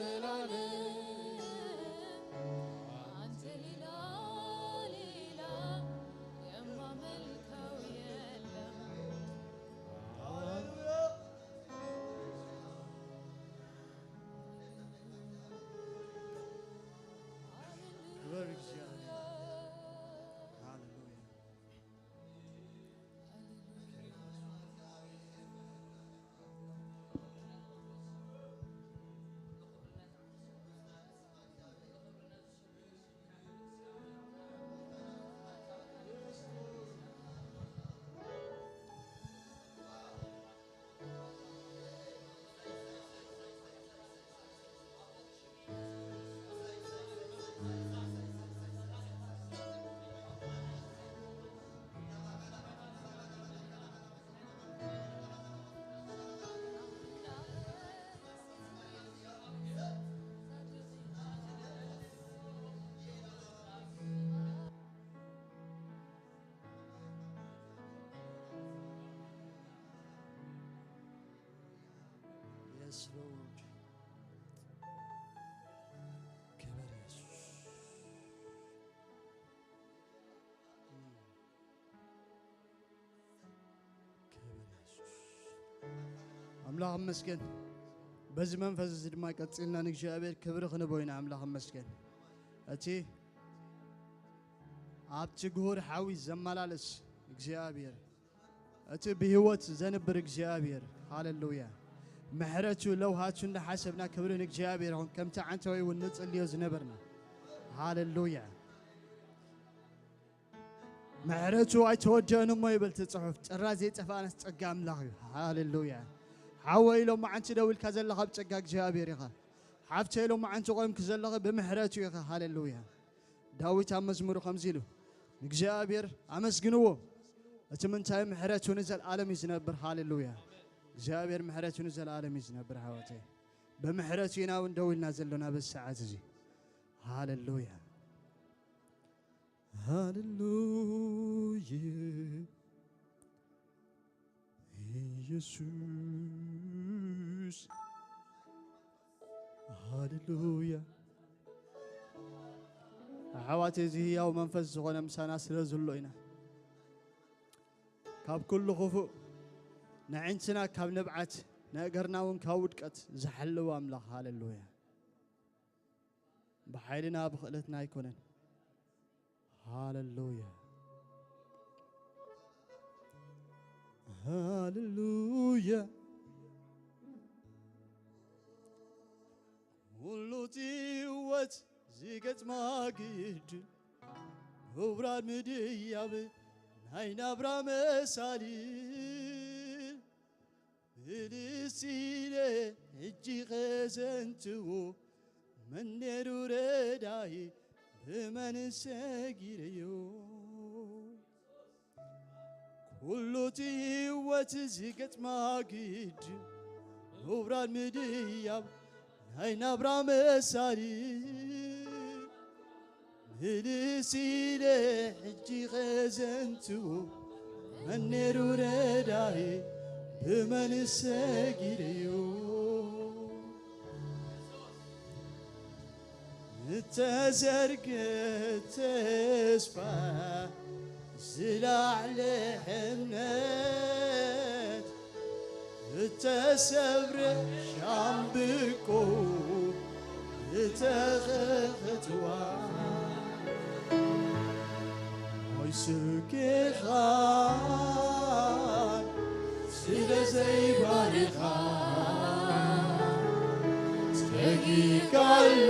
ዘላለም አንተ ሌላ ሌላ የማመልከው የለም። ክብር እግዚአብሔር። ሃሌሉያ። Yes, Lord. ክብር ኢየሱስ። ክብር ኢየሱስ። ኣምላኽ ይመስገን። በዚ መንፈስ እዚ ድማ ቀጺልና ንእግዚኣብሔር ክብሪ ክንቦ ኢና። ኣምላኽ ይመስገን። እቲ ኣብቲ ግሁር ሓዊ ዘመላለስ እግዚኣብሔር፣ እቲ ብህይወት ዘንብር እግዚኣብሔር፣ ሃሌሉያ። ምሕረቱ ለውሃቱ እንዳሓሰብና ክብሪ ንእግዚኣብሔር ይኹን። ከምቲ ዓንተወይ እውን ንጽልዮ ዝነበርና፣ ሃሌሉያ። ምሕረቱ ኣይተወደአን እሞ ይብል እቲ ጽሑፍ። ጥራዝ ዘይጠፍኣናስ ጸጋ ኣምላኽ እዩ። ሃሌሉያ። ሓወይ፣ ሎማዓንቲ ደው ኢልካ ዘለኻ ብጸጋ እግዚኣብሔር ኢኻ። ሓፍተይ፣ ሎማዓንቲ ቆምኪ ዘለኺ ብምሕረቱ ኢኻ። ሃሌሉያ። ዳዊት ኣብ መዝሙሩ ከምዚ ኢሉ፣ "ንእግዚኣብሔር ኣመስግንዎ፣ እቲ ምንታይ ምሕረቱ ንዘለኣለም እዩ ዝነብር።" ሃሌሉያ። እግዚኣብሔር ምሕረቱ ንዘለኣለም እዩ ዝነብር፣ ኣሕዋተይ። ብምሕረቱ ኢና እውን ደው ኢልና ዘሎና በዚ ሰዓት እዚ። ሃሌሉያ። ሃሌሉያ። ኢየሱስ፣ ሃሌሉያ። ኣሕዋት፣ እዚ ህያው መንፈስ ዝኾነ ምሳና ስለ ዘሎ ኢና። ካብ ኩሉ ክፉእ፣ ንዕንትና ካብ ንብዓት፣ ንእገርና እውን ካብ ውድቀት ዝሓልው ኣምላኽ፣ ሃሌሉያ። ብሓይልና ብኽእለትና ኣይኮነን። ሃሌሉያ፣ ሃሌሉያ። ኩሉ እቲ ህይወት ዝገጥማ ግድል፣ ምውራድ ምድያብ ናይ ናብራ መሳሊ፣ ብልስ ኢለ ሕጂ ኸዘንትዎ፣ መን ነይሩ ረዳኢ፣ ብመን ሰጊረዮ? ኩሉ እቲ ህይወት ዝገጥማ ግድል፣ ምውራድ ምድያብ ናይ ናብራ መሳሊ፣ ምልስ ኢለ ሕጂ ኸዘንትዎ፣ መን ነይሩ ረዳኢ፣ ብመን ሰጊረዮ? እተዘርግሐ ተስፋ፣ ዝለዓለ እምነት፣ እተሰብረ ሻምብቆ፣ እተኸኸትዋ፣ ኣይስኬኻን ስለ ዘይባሪኻ፣ ጸጊካሉ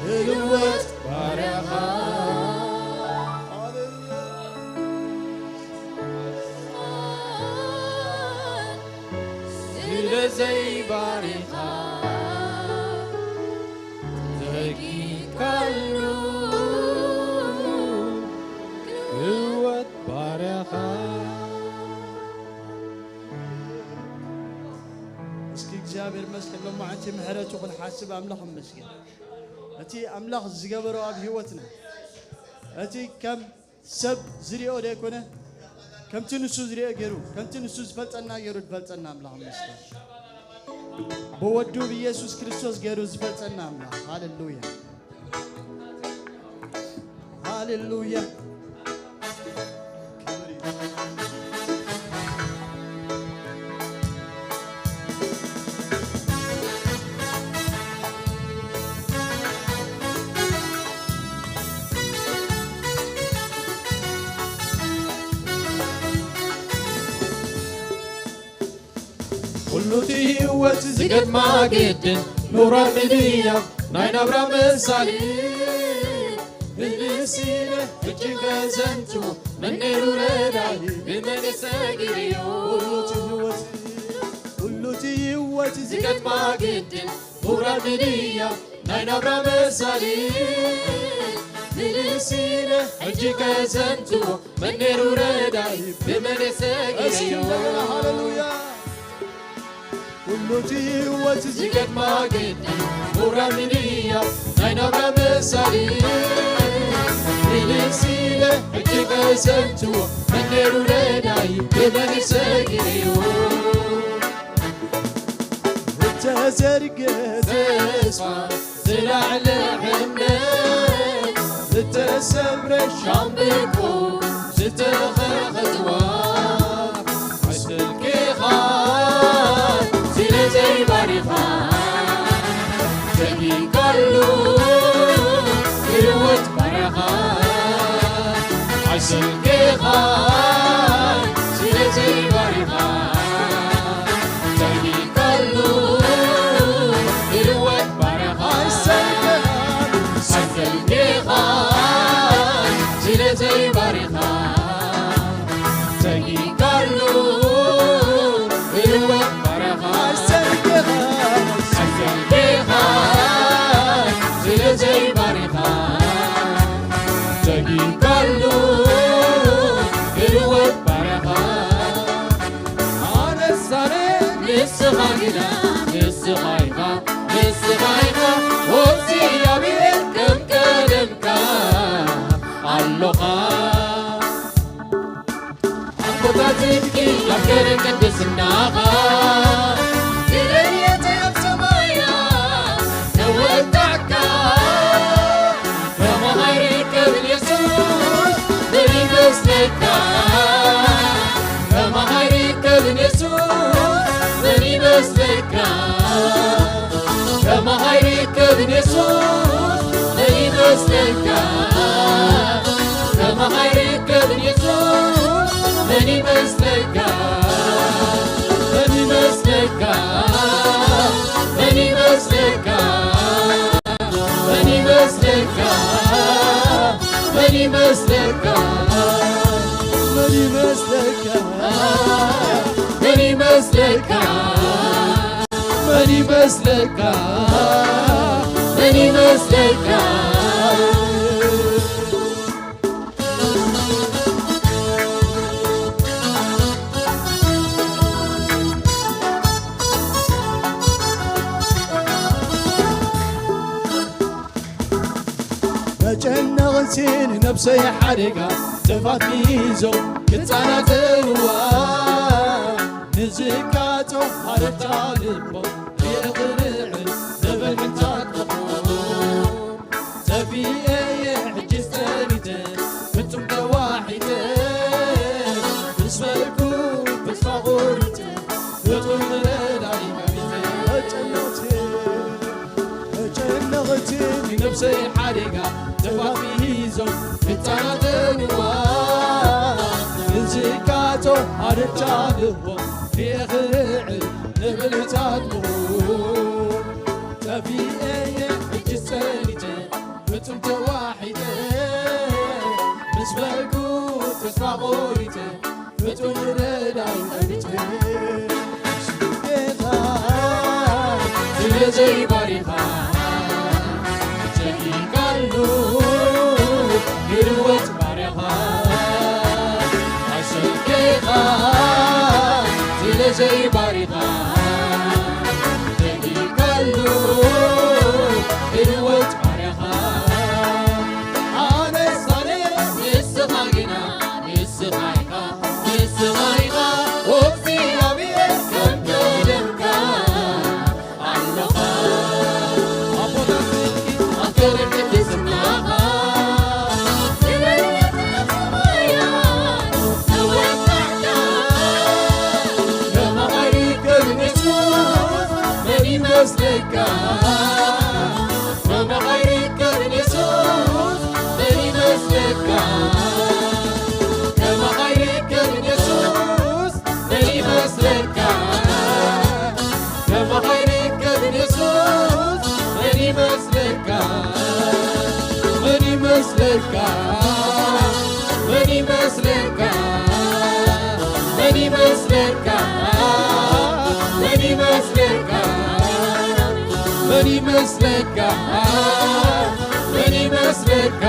ክልወጥ ባርያኻ። ስለ ዘይባሪኻ፣ ጸጊካሉ ክልወጥ ባርያኻ። እስኪ እግዚኣብሔር መስገን፣ ሎማዓንቲ ምሕረቱ ክንሓስብ ኣምላኽ መስገን። እቲ ኣምላኽ ዝገበሮ ኣብ ህይወትና፣ እቲ ከም ሰብ ዝሪኦ ዘይኮነ፣ ከምቲ ንሱ ዝሪኦ ገይሩ፣ ከምቲ ንሱ ዝፈልጠና ገይሩ ዝፈልጠና ኣምላኽ መስገን። ብወዱ ብኢየሱስ ክርስቶስ ገይሩ ዝፈልጸና ኣምላኽ። ሃሌሉያ። ሃሌሉያ። ኩሉ እቲ ህይወት ዝገጥማ ግድን ምውራድ ምድያ ናይ ናብራ ምሳሌ። ብልሲነ እጅ ከዘንቱ መኔሩ ረዳይ ብመን የሰጊድዮ። ኩሉ እቲ ህይወት፣ ኩሉ እቲ ህይወት ዝገጥማ ግድን ምውራድ ምድያ ናይ ናብራ ምሳሌ። ብልሲነ እጅ ከዘንቱ መኔሩ ረዳይ ብመን እስኪ የሰጊድዮ። እንደገና ሃሌሉያ። ኩሉ እቲ ህይወት ዝገጥማ ግድን ምውራድ ምድያ ናይ ናብራ ምሳሌ። ብልሲነ እጅ ከዘንቱ መኔሩ ረዳይ ብመን እስኪ የሰጊድዮ። ዝተዘርገ ተስፋ ዝለዓለ እምነት ዝተሰብረ ሻምብቆ ዝተኸኸትዋ ኣስልኪኻ ስለ ዘይባሪኻ ተጊጋሉ ህይወት ባርኻ ኣስልኪኻ ስለ ዘይባሪኻ ተጊጋሉ ህይወት ባርኻ ኣሰልኪኻ ስለ ዘይባሪኻ ተጊጋሉ ህይወት ባርኻ ኣሰልኪኻ ስለ ዘይባሪኻ ተጊጋሉ ህይወት ባርኻ ኣነሳነ ንስኻ ግና ንስኻ ኢኻ ንስኻ ኢኻ እግዚኣብሔር ከም ቀደምካ ኣሎኻ ኣቦታትኪ ኣብ ገረ ቅድስናኻ ግደልየተ ኣብ ሰማያ ተወዳዕካ ከማኻ ይርከብን የሱስ መን ይመስለካ ከማኻ ይርከብን የሱስ መን ይመስለካ ከማኻ ይርከብን የሱስ መን ይመስለካ ከማኻ ይርከብን የሱስ መን ይመስለካ መን ይመስለካ መን ይመስለካ መን ይመስለካ መን ይመስለካ መን ይመስለካ መን ይመስለካ መን ይመስለካ መን ይመስለካ መጨነቕቲ ንነብሰይ ሓደጋ ጥፋት ሒዞም ክጻናተውዋ ንዝቃጾ ሃረታ ልቦም ክርዕድ ነበልታት ጠፊኤ እየ ሕጂ ጸኒተ ፍጹም ተዋሒጠ ምስ በልኩ ተስፋ ቆሪጸ ፍጹም ረዳኢ መጨነቕቲ መጨነቕቲ ንነብሰይ ሓደጋ ተፋፊሂዞም ክጠራጠርዋ ንዝቃጾ ኣደቻልዎ ክየኽርዕ ንብልታት ጠፊኤ እየ ሕጂ ጸኒተ ፍጹም ተዋሒደ ምስ በልኩ ተስፋ ቆሪጸ ፍጹም ረዳይ ጠፊኤ ጌታ ስለ ዘይባሪኻ ሸኪካሉ ይርወጽ ባሪኻ ኣሸኪኻ ስለ ዘይባሪኻ ሸኪካሉ ይርወጽ ባሪኻ ኣነሳነ ንስኻ ግና ንስኻ ኢኻ ንስኻ ኢኻ እግዚኣብሔር ከም ቀደምካ ይመስለካ? ከማኻ ይርከብን የሱስ መን ይመስለካ? ከማኻ ይርከብን የሱስ መን ይመስለካ? ከማኻ ይርከብን የሱስ መን ይመስለካ? መን ይመስለካ? መን ይመስለካ? መን ይመስለካ? መን ይመስለካ? መን ይመስለካ? መን ይመስለካ?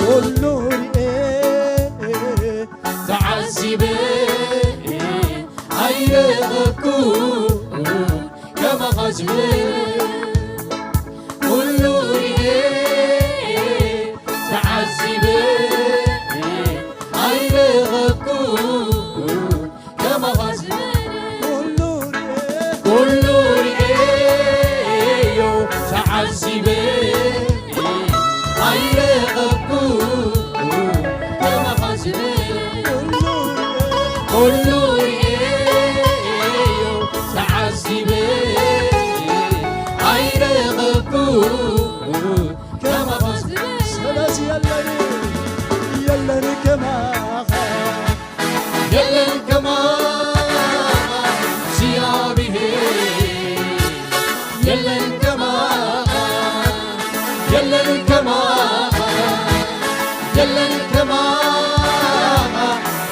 ኩሉ ርኤ ተዓዚበ ኣይረኸብኩ ከማኻ ዝብል ኩሉ ርኤ ተዓዚበ ኣይረኸብኩ ከማኻ ዝብል ኩሉ ርኤ ኩሉ ርኤዮ ተዓዚበ ኣይረኸብኩ ከማኻ ዝብል ኩሉ ርኤዮ ተዓዚበ ኣይረኸብኩ ከማኻ ዝብል ስለዚ የለን የለን ከማኻ የለን ከማኻ እግዚኣብሔር የለን ከማኻ የለን ከማኻ የለን ከማኻ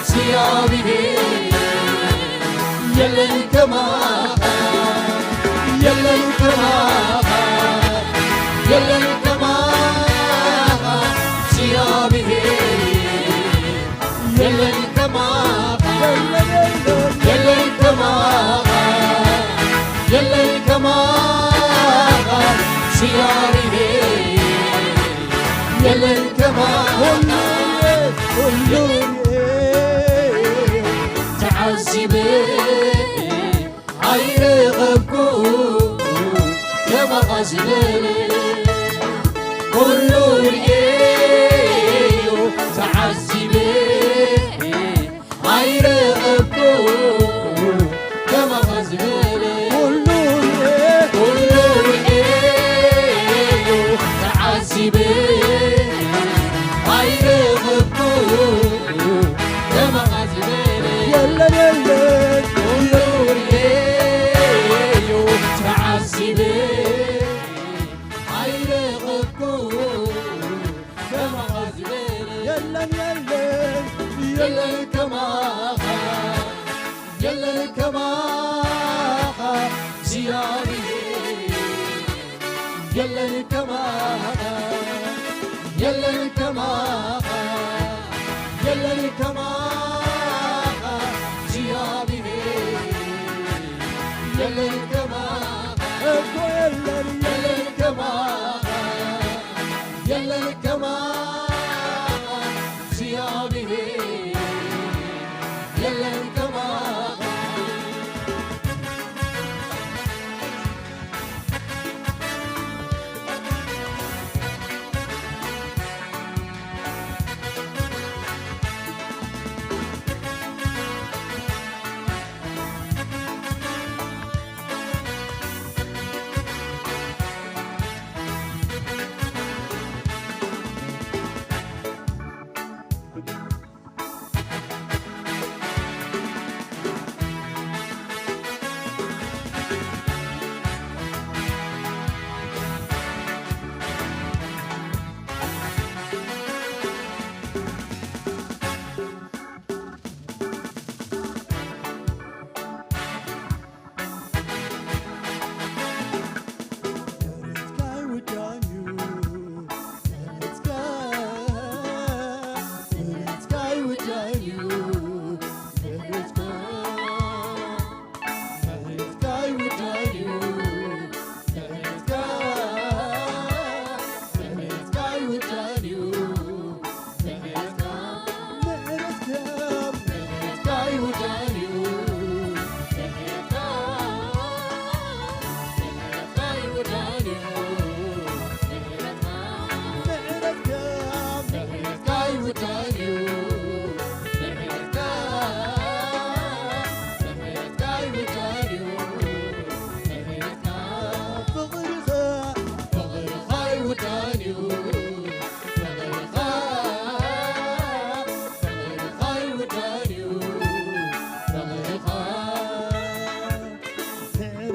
እግዚኣብሔር የለን ከማኻ የለን ከማኻ የለን ከማኻ እግዚኣብሔር የለን ከማኻ የለን ከማኻ የለን ከማኻ እግዚኣብሔር የለን ከማኻ ኩሉ ተዓዚበ ኣይረኸብኩ ከማኻ ዝበለ ኩሉ ርእየዮ ተዓዚበ ኣይረኸብኩ ከማኻ ዝበለ ኩሉ ርእየ ኩሉ ርእየዮ ተዓዚበ ኣይረኸብኩ ከማኻ ዝበለ የለን የለን ኩሉ ርእየዮ ተዓዚበ ኣይረኸብኩ ከማኻ ዝበለ የለን የለን የለን ከማኻ የለን ከማኻ እግዚኣብሔር የለን ከማኻ የለን ከማኻ የለን ከማኻ እግዚኣብሔር የለን ከማኻ እኮ የለን የለን ከማኻ የለን ከማኻ እግዚኣብሔር የለን ከማኻ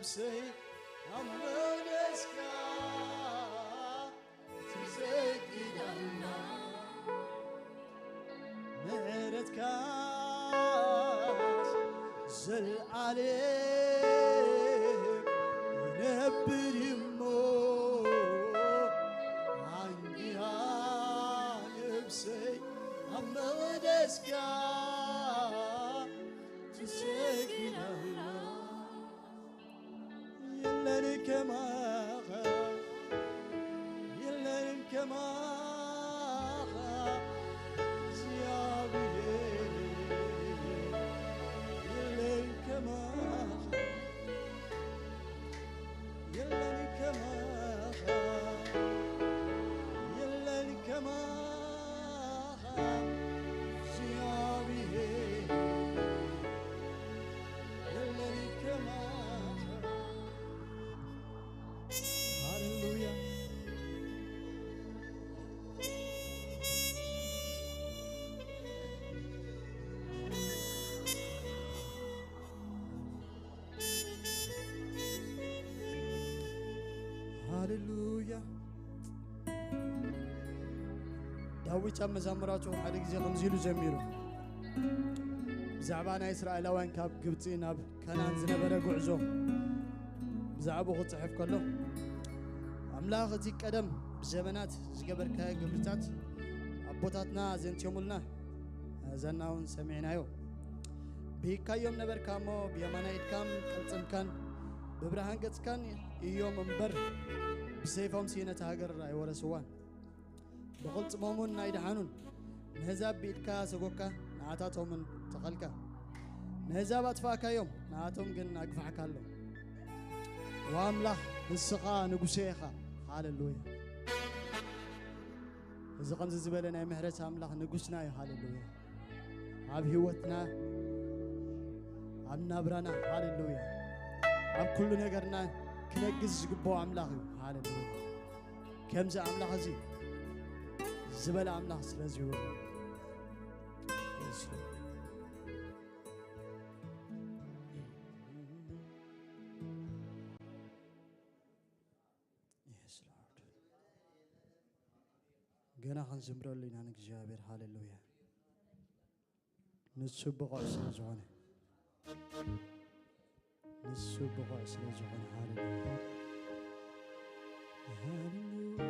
ነፍሰይ ኣብ መቕደስካ ትሰግድ ኣላ። ምሕረትካስ ዘልኣለም ይነብር እሞ፣ ኣንጊሃ ነፍሰይ ኣብ መቕደስካ ትሰግድ ኣላ። የለን ከማኻ፣ የለን ከማኻ እግዚኣብሔር፣ የለን ከማኻ፣ የለን ከማኻ፣ የለን ከማኻ እግዚኣብሔር፣ የለን ከማኻ። ሃሌሉያ። ሃሌሉያ። ዳዊት ኣብ መዛሙራቱ ሓደ ግዜ ከምዚ ኢሉ ዘሚሩ፣ ብዛዕባ ናይ እስራኤላውያን ካብ ግብጺ ናብ ከናን ዝነበረ ጉዕዞ ብዛዕባኡ ክጽሕፍ ከሎ፣ ኣምላኽ፣ እቲ ቀደም ብዘመናት ዝገበርካዮ ግብርታት ኣቦታትና ዘንትዮሙልና፣ ኣእዛንና እውን ሰሚዕናዮ። ብሂግካዮም ነበርካ እሞ፣ ብየማናይ ኢድካን ቅልጽምካን ብብርሃን ገጽካን እዮም እምበር፣ ብሰይፎምሲ ነታ ሃገር ኣይወረስዋን። ብቕልጽሞም እውን ኣይደሓኑን። ነህዛብ ብኢድካ ሰጎግካ፣ ንኣታቶምን ተኸልካ። ነህዛብ ኣጥፋእካዮም፣ ንኣቶም ግን ኣግፋሕካሎም። ወኣምላኽ፣ ንስኻ ንጉሰ ኢኻ። ሃሌሉያ። እዚ ከምዚ ዝበለ ናይ ምሕረት ኣምላኽ ንጉስና እዩ። ሃሌሉያ። ኣብ ህይወትና፣ ኣብ ናብራና፣ ሃሌሉያ፣ ኣብ ኩሉ ነገርና ክነግስ ዝግብኦ ኣምላኽ እዩ። ሃሌሉያ። ከምዚ ኣምላኽ እዚ ዝበለ ኣምላኽ ስለዚ ይውል። Yes, Lord. ገና ክንዝምረሉ ኢና ንእግዚኣብሔር። ሃሌሉያ። ንሱ ብቑዕ ስለ ዝኾነ፣ ንሱ ብቑዕ ስለ ዝኾነ። ሃሌሉያ። ሃሌሉያ።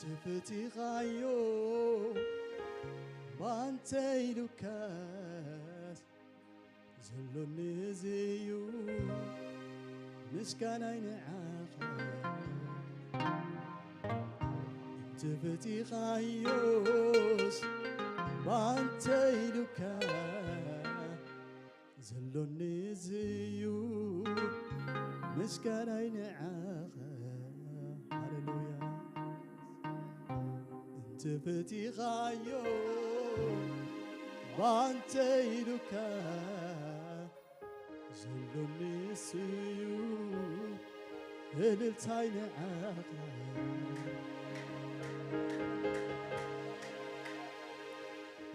ተፈቲኻዮ ባንተ ኢሉካስ ዘሎኒ እዚ እዩ ምስጋናይ ንዓኻ። ተፈቲኻዮስ ባንተ ኢሉካ ዘሎኒ እዚ እዩ ምስጋናይ ንዓኻ። ሃሌሉያ። እንተ ፈቲኻዮ ባንተ ኢሉካ ዘሎኒ እሱ እዩ እልልታይ ንዓኻ።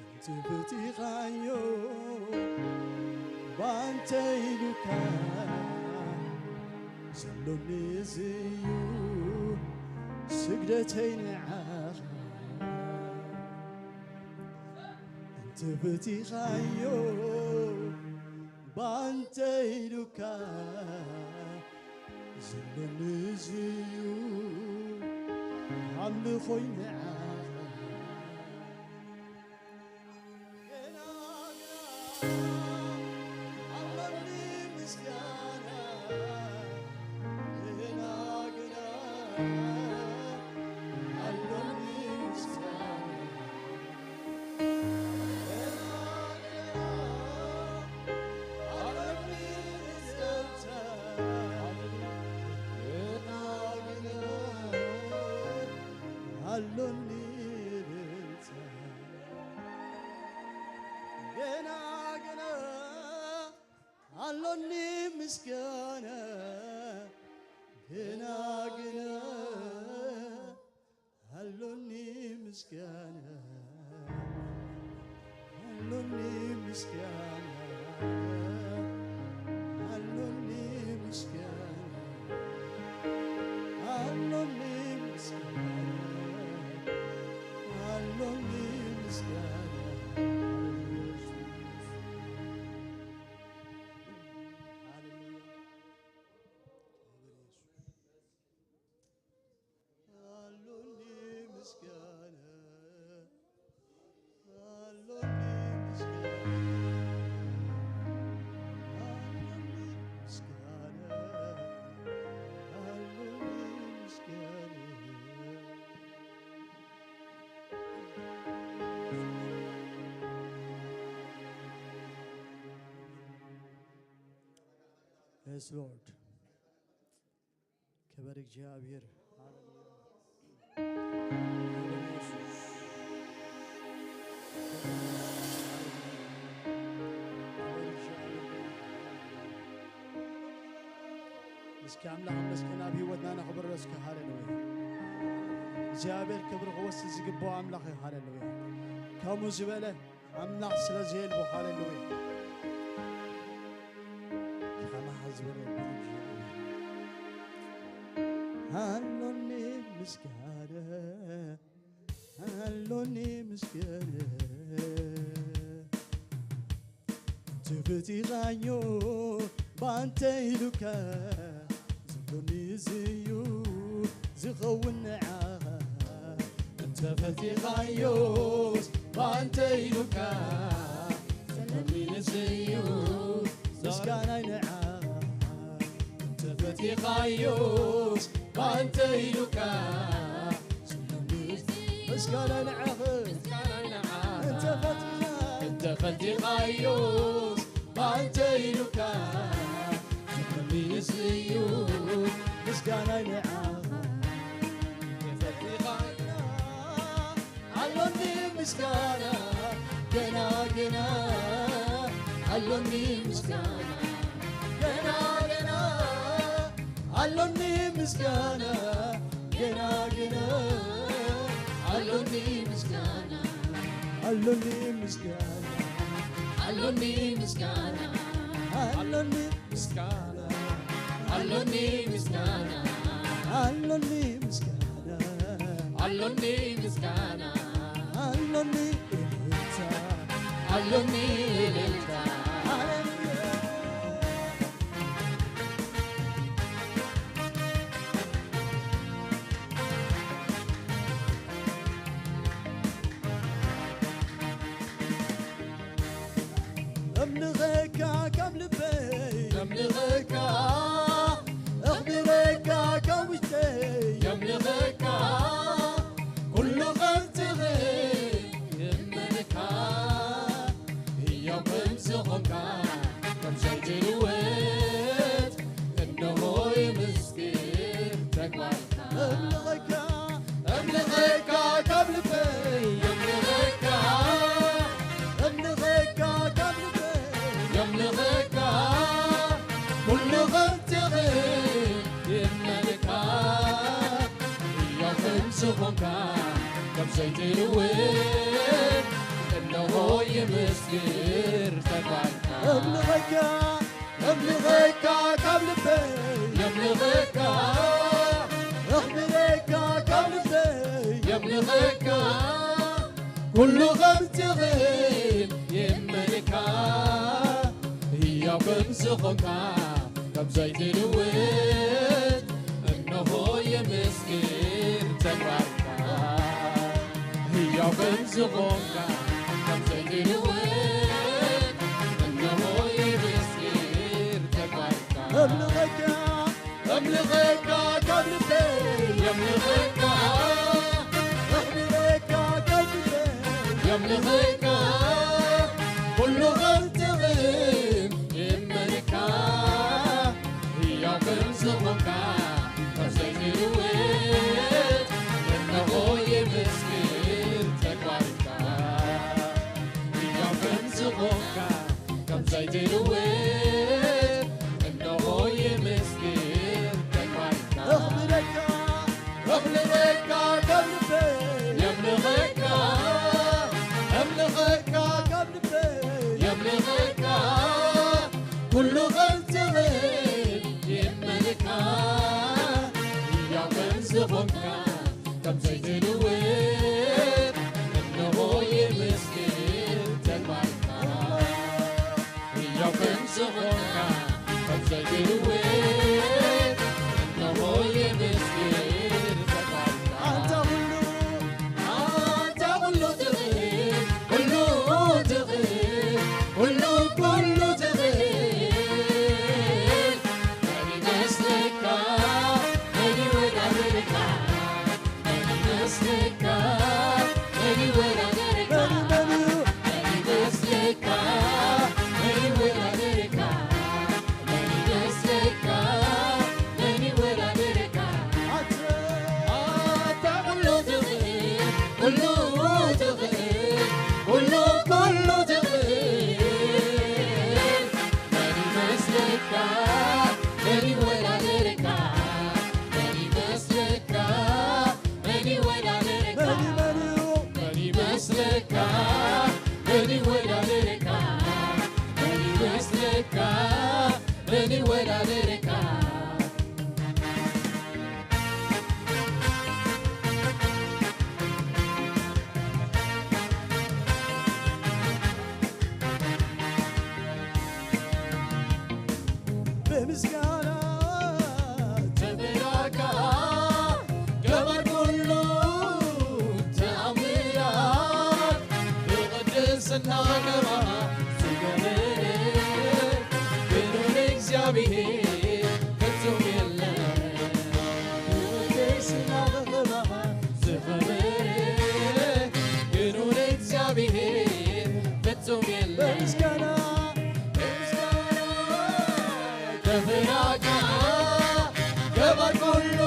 እንተ ፈቲኻዮ ባንተ ኢሉካ ዘሎኒ እዚ እዩ ስግደተይ ንዓኻ። እንተ ፈቲኻዮ ባንተ ኢሉካ ዘሎኒ እዚ እዩ ኣምልኾይ ንዓኻ። ገና ገና ኣሎኒ ምስጋና፣ ገና ገና ኣሎኒ ምስጋና፣ ገና ገና ኣሎኒ ምስጋና፣ ገና ገና ኣሎኒ ምስጋና፣ ኣሎኒ ምስጋና፣ ኣሎኒ ምስጋና፣ ኣሎኒ ምስጋና፣ ኣሎኒ ምስጋና። ሃሌሉያ። ኣሎኒ ምስጋና፣ ኣሎኒ ምስጋና፣ ኣሎኒ ምስጋና፣ ኣሎኒ ምስጋና። Yes, Lord. ክብር እግዚኣብሔር። ሃሌሉያ። ክብር የሱስ። ክብር የሱስ። ሃሌሉያ። ክብር እግዚኣብሔር። እስኪ ኣምላኽ መስገን ኣብ ህይወትና ነኽብሮ እስኪ። ሃሌሉያ። እግዚኣብሔር ክብሪ ክወስድ ዝግባኦ ኣምላኽ እዩ። ሃሌሉያ። ከምኡ ዝበለ ኣምላኽ ስለ ዘየልቦ። ሃሌሉያ። ከማኻ ዝበለ የለን እግዚኣብሔር። ኣሎኒ ምስጋና፣ ኣሎኒ ምስጋና። ተፈቲኻዮ ባንተ ኢሉካ ዘሎኒ ዝዩ ዝኸውን ንዓኻ። እንተፈቲኻዮስ ባንተ ኢሉካ ዘሎኒ ዝዩ ምስጋናይ ንዓኻ። እንተፈቲኻዮስ ባንተ ኢሉካ ዘሎኒ ምስጋናይ ንዓኻ። እንተፈቲኻ እንተፈቲኻዮስ ባንተ ኢሉካ ዝመልስ እዩ ምስጋናይ ንዓኻ። ተፈቲኻ ኣሎኒ ምስጋና ገና ገና ኣሎኒ ምስጋና ገና ገና ኣሎኒ ምስጋና ገና ገና ኣሎኒ ምስጋና ኣሎኒ ምስጋና ኣሎኒ ምስጋና ኣሎኒ ምስጋና ኣሎኒ ምስጋና ኣሎኒ ምስጋና ኣሎኒ ምስጋና ኣሎኒ እልልታ ኣሎኒ እልልታ። ሃሌሉያ። እምልኸካ ካብ ልበይ እምልኸካ እኽብረካ ካብ ውሽጠይ እምልኸካ ኩሉ ኸንትኽእል እምልካ ህያው ከም ዝኾንካ ከም ዘይትልወጥ እንሆ ይምስክር ተግባርካ። እምልኸካ እምልኸካ ካብ ልበይ እምልኸካ እምልኸካ ካብ ልበይ እምልኸካ ኩሉ ኸንትኽእል ይእመነካ ህያው ከም ዝኾንካ ከም ዘይትልወጥ እንሆ ይምስክር ተግባርካ። እምልኸካ እምልኸካ ካብ ልበይ እምልኸካ እኽብረካ ካብ ልበይ እምልኸካ ኩሉ ከም ትኽእል ይእመነካ ህያው ከም ዝኾንካ ከም ዘይትልወጥ እንሆ የመስክር ተግባርካ ህያው ከም ዝኾንካ ከም ዘይትልወጥ እንሆ የመስክር ተግባርካ እምልኸካ እምልኸካ ካብ ልበይ የምልኸካ እኽብረካ ካብ ልበይ የምልኸካ ኩሉ ኸንትኽእል የመልካ ህያው ከም ዝኾንካ ካብ ዘይትልወጥ እንሆ የመስክር ተግባርካ ህያው ከም ዝኾንካ ከም ዘይትልወጥ እንሆ የመስክር ተግባርካ እኽብረካ እኽብረካ ካብ ልበይ የምልኸካ ከም ዘይትልወጥ እንሆ ይምስክር ተግባርካ። ሕያው ከም ዝኾንካ ከም ዘይትልወጥ እንሆ ይምስክር ተግባርካ። ኣንታ ኩሉ ኣንታ ኩሉ ትኽእል፣ ኩሉ ትኽእል፣ ኩሉ፣ ኩሉ ትኽእል። መን ይመስለካ? መን ይወዳደረካ? መን ይመስለካ? መን ይወዳደረካ? መን፣ መን እዩ? መን ይመስለካ? መን ይወዳደረካ? መን ይመስለካ? መን ይወዳደረካ? ኣታ፣ ኣታ ኩሉ ትኽእል፣ ኩሉ ትኽእል፣ ኩሉ፣ ኩሉ ትኽእል። መን ይመስለካ? መን ይወዳደረካ? መን ይመስለካ? መን ይወዳደረካ? መን፣ መን እዩ? መን ይመስለካ? መን ይወዳደረካ? መን ይመስለካ? መን ይወዳደረካ? ብምስጋና ተበላካ ገባር ኩሉ ተኣምራት ብቕድስና ገባኻ ዝገበረ ግኑን እግዚኣብሔር ፍጹም የለን። ብቕድስና ገባኻ ዝኸበረ ግኑን እግዚኣብሔር ፍጹም የለን። በምስጋና፣ በምስጋና ተበላካ ገባር ኩሉ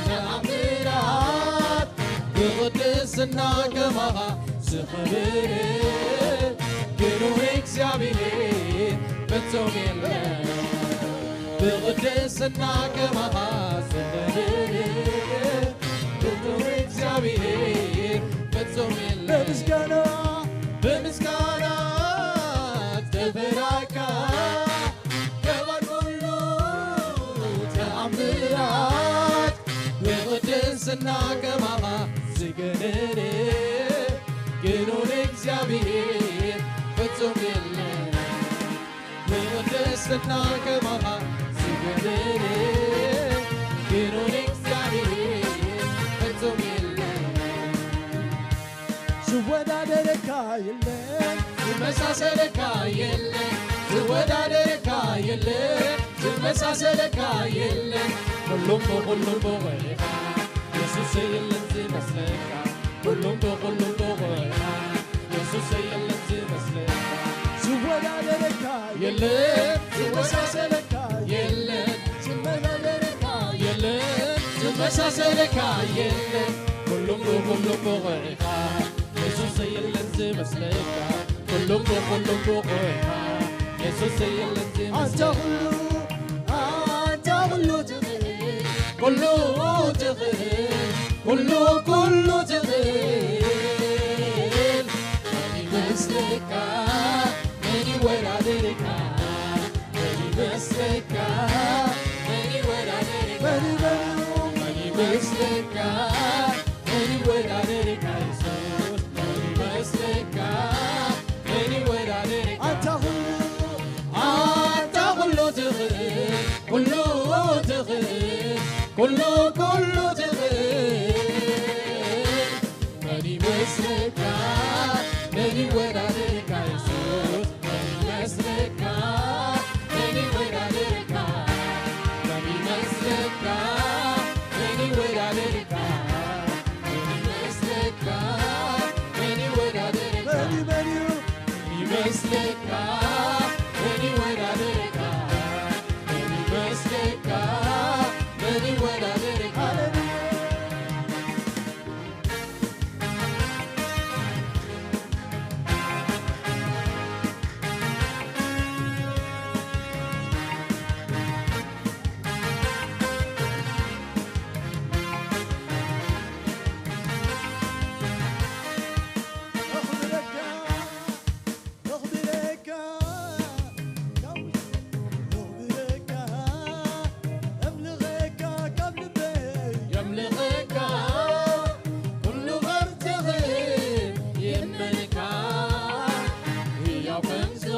ተኣምራት ብቕድስና ከማኻ ዝኸበረ ግኑን እግዚኣብሔር ፍጹም የለን። ብቕድስና ከማኻ ዝኸበረ ግኑን እግዚኣብሔር ፍጹም የለን። ብምስጋና፣ ብምስጋና ተበላካ ገባር ኩሉ ተኣምራት ብቕድስና ከማኻ ዝገነነ ግኑን እግዚኣብሔር ፍጹም የለን። ብቕድስና ከማኻ ዝገነነ ግኑን እግዚኣብሔር ፍጹም የለን። ዝወዳደረካ የለን፣ ዝመሳሰለካ የለን፣ ዝወዳደረካ የለን፣ ዝመሳሰለካ የለን። ኩሉም ብኹሉም ብቑዕ ኢኻ፣ የሱስ የለን ዝመስለካ። ኩሉም ብኹሉም ብቑዕ ኢኻ፣ የሱስ የለን ዝመስለካ። ዝወዳደረካ የለን፣ ዝመሳሰለካ የለን፣ ዝመዳደረካ የለን፣ ዝመሳሰለካ የለን። ኩሉም ብኹሉም ብቑዕ ኢኻ፣ የሱስ የለን ዝመስለካ። ኩሉም ብኹሉም ብቑዕ ኢኻ፣ የሱስ የለን ኣንታ ዝመስለካ። ኩሉ፣ ኣንታ ኩሉ ትኽእል፣ ኩሉ ትኽእል፣ ኩሉ፣ ኩሉ ትኽእል። መን ይመስለካ? መን ይወዳደረካ? መን ይመስለካ? መን ይወዳደረካ? መን፣ መን፣ መን ይመስለካ? መን ይወዳደረካ? የሱስ መን ይመስለካ? መን ይወዳደረካ? ኣንታ ኩሉ፣ ኣንታ ኩሉ ትኽእል፣ ኩሉ ትኽእል፣ ኩሉ፣ ኩሉ ትኽእል። መን ይመስለካ? መን ይወዳደረካ? የሱስ መን ይመስለካ? መን ይወዳደረካ? መን ይመስለካ? መን ይወዳደረካ? መን ይመስለካ? መን ይወዳደረካ? መን፣ መን እዩ? መን ይመስለካ? መን ይወዳደረካ? መን ይመስለካ? መን ይወዳደረካ? ሃሌሉያ።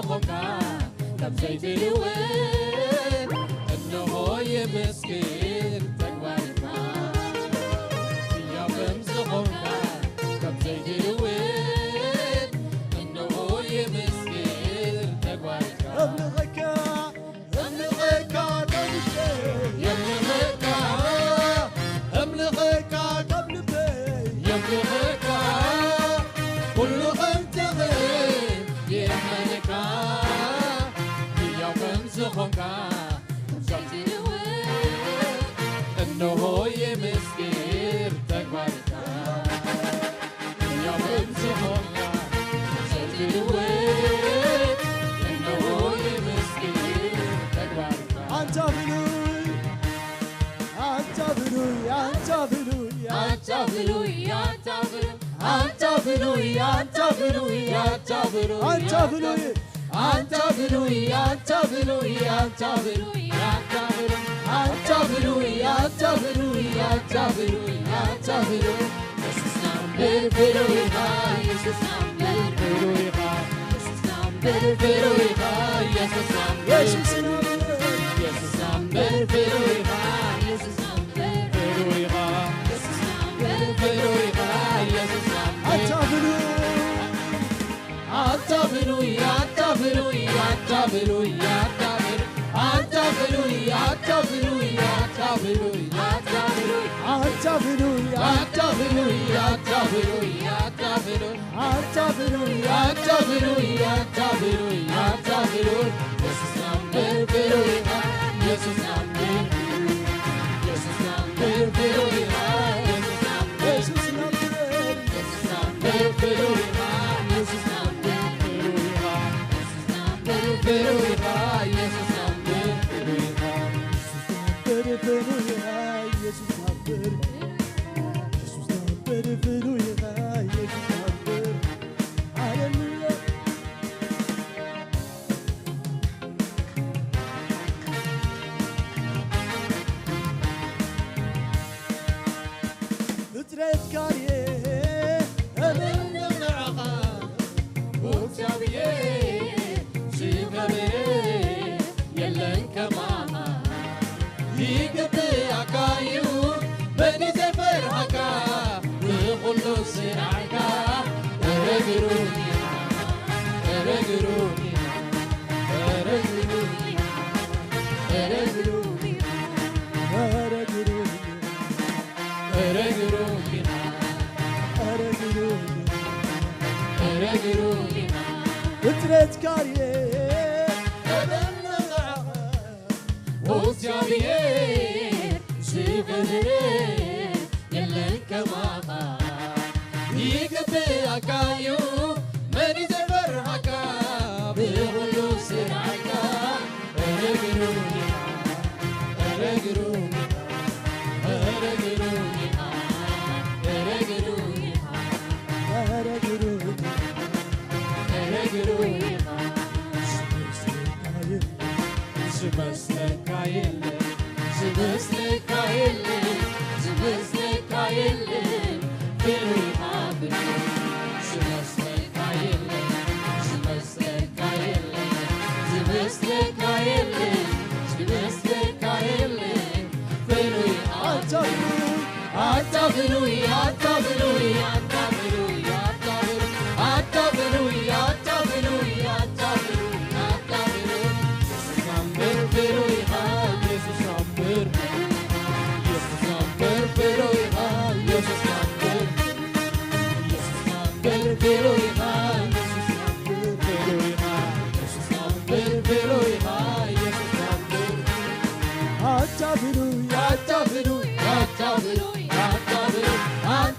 ዝኾንካ ከም ዘይትልወጥ፣ እንሆ የመስግን ተግባርካ። ሕያው ከም ዝኾንካ ከም ዘይትልወጥ፣ እንሆ የመስግን ተግባርካ። እምልኸካ፣ እምልኸካ ተብልበ፣ የምልኸካ፣ እምልኸካ ካብ ልበ፣ የምልኸካ፣ ኩሉ ከም ትኽእል የእመነካ፣ ሕያው ከም ዝኾንካ፣ እንሆ የመስግን ተግባርካ። ሕያው ከም ዝኾንካ፣ ዘይትልወጥ፣ እንሆ የመስግን ተግባርካ። ኣንታ ብሉይ፣ ኣንታ ብሉይ፣ ኣንታ ብሉይ፣ ኣንታ ብሉይ፣ ኣንታ ብሉይ፣ ኣንታ ብሉይ፣ ኣንታ ብሉይ፣ ኣንታ ብሉይ፣ ኣንታ ብሉይ፣ ኣንታ ብሉይ፣ ኣንታ ብሉይ፣ ኣንታ ብሉይ፣ ኣንታ ብሉይ፣ ኣንታ ብሉይ፣ ኣንታ ብሉይ፣ ኣንታ ብሉይ፣ ኣንታ ብሉይ፣ የሱስ ኣምበር ብሉይ ኢኻ፣ የሱስ ኣምበር ብሉይ ኢኻ፣ የሱስ ኣምበር ብሉይ ኢኻ፣ የሱስ ኣምበር፣ የሱስ ኣምበር ብሉይ ኢኻ፣ የሱስ ኣምበር ብሉይ ኢኻ፣ የሱስ ኣምበር ብሉይ ኢኻ፣ የሱስ ኣምበር ኣታ ብሉይ። ኣታ ብሉይ፣ ኣታ ብሉይ፣ ኣታ ብሉይ፣ ኣታ ብሉይ፣ ኣታ ብሉይ፣ ኣታ ብሉይ፣ ኣታ ብሉይ፣ ኣታ ብሉይ፣ ኣታ ብሉይ፣ ኣታ ብሉይ፣ ኣታ ብሉይ፣ ኣታ ብሉይ፣ ኣታ ብሉይ፣ ኣታ ብሉይ፣ ኣታ ብሉይ፣ ኣታ ብሉይ፣ የሱስ ኣምበር ብሉይ ኢኻ፣ የሱስ ኣምበር፣ የሱስ ኣምበር ብሉይ ኢኻ፣ የሱስ ኣምበር፣ የሱስ ኣምበር ብሉይ ኢኻ፣ የሱስ ኣምበር ብሉይ ኢኻ፣ የሱስ ኣምበር ብሉይ ኢኻ፣ የሱስ ኣምበር ብሉይ ኢኻ፣ የሱስ ኣምበር ብሉይ ኢኻ፣ የሱስ ኣምበር፣ የሱስ ኣምበር ብሉይ ኢኻ፣ የሱስ ኣምበር። ሃሌሉያ። ፍጥረትካ ድየ እምልኽ ንዓኻ፣ እግዚኣብሔር ዝኸበረ የለን ከማኻ። ይግብኣካ እዩ በዲ ዘይፈርሃካ፣ ብኹሉ ስራሕካ። እረ ግሩም ኢኻ፣ እረ ግሩም ኢኻ፣ እረ ግሩም ኢኻ፣ እረ ግሩም ኢኻ፣ እረ ግሩም ኢኻ፣ እረ ግሩም ኢኻ፣ እረ ግሩም ኢኻ፣ እረ ግሩም ኢኻ። ፍጥረትካ ድየ እምልኽ ንዓኻ፣ እግዚኣብሔር ዝኸበረ የለን ከማኻ። ይግብኣካ እዩ መን እዩ ዘይፈርሃካ፣ ብኹሉ ስራሕካ። እረ ግሩም ኢኻ፣ እረ ግሩም ኢኻ፣ እረ ግሩም ኢኻ፣ እረ ግሩም ኢኻ፣ እረ ግሩም ኢኻ፣ እረ ግሩም ኢኻ። ዝመስለካ የለን፣ ዝመስለካ የለን፣ ዝመስለካ የለን፣ ብሉይ ኢኻ ብሉይ። ዝመስለካ የለን፣ ዝመስለካ የለን፣ ዝመስለካ የለን፣ ዝመስለካ የለን፣ ብሉይ ኢኻ ኣታ ብሉይ፣ ኣታ ብሉይ፣ ኣታ ብሉይ፣ ኣታ ብሉይ፣ ኣታ ብሉይ፣ ኣታ ብሉይ፣ ኣታ ብሉይ፣ ኣታ ብሉይ፣ ኣታ ብሉይ። የሱስ ኣምበር ብሉይ ኢኻ፣ የሱስ ኣምበር፣ የሱስ ኣምበር ብሉይ ኢኻ፣ የሱስ ኣምበር፣ የሱስ ኣምበር ብሉይ ኢኻ፣ የሱስ ኣምበር ብሉይ ኢኻ፣ የሱስ ኣምበር ብሉይ ኢኻ፣ የሱስ ኣምበር። ኣታ ብሉይ፣ ኣታ ብሉይ፣ ኣታ ብሉይ፣ ኣታ ብሉይ፣ ኣታ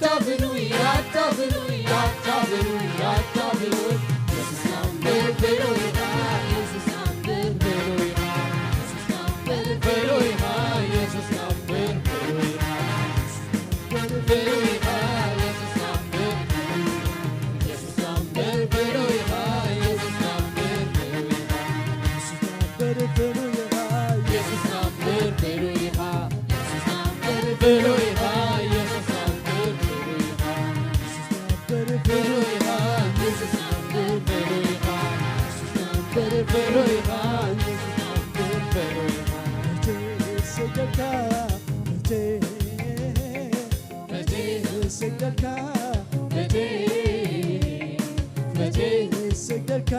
ሰግደልካ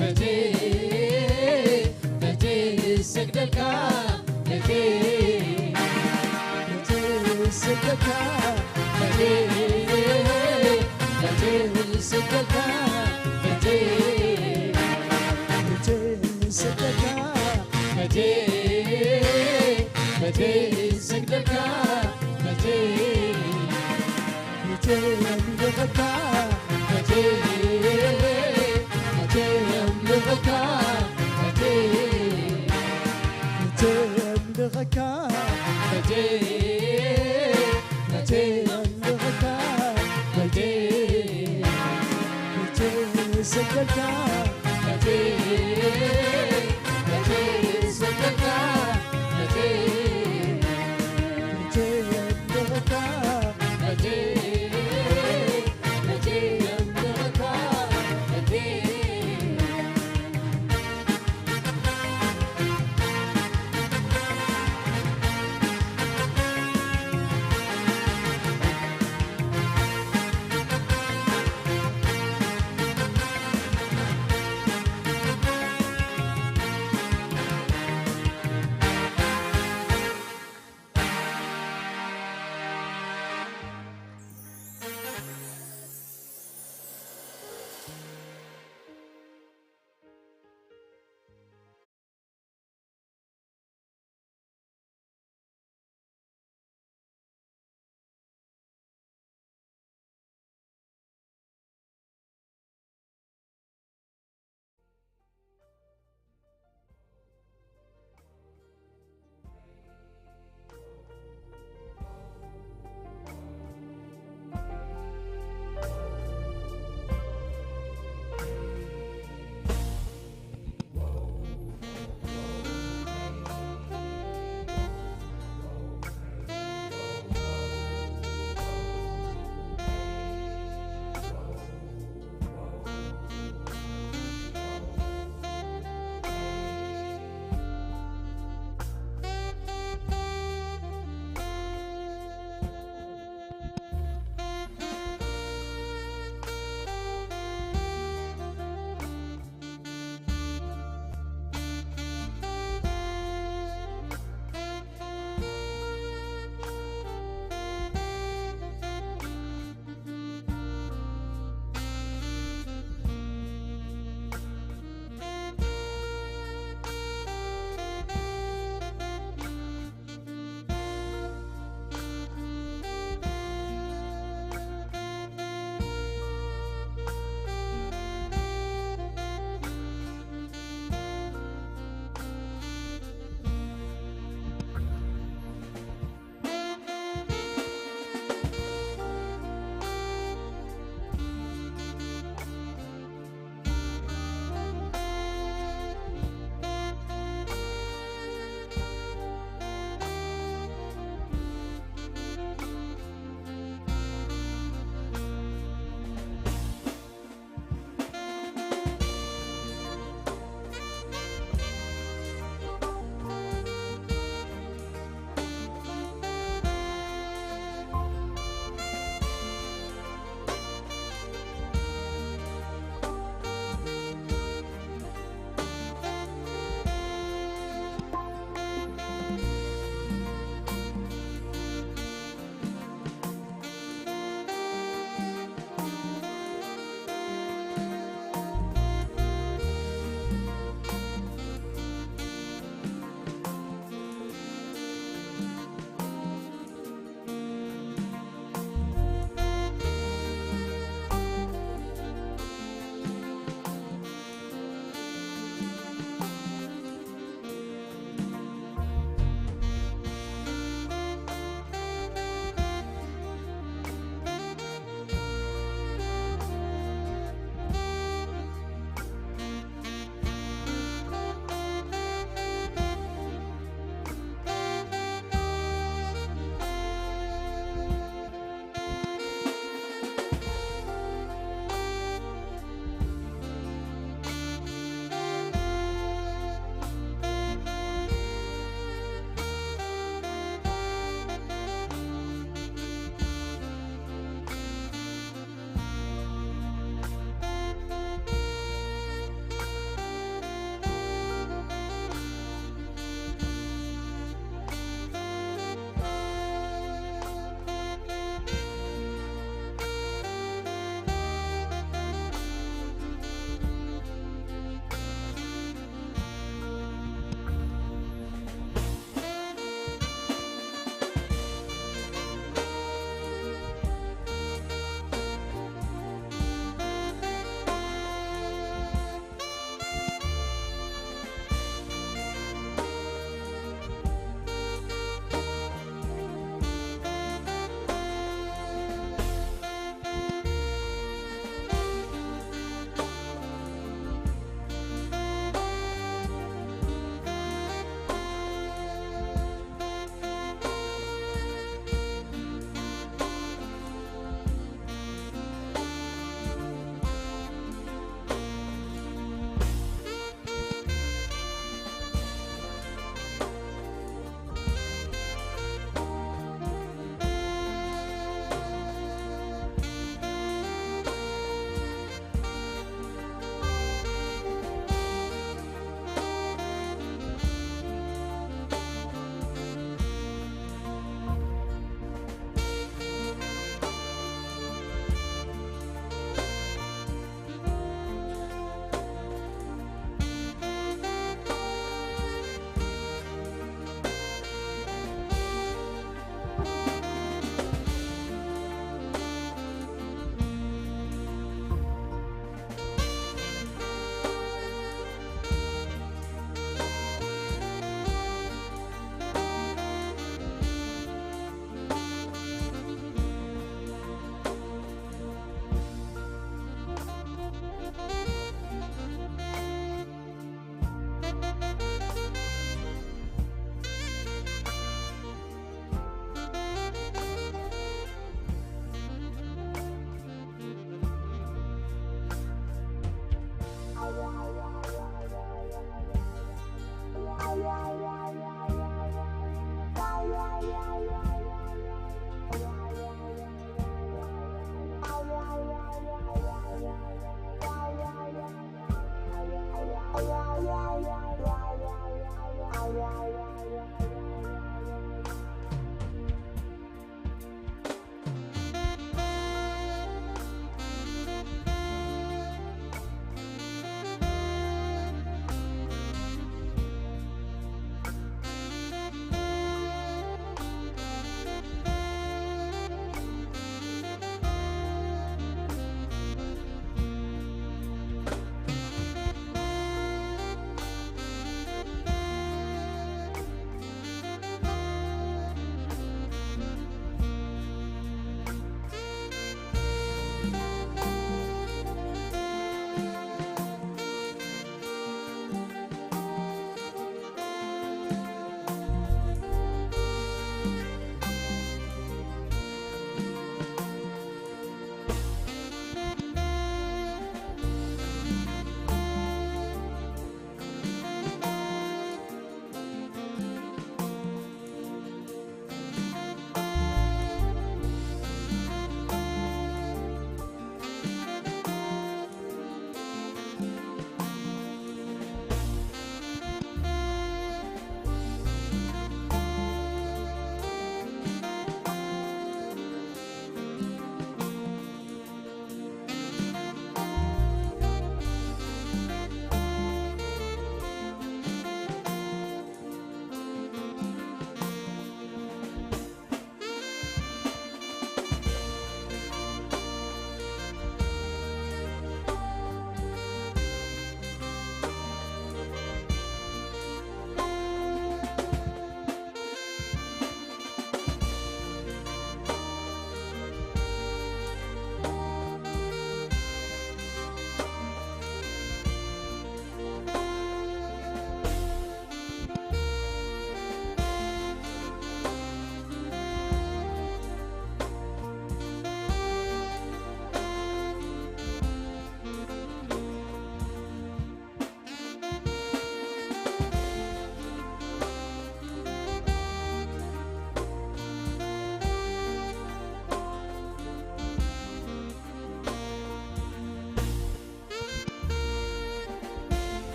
መቼ መቼ ሰግደልካ መቼ መቼ ሰግደልካ መቼ መቼ ሰግደልካ መቼ መቼ ሰግደልካ መቼ መቼ ሰግደልካ መቼ መቼ ኣምልኸካ መቼ መቼ ኣምልኸካ መቼ መቼ ኣምልኸካ መቼ መቼ ኣምልኸካ መቼ መቼ ሰግደልካ መቼ መቼ ሰግደልካ መቼ መቼ ኣምልኸካ መቼ መቼ ኣምልኸካ መቼ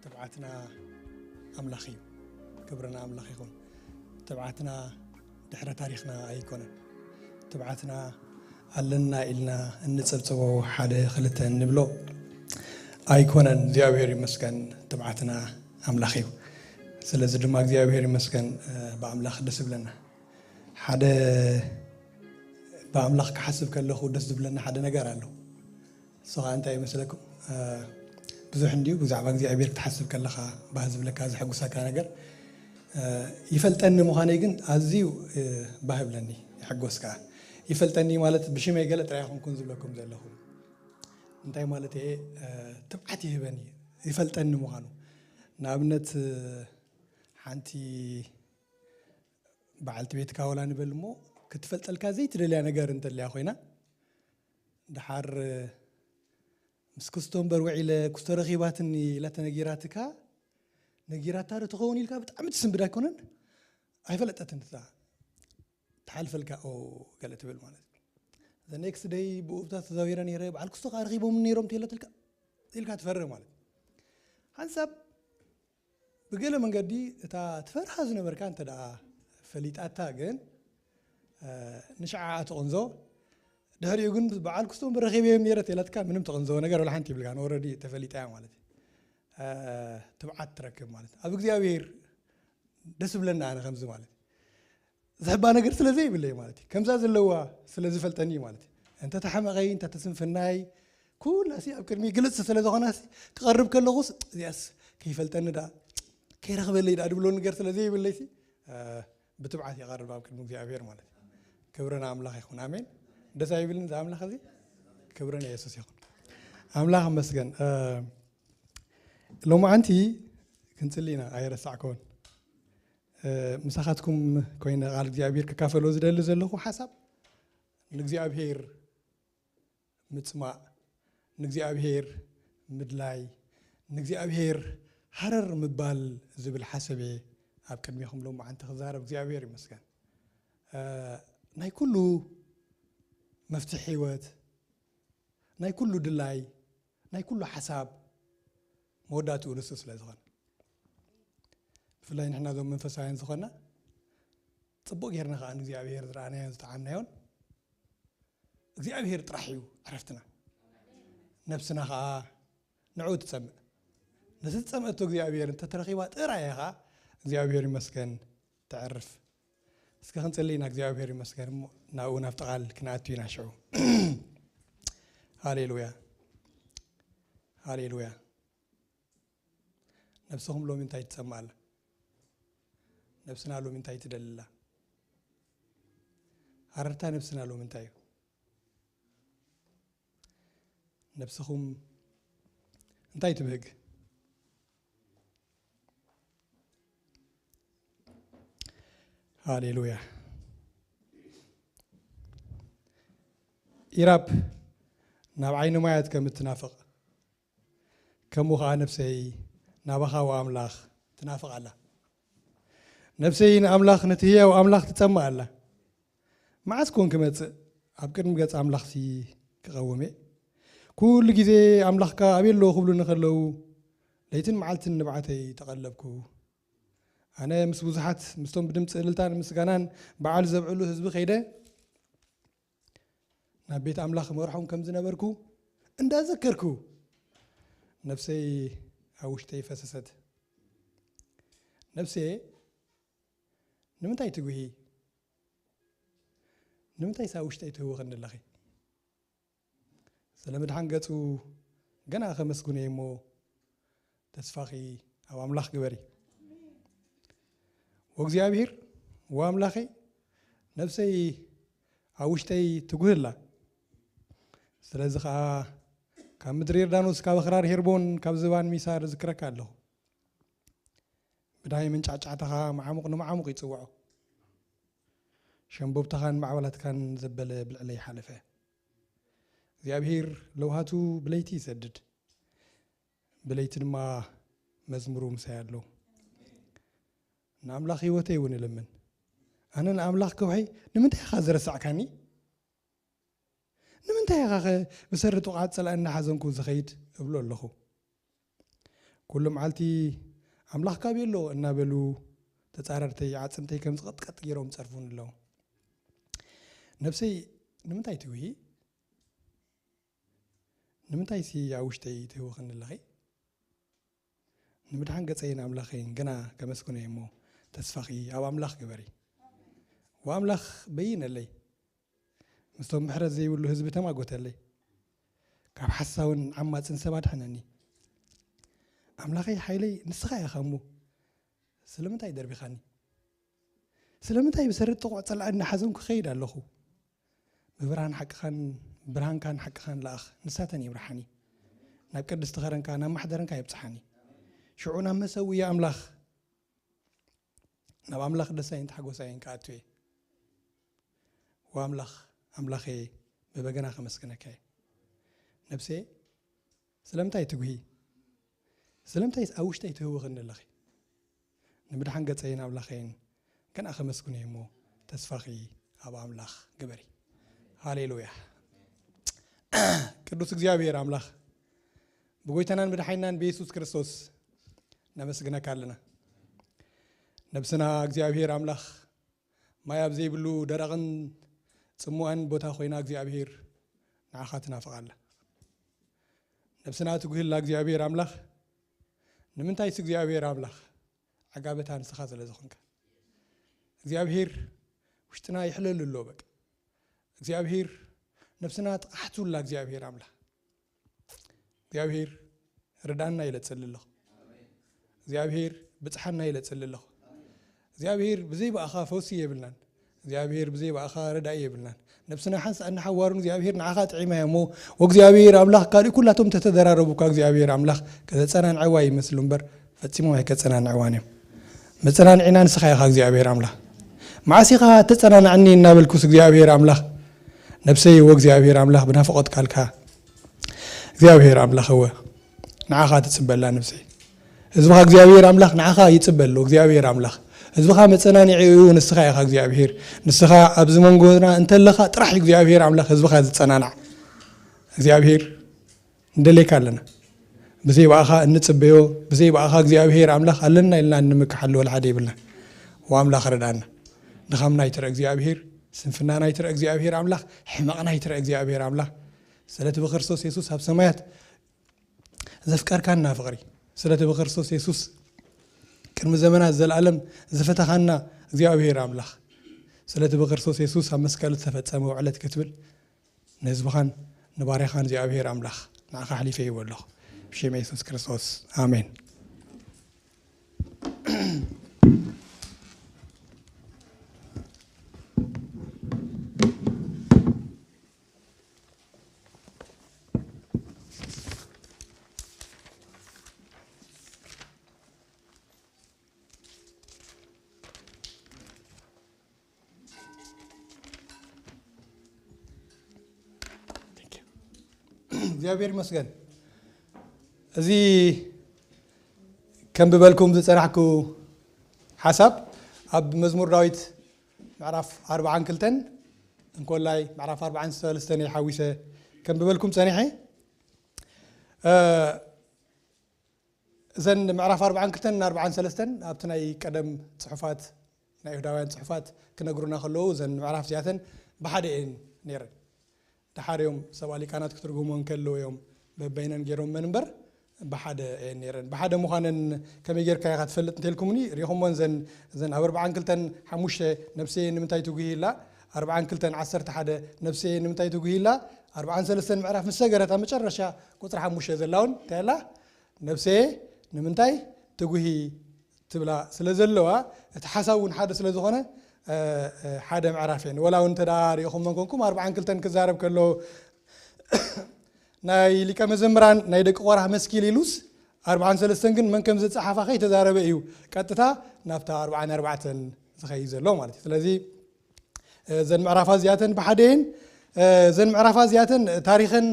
ትብዓትና ኣምላኽ እዩ። ክብርና ኣምላኽ ይኹን። ትብዓትና ድሕረ ታሪኽና ኣይኮነን። ትብዓትና ኣለና ኢልና እንጸብጸቦ፣ ሓደ ክልተ እንብሎ ኣይኮነን። እግዚኣብሔር ይመስገን፣ ትብዓትና ኣምላኽ እዩ። ስለዚ ድማ እግዚኣብሔር ይመስገን፣ እ፣ ብኣምላኽ ደስ ይብለና። ሓደ ብኣምላኽ ክሓስብ ከለኹ ደስ ዝብለና ሓደ ነገር ኣሎ። ንሱ ኸዓ እንታይ ይመስለኩም? እ፣ ብዙሕ እንድዩ ብዛዕባ እግዚኣብሔር ክትሓስብ ከለኻ ባህ ዝብለካ፣ ዘሐጉሰካ ነገር፣ እ፣ ይፈልጠኒ ምዃነይ ግን ኣዝዩ፣ እ፣ ባህ ይብለኒ፣ ይሕጎስ ከኣ። ይፈልጠኒ ማለት ብሽመይ ገለ ጥራይ ኣይኮንኩን ዝብለኩም ዘለኹ። እንታይ ማለት እየ? እ፣ ትብዓት ይህበኒ፣ ይፈልጠኒ ምዃኑ። ንኣብነት፣ እ፣ ሓንቲ በዓልቲ ቤትካ ወላ ንበል እሞ፣ ክትፈልጠልካ ዘይትደልያ ነገር እንተልያ ኮይና፣ ደሓር ምስ ክስቶ እምበር ውዒለ፣ ክስቶ ረኺባትኒ ኢላ ተነጊራትካ፣ ነጊራታ ዶ ትኸውን ኢልካ ብጣዕሚ ትስንብድ ኣይኮነን? ኣይፈለጠትን እታ ትሓልፈልካ፣ ኦ፣ ገለ ትብል ማለት እዩ። The next day ብኡብታ ተዛዊረ ነይረ፣ በዓል ክስቶ ከኣ ረኺቦም ነይሮም ተይለትልካ ኢልካ ትፈርህ ማለት እዩ። ሓንሳብ ብገለ መንገዲ እታ ትፈርሃ ዝነበርካ እንተ ደኣ ፈሊጣታ ግን፣ እ፣ ንሽዓ ትቕንዞ። ድሕሪኡ ግን በዓል ክስቶ እምበር ረኺበዮም ነይረ ተይላትካ ምንም ትቕንዞ ነገር ወላ ሓንቲ ይብልካ፣ ንኦረዲ ተፈሊጣ እያ ማለት እዩ። እ፣ ትብዓት ትረክብ ማለት እዩ። ኣብ እግዚኣብሔር ደስ ይብለና ኣነ ከምዚ ማለት እዩ። ዝሕባ ነገር ስለ ዘይብለይ ማለት እዩ። ከምዛ ዘለዋ ስለ ዝፈልጠኒ እዩ ማለት እዩ። እንተ ተሓመቐይ፣ እንተ ተስንፍናይ፣ ኩላሲ ኣብ ቅድሚ ግልጽ ስለ ዝኾናሲ፣ ክቐርብ ከለኹስ፣ እዚኣስ ከይፈልጠኒ ደኣ፣ ከይረኽበለይ ደኣ ድብሎ ነገር ስለ ዘይብለይሲ፣ እ፣ ብትብዓት ይቐርብ ኣብ ቅድሚ እግዚኣብሔር ማለት እዩ። ክብሪ ንኣምላኽ ይኹን። ኣሜን። ደስ ኣይብልን እዚ ኣምላኽ እዚ? ክብሪ ንየሱስ ይኹን። ኣምላኽ ይመስገን። እ፣ ሎማዓንቲ ክንጽሊ ኢና፣ ኣይረሳዕኩዎን። እ፣ ምሳኻትኩም ኮይነ ቃል እግዚኣብሔር ክካፈሎ ዝደሊ ዘለኹ ሓሳብ ንእግዚኣብሔር ምጽማእ፣ ንእግዚኣብሔር ምድላይ፣ ንእግዚኣብሔር ሃረር ምባል ዝብል ሓሳብ እየ ኣብ ቅድሜኹም ሎማዓንቲ ክዛረብ። እግዚኣብሔር ይመስገን። እ፣ ናይ ኩሉ መፍትሒ ህይወት፣ ናይ ኩሉ ድላይ፣ ናይ ኩሉ ሓሳብ መወዳእትኡ ንሱ ስለ ዝኾነ፣ ብፍላይ ንሕና እዞም መንፈሳውያን ዝኾና፣ ጽቡቕ ጌርና ከኣ ንእግዚኣብሔር ዝረኣናዮን ዝጠዓምናዮን እግዚኣብሔር ጥራሕ እዩ ዕረፍትና። ነብስና ከኣ ንዕኡ ትጸምእ። ነቲ ዝጸምአቶ እግዚኣብሔር እንተተረኺባ ጥራይ እያ ከኣ እግዚኣብሔር ይመስገን ተዕርፍ። እስከ ክንጽሊ ኢና። እግዚኣብሔር ይመስገን እሞ ናብኡ ናብቲ ቃል ክንኣቱ ኢና ሽዑ። ሃሌሉያ። ሃሌሉያ። ነብስኹም ሎሚ እንታይ ትጸምእ ኣላ? ነብስና ሎሚ እንታይ ትደሊ ኣላ? ሃረርታ ነብስና ሎሚ እንታይ እዩ? ነብስኹም እንታይ ትብህግ? ሃሌሉያ። ኢራብ ናብ ዓይኒ ማያት ከም እትናፍቕ፣ ከምኡ ኸዓ ነፍሰይ ናባኻ ወኣምላኽ ትናፍቕ ኣላ። ነፍሰይ ንኣምላኽ፣ ነቲ ህያው ኣምላኽ ትጸምእ ኣላ። መዓስ ኮን ክመጽእ ኣብ ቅድሚ ገጽ ኣምላኽሲ ክቐውም እየ? ኩሉ ግዜ ኣምላኽካ ኣበይ ኣሎ ክብሉኒ ከለዉ፣ ለይትን መዓልትን ንብዓተይ ተቐለብኩ። ኣነ ምስ ብዙሓት፣ ምስቶም ብድምጺ እልልታን ምስጋናን በዓል ዘብዕሉ ህዝቢ ከይደ፣ ናብ ቤት ኣምላኽ መርሖም ከም ዝነበርኩ እንዳዘከርኩ፣ ነፍሰይ ኣብ ውሽጠይ ፈሰሰት። ነፍሰየ፣ ንምንታይ ትጉሂ? ንምንታይስ ኣብ ውሽጠይ ትህውኽኒ ኣለኺ? ስለ ምድሓን ገጹ ገና ከመስግኖ እየ እሞ፣ ተስፋኺ ኣብ ኣምላኽ ግበሪ። ወእግዚኣብሔር ወኣምላኸይ፣ ነፍሰይ ኣብ ውሽጠይ ትጉህ ኣላ። ስለዚ ኸኣ ካብ ምድሪ ዮርዳኖስ፣ ካብ ኣኽራን ሄርሞን፣ ካብ ዝባን ሚሳር እዝክረካ ኣለኹ። ብዳይ መንጫዕጫዕታኻ መዓሙቕ ንመዓሙቕ ይጽውዖ። ሸምቦብታኻን ማዕበላትካን ዘበለ ብልዕለይ ሓለፈ። እግዚኣብሔር ለውሃቱ ብለይቲ ይሰድድ፣ ብለይቲ ድማ መዝሙሩ ምሳይ ኣሎ። ንኣምላኽ ህይወተይ እውን እልምን። ኣነ ንኣምላኽ ከውሒ፣ ንምንታይ ኢኻ ዝረሳዕካኒ? ንምንታይ ኢኻ ኸ ብሰሪ ጥቕዓት ጸላኢ እናሓዘንኩ ዝኸይድ? እብሎ ኣለኹ። ኩሉ መዓልቲ ኣምላኽ ካበይ ኣሎ እናበሉ ተጻረርተይ ዓጽምተይ ከም ዝቐጥቀጥ ገይሮም ጸርፉኒ ኣለዉ። ነብሰይ ንምንታይ ትጉሂ? ንምንታይሲ ኣብ ውሽጠይ ትህውኽኒ ኣለኺ? ንምድሓን ገጸይን ኣምላኸይን ግና ከመስግኖ እየ እሞ፣ ተስፋኺ ኣብ ኣምላኽ ግበሪ። ወኣምላኽ በይነለይ፣ ምስቶም ምሕረት ዘይብሉ ህዝቢ ተማጎተለይ። ካብ ሓሳውን ዓማጽን ሰብ ኣድሕነኒ። ኣምላኸይ ሓይለይ ንስኻ ኢኻ እሞ፣ ስለምንታይ ደርቢኻኒ? ስለምንታይ ብሰሪ ጥቑዕ ጸላኢ እናሓዘንኩ ክኸይድ ኣለኹ? ብብርሃን ሓቅኻን ብርሃንካን ሓቅኻን ለኣኽ፣ ንሳተን ይምርሓኒ። ናብ ቅድስቲ ኸረንካ፣ ናብ ማሕደረንካ የብጽሓኒ። ሽዑ ናብ መሰውኢ ኣምላኽ፣ ናብ ኣምላኽ ደሳይን ተሓጎሳይን ክኣቱ እየ። ወኣምላኽ፣ ኣምላኸየ፣ ብበገና ከመስግነካ እየ። ነብሰየ፣ ስለምንታይ ትጉሂ? ስለምንታይ ኣብ ውሽጠይ ትህውኽኒ ኣለኺ? ንምድሓን ገጸይን ኣምላኸይን ገና ከመስግኖ እየ እሞ፣ ተስፋኺ ኣብ ኣምላኽ ግበሪ። ሃሌሉያ። ቅዱስ እግዚኣብሔር ኣምላኽ፣ ብጎይታናን መድሓኒናን ብየሱስ ክርስቶስ ነመስግነካ ኣለና። ነብስና እግዚኣብሔር ኣምላኽ፣ ማይ ኣብ ዘይብሉ ደረቕን ጽሙኣን ቦታ ኮይና እግዚኣብሔር ንዓኻ ትናፍቕ ኣላ። ነብስና ትጉህላ እግዚኣብሔር ኣምላኽ፣ ንምንታይስ እግዚኣብሔር ኣምላኽ፣ ዓጋበታ ንስኻ ስለ ዝኾንካ። እግዚኣብሔር ውሽጥና ይሕለሉ ኣሎ በቃ። እግዚኣብሔር ነብስና ጥቓሕቱላ እግዚኣብሔር ኣምላኽ። እግዚኣብሔር ርዳና ኢለ ጸሊ ኣለኹ። እግዚኣብሔር ብጽሓና ኢለ ጸሊ ኣለኹ። እግዚኣብሔር ብዘይ ብኣኻ ፈውሲ የብልናን። እግዚኣብሔር ብዘይ ብኣኻ ረዳኢ የብልናን። ነብስና ሓንሳእ እናሓዋሩን እግዚኣብሔር ንዓኻ ጥዒማ እያ እሞ፣ ወእግዚኣብሔር ኣምላኽ ካልእ ኩላቶም ተተደራረቡካ እግዚኣብሔር ኣምላኽ ከተጸናንዕዋ ይመስሉ እምበር ፈጺሞም ኣይከጸናንዕዋን እዮም። መጸናንዒና ንስኻ ኢኻ እግዚኣብሔር ኣምላኽ። መዓስ ኢኻ ተጸናንዓኒ እናበልኩስ እግዚኣብሔር ኣምላኽ ነብሰይ ወእግዚኣብሔር ኣምላኽ ብናፍቖት ቃልካ እግዚኣብሔር ኣምላኽ እወ ንዓኻ ትጽበላ ነብሰይ። ህዝብኻ እግዚኣብሔር ኣምላኽ ንዓኻ ይጽበ ኣሎ። እግዚኣብሔር ኣምላኽ ህዝብኻ መጸናንዒ እዩ፣ ንስኻ ኢኻ እግዚኣብሔር። ንስኻ ኣብዚ መንጎና እንተለኻ ጥራሕ እዩ እግዚኣብሔር ኣምላኽ ህዝብኻ ዝጸናናዕ። እግዚኣብሔር ንደልየካ ኣለና። ብዘይ ብኣኻ እንጽበዮ፣ ብዘይ ብኣኻ እግዚኣብሔር ኣምላኽ ኣለና ኢልና እንምክሓሉ ወላ ሓደ የብልና። ወኣምላኽ ርዳና። ድኻምና ይትረእ እግዚኣብሔር፣ ስንፍናና ይትረእ እግዚኣብሔር ኣምላኽ፣ ሕመቕና ይትረእ እግዚኣብሔር ኣምላኽ። ስለቲ ብክርስቶስ የሱስ ኣብ ሰማያት ዘፍቀርካና ፍቕሪ፣ ስለቲ ብክርስቶስ የሱስ ቅድሚ ዘመናት ዘለኣለም ዝፈተኻና እግዚኣብሔር ኣምላኽ፣ ስለቲ ብክርስቶስ የሱስ ኣብ መስቀል ዝተፈጸመ ውዕለት ክትብል ንህዝብኻን ንባርያኻን እግዚኣብሔር ኣምላኽ ንዓኻ ኣሕሊፈ ይህቦ ኣለኹ። ብሽም የሱስ ክርስቶስ ኣሜን። እግዚኣብሔር ይመስገን። እዚ ከንብበልኩም ዝጸናሕኩ ሓሳብ ኣብ መዝሙር ዳዊት ምዕራፍ ኣርብዓን ክልተን እንኮላይ ምዕራፍ ኣርብዓን ሰለስተን እየ ሓዊሰ ከንብበልኩም ጸኒሐ። እ፣ እዘን ምዕራፍ ኣርብዓን ክልተን ኣርብዓን ሰለስተን ኣብቲ ናይ ቀደም ጽሑፋት፣ ናይ ይሁዳውያን ጽሑፋት ክነግሩና ከለዉ፣ እዘን ምዕራፍ እዚኣተን ብሓደ እየን ነይረን። ደሓር እዮም ሰብኣ ሊቃናት ክትርጉሞ እንከለዉ እዮም በበይነን ገይሮመን እምበር፣ ብሓደ እየን ነይረን። ብሓደ ምዃነን ከመይ ጌርካ ኢኻ ትፈልጥ እንተልኩምኒ፣ ሪኹሞን እዘን፣ እዘን ኣብ ኣርብዓን ክልተን ሓሙሽተ ነብሰየ ንምንታይ ትጉሂ ኢላ፣ ኣርብዓን ክልተን ዓሰርተ ሓደ ነብሰየ ንምንታይ ትጉሂ ኢላ፣ ኣርብዓን ሰለስተን ምዕራፍ ምስ ሰገረት ኣብ መጨረሻ ቁጽሪ ሓሙሽተ ዘላ እውን እንታይ ኣላ? ነብሰየ ንምንታይ ትጉሂ ትብላ ስለ ዘለዋ፣ እቲ ሓሳብ እውን ሓደ ስለ ዝኾነ፣ እ፣ እ፣ ሓደ ምዕራፍ እየን። ወላ እውን እንተ ደኣ ሪኢኹሞ ኮንኩም፣ ኣርብዓን ክልተን ክዛረብ ከሎ፣ ናይ ሊቀ መዘምራን ናይ ደቂ ቆራህ መስኪል ኢሉስ፣ ኣርብዓን ሰለስተን ግን መን ከም ዝጸሓፋ ከይተዛረበ እዩ ቀጥታ ናብታ ኣርብዓን ኣርባዕተን ዝኸይድ ዘሎ ማለት እዩ። ስለዚ፣ እዘን ምዕራፋት እዚኣተን ብሓደ እየን። እዘን ምዕራፋት እዚኣተን ታሪኸን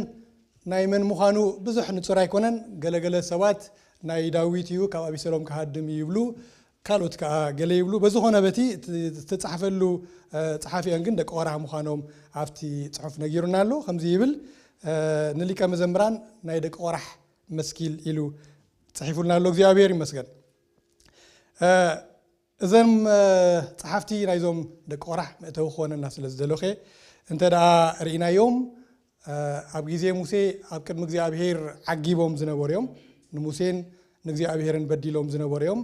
ናይ መን ምዃኑ ብዙሕ ንጹር ኣይኮነን። ገለገለ ሰባት ናይ ዳዊት እዩ፣ ካብ ኣቢሰሎም ክሃድም እዩ ይብሉ፣ ካልኦት ከኣ ገለ ይብሉ። በዝኾነ በቲ ዝተጻሕፈሉ፣ እ፣ ጸሓፊኦን ግን ደቂ ቆራሕ ምዃኖም ኣብቲ ጽሑፍ ነጊሩና ኣሎ። ከምዚ ይብል፣ እ፣ ንሊቀ መዘምራን ናይ ደቂ ቆራሕ መስኪል ኢሉ ጽሒፉልና ኣሎ። እግዚኣብሔር ይመስገን። እዘም ጸሓፍቲ ናይዞም ደቂ ቆራሕ መእተዊ ክኾነና ስለ ዝደለኹ፣ እንተ ደኣ ርኢናዮም፣ ኣብ ግዜ ሙሴ ኣብ ቅድሚ እግዚኣብሔር ዓጊቦም ዝነበሩ እዮም። ንሙሴን ንእግዚኣብሔርን በዲሎም ዝነበሩ እዮም።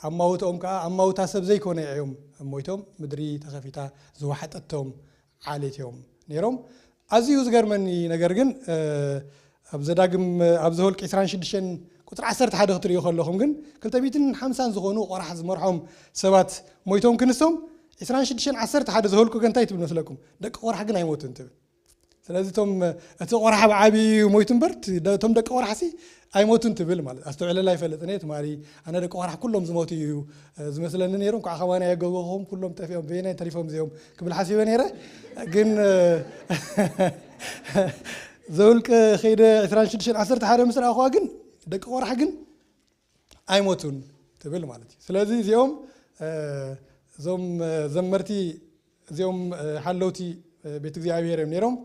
ኣማውትኦም ከኣ ኣማውታ ሰብ ዘይኮነ እዮም ሞይቶም። ምድሪ ተኸፊታ ዝወሓጠቶም ዓሌት እዮም ነይሮም። ኣዝዩ ዝገርመኒ ነገር ግን፣ ኣብ ዘዳግም፣ ኣብ ዘኍልቅ ዕስራን ሽዱሽተን ቁጽሪ ዓሰርተ ሓደ ክትርእዩ ከለኹም ግን፣ ክልተ ሚእትን ሓምሳን ዝኾኑ ቆራሕ ዝመርሖም ሰባት ሞይቶም ክንሶም፣ ዕስራን ሽዱሽተን ዓሰርተ ሓደ ዘኍልቁ ግን እንታይ ትብል መስለኩም? ደቂ ቆራሕ ግን ኣይሞቱን ትብል። ስለዚ እቶም፣ እቲ ቆራሕ ብዓቢኡ ሞይቱ እምበር፣ እቲ ደ-፣ እቶም ደቂ ቆራሕሲ ኣይሞቱን ትብል ማለት። ኣስተውዕለላ ኣይፈልጥን እየ ትማሊ። ኣነ ደቂ ቆራሕ ኩሎም ዝሞቱ እዩ ዝመስለኒ ነይሩ። እንኳዕ ከማና የገበኹም፣ ኩሎም ጠፊኦም፣ በየናይ ተሪፎም እዚኦም ክብል ሓሲበ ነይረ። ግን ዘኍልቅ ከይደ ዕስራን ሽዱሽተን ዓሰርተ ሓደ ምስ ረኣኹዋ ግን ደቂ ቆራሕ ግን ኣይሞቱን ትብል ማለት እዩ። ስለዚ እዚኦም፣ እዞም ዘመርቲ፣ እዚኦም ሓለውቲ ቤት እግዚኣብሔር እዮም ነይሮም።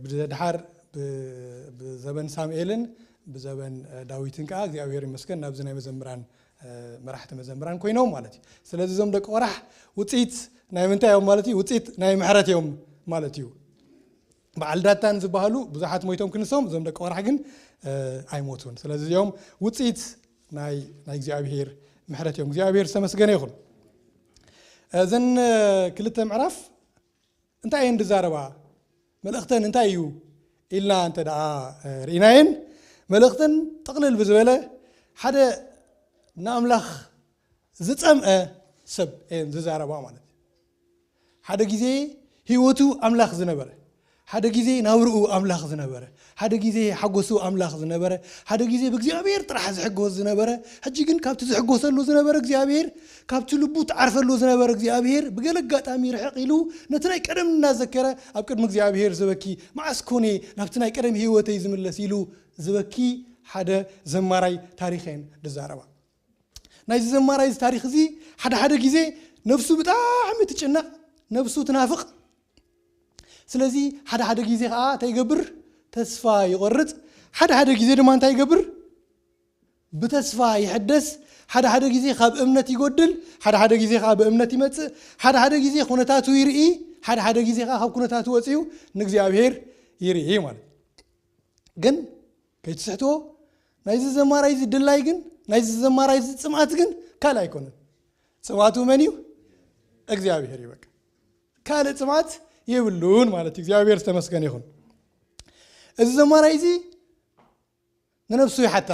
ብድሓር ብ-፣ ብዘበን ሳሙኤልን ብዘበን ዳዊትን ከዓ እግዚኣብሔር ይመስገን ናብዚ ናይ መዘምራን፣ መራሕቲ መዘምራን ኮይኖም ማለት እዩ። ስለዚ እዞም ደቂ ቆራሕ ውፅኢት ናይ ምንታይ እዮም ማለት እዩ? ውፅኢት ናይ ምሕረት እዮም ማለት እዩ። በዓል ዳታን ዝበሃሉ ብዙሓት ሞይቶም ክንሶም፣ እዞም ደቂ ቆራሕ ግን ኣይሞቱን። ስለዚ እዚኦም ውፅኢት ናይ፣ ናይ እግዚኣብሔር ምሕረት እዮም። እግዚኣብሔር ዝተመስገነ ይኹን። እዘን ክልተ ምዕራፍ እንታይ እየን ዝዛረባ? መልእኽተን እንታይ እዩ ኢልና እንተ ደኣ ርኢናየን፣ መልእኽተን ጥቕልል ብዝበለ ሓደ ንኣምላኽ ዝጸምአ ሰብ እየን ዝዛረባ ማለት እዩ። ሓደ ግዜ ህይወቱ ኣምላኽ ዝነበረ፣ ሓደ ግዜ ናብርኡ ኣምላኽ ዝነበረ፣ ሓደ ግዜ ሓጎሱ ኣምላኽ ዝነበረ፣ ሓደ ግዜ ብእግዚኣብሔር ጥራሕ ዝሕጎስ ዝነበረ፣ ሕጂ ግን ካብቲ ዝሕጎሰሉ ዝነበረ እግዚኣብሔር፣ ካብቲ ልቡ ትዓርፈሉ ዝነበረ እግዚኣብሔር ብገለ ኣጋጣሚ ርሕቕ ኢሉ ነቲ ናይ ቀደም እናዘከረ ኣብ ቅድሚ እግዚኣብሔር ዝበኪ፣ መዓስ ኮነ ናብቲ ናይ ቀደም ህይወተይ ዝምለስ ኢሉ ዝበኪ ሓደ ዘማራይ ታሪኽ እየን ዝዛረባ። ናይዚ ዘማራይ እዚ ታሪኽ እዚ ሓደ ሓደ ግዜ ነብሱ ብጣዕሚ ትጭነቕ፣ ነብሱ ትናፍቕ። ስለዚ ሓደ ሓደ ግዜ ከዓ እንታይ ይገብር? ተስፋ ይቆርጽ። ሓደ ሓደ ግዜ ድማ እንታይ ይገብር? ብተስፋ ይሕደስ። ሓደ ሓደ ግዜ ካብ እምነት ይጎድል፣ ሓደ ሓደ ግዜ ከዓ ብእምነት ይመጽእ። ሓደ ሓደ ግዜ ኩነታቱ ይርኢ፣ ሓደ ሓደ ግዜ ከዓ ካብ ኩነታቱ ወጺኡ ንእግዚኣብሔር ይርኢ ማለት እዩ። ግን ከይትስሕትዎ፣ ናይዚ ዘማራይ እዚ ድላይ ግን፣ ናይዚ ዘማራይ እዚ ጽምኣት ግን ካልእ ኣይኮነን። ጽምኣቱ መን እዩ? እግዚኣብሔር እዩ። በቃ ካልእ ጽምኣት የብሉን ማለት እዩ። እግዚኣብሔር ዝተመስገነ ይኹን። እዚ ዘማራይ እዚ ንነብሱ ይሓታ።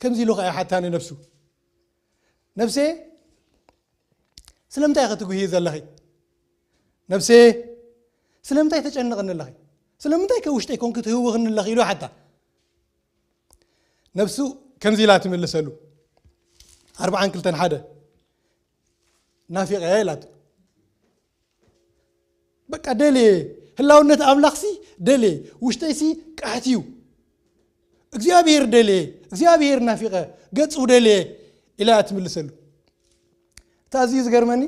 ከምዚ ኢሉ ኸዓ ይሓታ ንነብሱ፣ "ነብሴ፣ ስለምንታይ ኢኺ ትጉህዪ ዘለኺ? ነብሴ፣ ስለምንታይ ተጨንቕኒ ኣለኺ? ስለምንታይ ከ ውሽጠይ ኮንኪ ትህውኽኒ ኣለኺ?" ኢሉ ሓታ። ነብሱ ከምዚ ኢላ ትምልሰሉ፣ ኣርብዓን ክልተን ሓደ፣ "ናፊቐ" ኢላቶ። በቃ ደልየ፣ ህላውነት ኣምላኽሲ ደልየ፣ ውሽጠይሲ ቃሕት እዩ። እግዚኣብሔር ደልየ፣ እግዚኣብሔር ናፊቐ፣ ገጹ ደልየ ኢላ እያ ትምልሰሉ። እቲ ኣዝዩ ዝገርመኒ፣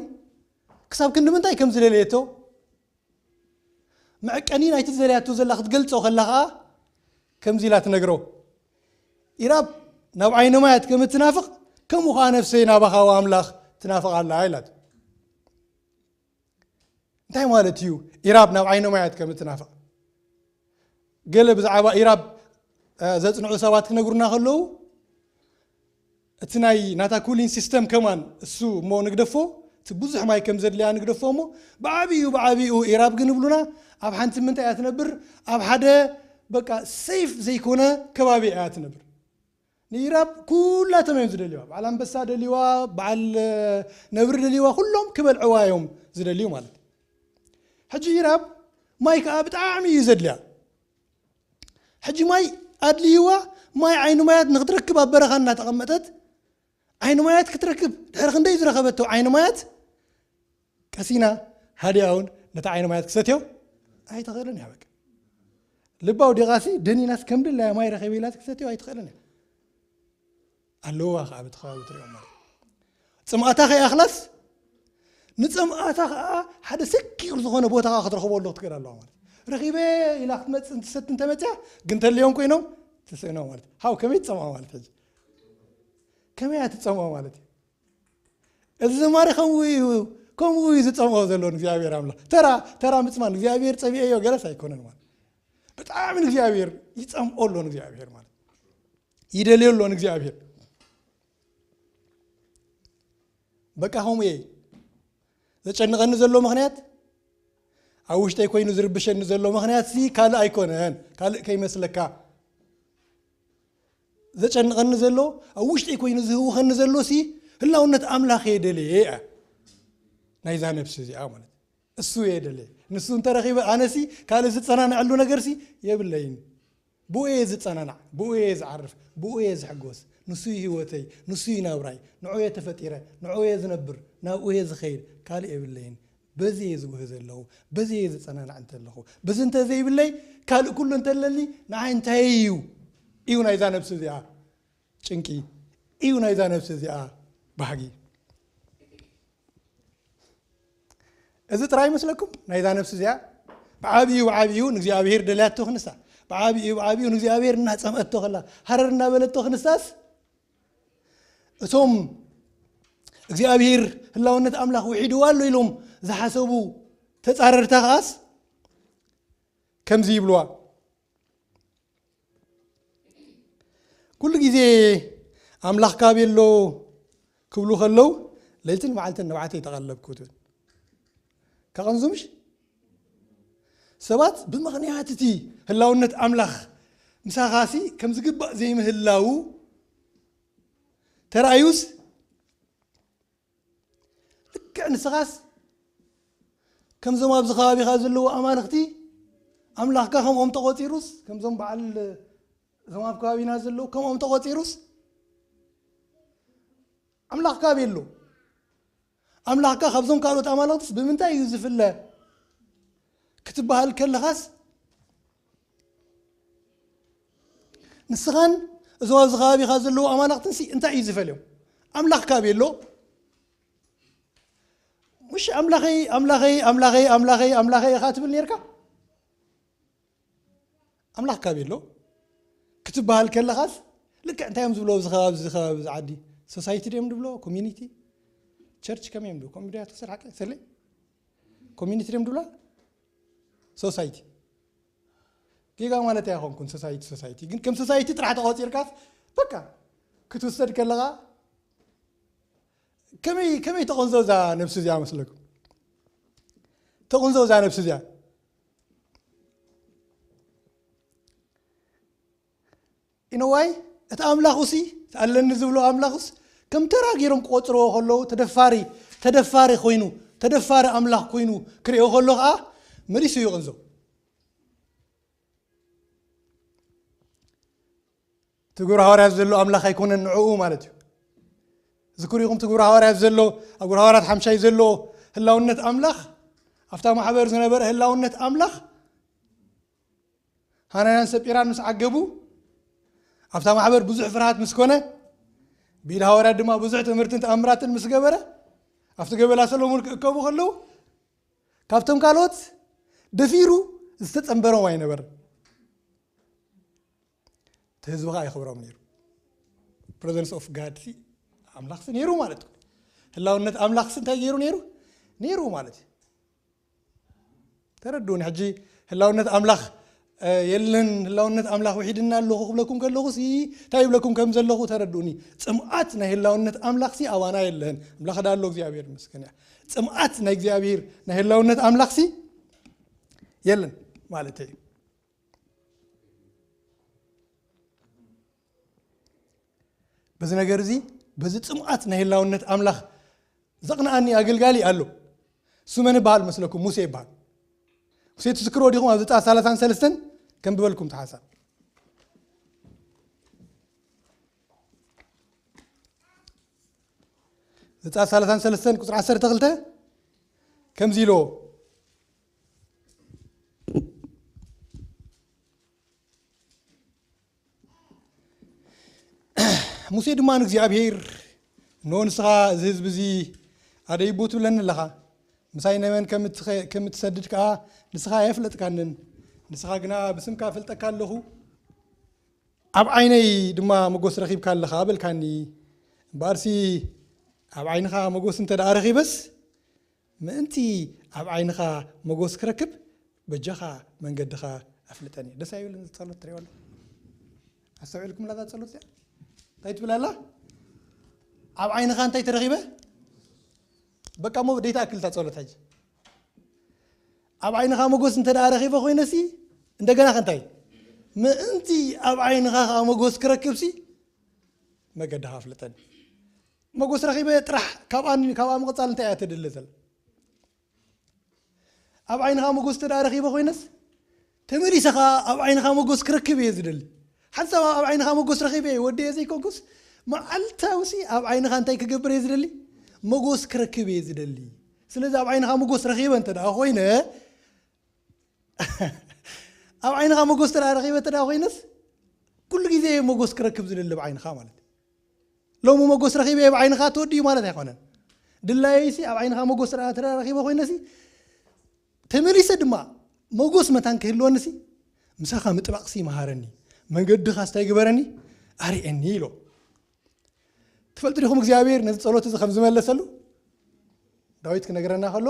ክሳብ ክንዲ ምንታይ ከም ዝደለየቶ፣ መዐቀኒ ናይቲ ዝደለያቶ ዘላ ክትገልጾ ከላ ኸዓ፣ ከምዚ ኢላ ትነግሮ፣ "ኢራብ ናብ ዓይኒ ማያት ከም እትናፍቕ፣ ከምኡ ኸዓ ነፍሰይ ናባኻ ኣምላኽ ትናፍቕ ኣላ" ኢላቶ። እንታይ ማለት እዩ? ኢራብ ናብ ዓይኒ ማያት ከም እትናፍቕ። ገለ ብዛዕባ ኢራብ፣ እ፣ ዘጽንዑ ሰባት ክነግሩና ከለዉ፣ እቲ ናይ ናታ ኩሊን ሲስተም ከማን እሱ እሞ ንግደፎ፣ እቲ ብዙሕ ማይ ከም ዘድልያ ንግደፎ እሞ፣ ብዓቢኡ፣ ብዓቢኡ ኢራብ ግን ይብሉና፣ ኣብ ሓንቲ ምንታይ እያ ትነብር? ኣብ ሓደ በቃ ሴፍ ዘይኮነ ከባቢ እያ ትነብር። ንኢራብ ኩላቶም እዮም ዝደልይዋ። በዓል ኣንበሳ ደልይዋ፣ በዓል፣ እ፣ ነብሪ ደልይዋ፣ ኩሎም ክበልዕዋ እዮም ዝደልዩ ማለት እዩ። ሕጂ ኢራብ ማይ ከዓ ብጣዕሚ እዩ ዘድልያ። ሕጂ ማይ ኣድልይዋ፣ ማይ ዓይኒ ማያት ንክትረክብ ኣብ በረኻ እናተቐመጠት፣ ዓይኒ ማያት ክትረክብ ድሕሪ ክንደይ ዝረኸበቶ ዓይኒ ማያት፣ ቀሲና ሃዲኣ እውን ነቲ ዓይኒ ማያት ክሰትዮ ኣይትኽእልን እያ። በቃ ልባ ኣውዲቓሲ ደኒናስ ከም ድላያ ማይ ረኺበ ኢላስ ክሰትዮ ኣይትኽእልን እያ። ኣለዋ ከዓ በቲ ከባቢ ትሪኦም ማለት ፅምኣታ ከይኣኽላስ ንፅምኣታ ከዓ ሓደ ሰኪር ዝኾነ ቦታ ከዓ ክትረኽቦ ኣሎ ክትክእል ኣለዋ ማለት። ረኺበ ኢላ ክትመፅእ እንትሰቲ እንተመፅያ ግን ተልዮም ኮይኖም ትስእኖ ማለት እዩ። ሃው ከመይ ትጸምኦ ማለት እዩ። ከመይ እያ ትጸምኦ ማለት እዩ። እዚ ዝማሬ ከምኡ እዩ፣ ከምኡ እዩ ዝጸምኦ ዘሎ ንእግዚኣብሔር ኣምላኽ። ተራ፣ ተራ ምጽማን እግዚኣብሔር ጸሚኤዮ ገለስ ኣይኮነን ማለት። ብጣዕሚ ንእግዚኣብሔር ይጸምኦ ኣሎ ንእግዚኣብሔር ማለት። ይደልዮ ኣሎ ንእግዚኣብሔር። በቃ ከምኡ እየ። ዘጨንቐኒ ዘሎ ምኽንያት፣ ኣብ ውሽጠይ ኮይኑ ዝርብሸኒ ዘሎ ምኽንያት ሲ ካልእ ኣይኮነን። ካልእ ከይመስለካ። ዘጨንቐኒ ዘሎ፣ ኣብ ውሽጠይ ኮይኑ ዝህውኸኒ ዘሎ ሲ ህላውነት ኣምላኽ እየ ደልየ እየ። ናይዛ ነፍሲ እዚኣ ማለት እሱ እየ ደልየ። ንሱ እንተረኺበ ኣነሲ ካልእ ዝጸናንዐሉ ነገርሲ የብለይን። ብኡ እየ ዝጸናናዕ፣ ብኡ እየ ዝዓርፍ፣ ብኡ እየ ዝሕጎስ። ንሱ እዩ ህይወተይ፣ ንሱ እዩ ናብራይ። ንዑ እየ ተፈጢረ፣ ንዑ እየ ዝነብር፣ ናብኡ እየ ዝኸይድ፣ ካልእ የብለይን። በዚ እየ ዝጉህ ዘለኹ፣ በዚ እየ ዝጸናናዕ እንተለኹ። በዚ እንተ ዘይብለይ፣ ካልእ ኩሉ እንተለኒ፣ ንዓይ እንታይ እዩ? እዩ ናይዛ ነብሲ እዚኣ ጭንቂ፣ እዩ ናይዛ ነብሲ እዚኣ ባህጊ። እዚ ጥራይ ይመስለኩም? ናይዛ ነብሲ እዚኣ ብዓብዩ፣ ብዓብዩ ንእግዚኣብሔር ደልያቶ ክንሳ፣ ብዓብዩ፣ ብዓብዩ ንእግዚኣብሔር እናጸምአቶ ከላ፣ ሃረር እናበለቶ ክንሳስ፣ እቶም እግዚኣብሔር ህላውነት ኣምላኽ ውሒድዋ ኣሎ ኢሎም ዝሓሰቡ ተጻረርታ ከኣስ ከምዚ ይብልዋ። ኩሉ ግዜ ኣምላኽ ካበይ ኣሎ ክብሉ ከለዉ፣ ለይትን መዓልትን ንብዓተይ ተቐለብኩ ትብል። ከቐንዙ ምሽ? ሰባት ብምኽንያት እቲ ህላውነት ኣምላኽ ምሳኻሲ ከም ዝግባእ ዘይምህላዉ ተራእዩስ፣ ልክዕ ንስኻስ ከምዞም ኣብዚ ከባቢኻ ዘለዉ ኣማልኽቲ ኣምላኽካ ከምኦም ተቖጺሩስ፣ ከምዞም በዓል እዞም ኣብ ከባቢና ዘለዉ ከምኦም ተቖጺሩስ፣ ኣምላኽካ ኣበይ ኣሎ? ኣምላኽካ ካብዞም ካልኦት ኣማልኽትስ ብምንታይ እዩ ዝፍለ? ክትበሃል ከለኻስ፣ ንስኻን እዞም ኣብዚ ከባቢኻ ዘለዉ ኣማልኽትንሲ እንታይ እዩ ዝፈልዮም? ኣምላኽካ ኣበይ ኣሎ? ምሽ ኣምላኸይ፣ ኣምላኸይ፣ ኣምላኸይ፣ ኣምላኸይ፣ ኣምላኸይ ኢኻ ትብል ነርካ? ኣምላኽ ካበይ ኣሎ ክትበሃል ከለኻስ፣ ልክዕ እንታይ እዮም ዝብሎ ኣብዚ ከባቢ፣ እዚ ከባቢ፣ እዚ ዓዲ? ሶሳይቲ ድዮም ዝብሎ? ኮሚኒቲ? ቸርች ከመይ እዮም ዝብሎ? ኮሚኒቲ ትኽስር ሓቂ? ሰለይ? ኮሚኒቲ ድዮም ዝብሎ? ሶሳይቲ። ጌጋ ማለት ኣይኾንኩን፣ ሶሳይቲ፣ ሶሳይቲ። ግን ከም ሶሳይቲ ጥራሕ ተቖጺርካስ፣ በቃ፣ ክትውሰድ ከለኻ፣ ከመይ፣ ከመይ ተቐንዞ እዛ ነብሲ እዚኣ መስለኩም? ተቐንዞ እዛ ነብሲ እዚኣ። ኢነዋይ፣ እቲ ኣምላኹሲ፣ እቲ ኣለኒ ዝብሎ ኣምላኹስ፣ ከም ተራ ገይሮም ክቖጽርዎ ከለዉ፣ ተደፋሪ፣ ተደፋሪ ኮይኑ፣ ተደፋሪ ኣምላኽ ኮይኑ ክርእዮ ከሎ ኸኣ፣ መሊሱ ይቕንዞ። እቲ ግብረ ሃዋርያት ዘሎ ኣምላኽ ኣይኮነን ንዕኡ ማለት እዩ። ዝክሩ ኢኹም፣ እቲ ግብረ ሃዋርያት ዘሎ፣ ኣብ ግብረ ሃዋርያት ሓምሻይ ዘሎ ህላውነት ኣምላኽ፣ ኣብታ ማሕበር ዝነበረ ህላውነት ኣምላኽ፣ ሃናንያን ሰጲራን ምስ ዓገቡ፣ ኣብታ ማሕበር ብዙሕ ፍርሃት ምስ ኮነ፣ ብኢድ ሃዋርያት ድማ ብዙሕ ትምህርትን ተኣምራትን ምስ ገበረ፣ ኣብቲ ገበላ ሰሎሞን ክእከቡ ከለዉ፣ ካብቶም ካልኦት ደፊሩ ዝተጸንበሮም ኣይነበረን። እቲ ህዝቢ ኸዓ የኽብሮም ነይሩ። ፕሬዘንስ ኦፍ ጋድ ሲ ኣምላኽ ሲ ነይሩ ማለት እዩ። ህላውነት ኣምላኽ ሲ እንታይ ገይሩ ነይሩ? ነይሩ ማለት እዩ። ተረድኡኒ። ሕጂ ህላውነት ኣምላኽ፣ እ፣ የለን፣ ህላውነት ኣምላኽ ውሒድና ኣለኹ ክብለኩም ከለኹ ሲ እንታይ ይብለኩም ከም ዘለኹ ተረድኡኒ። ጽምኣት ናይ ህላውነት ኣምላኽ ሲ ኣባና የለን። ኣምላኽ ዳ ኣሎ፣ እግዚኣብሔር ይመስገን እያ። ጽምኣት ናይ እግዚኣብሔር ናይ ህላውነት ኣምላኽ ሲ የለን ማለት እዩ። በዚ ነገር እዚ፣ በዚ ጽምኣት ናይ ህላውነት ኣምላኽ ዘቕንኣኒ ኣገልጋሊ ኣሎ። እሱ መን ይበሃል መስለኩም? ሙሴ ይበሃል። ሙሴ ትዝክርዎ ዲኹም? ኣብ ዘጸኣት ሰላሳን ሰለስተን ከንብበልኩም እቲ ሓሳብ። ዘጸኣት ሰላሳን ሰለስተን ቁጽሪ ዓሰርተ ክልተ ከምዚ ኢልዎ፣ ሙሴ ድማ ንእግዚኣብሔር፣ "እንሆ ንስኻ እዚ ህዝቢ እዚ ኣደይቦ ትብለኒ ኣለኻ፣ ምሳይ ነመን ከም እትኸ-፣ ከም እትሰድድ ከኣ ንስኻ ኣየፍለጥካንን፣ ንስኻ ግና ብስምካ እፈልጠካ ኣለኹ፣ ኣብ ዓይነይ ድማ መጎስ ረኺብካ ኣለኻ በልካኒ። እምበኣርሲ ኣብ ዓይንኻ መጎስ እንተ ደኣ ረኺበስ፣ ምእንቲ ኣብ ዓይንኻ መጎስ ክረክብ በጃኻ መንገድኻ ኣፍልጠኒ። ደስ ኣይብልን እዚ ጸሎት ትሪኦ ኣለኹ? ኣስተውዒልኩም ላዛ ጸሎት እዚኣ? እንታይ ትብል ኣላ? ኣብ ዓይንኻ እንታይ ተረኺበ? በቃ እሞ ደይታ ኣክል እታ ጸሎት ሕጂ። ኣብ ዓይንኻ መጎስ እንተ ደኣ ረኺበ ኮይነሲ፣ እንደገና ከ እንታይ? ምእንቲ ኣብ ዓይንኻ ኸኣ መጎስ ክረክብሲ፣ መገድኻ ኣፍልጠኒ። መጎስ ረኺበ ጥራሕ ካብኣ ን-፣ ካብኣ ምቕጻል እንታይ እያ ትድሊ ዘላ? ኣብ ዓይንኻ መጎስ እንተ ደኣ ረኺበ ኮይነስ፣ ተመሊሰ ኸኣ ኣብ ዓይንኻ መጎስ ክረክብ እየ ዝደሊ። ሓንሳብ ኣብ ዓይንኻ መጎስ ረኺበ እየ ወደየ ዘይኮንኩስ፣ መዓልታውሲ ኣብ ዓይንኻ እንታይ ክገብር እየ ዝደሊ? መጎስ ክረክብ እየ ዝደሊ። ስለዚ ኣብ ዓይንኻ መጎስ ረኺበ እንተ ደኣ ኮይነ፣ ኣብ ዓይንኻ መጎስ እንተ ደኣ ረኺበ እንተ ደኣ ኮይነስ፣ ኩሉ ግዜ እየ መጎስ ክረክብ ዝደሊ ኣብ ዓይንኻ ማለት እዩ። ሎሚ መጎስ ረኺበ እየ ኣብ ዓይንኻ ተወዲኡ ማለት ኣይኮነን። ድላየይሲ ኣብ ዓይንኻ መጎስ እንተ ደኣ ረኺበ ኮይነሲ፣ ተመሊሰ ድማ መጎስ መታን ክህልወንሲ፣ ምሳኻ ምጥባቕሲ መሃረኒ፣ መንገድኻስ እንታይ ግበረኒ? ኣርኤኒ ኢሎ። ትፈልጡ ዲኹም እግዚኣብሔር ነዚ ጸሎት እዚ ከም ዝመለሰሉ? ዳዊት ክነግረና ከሎ፣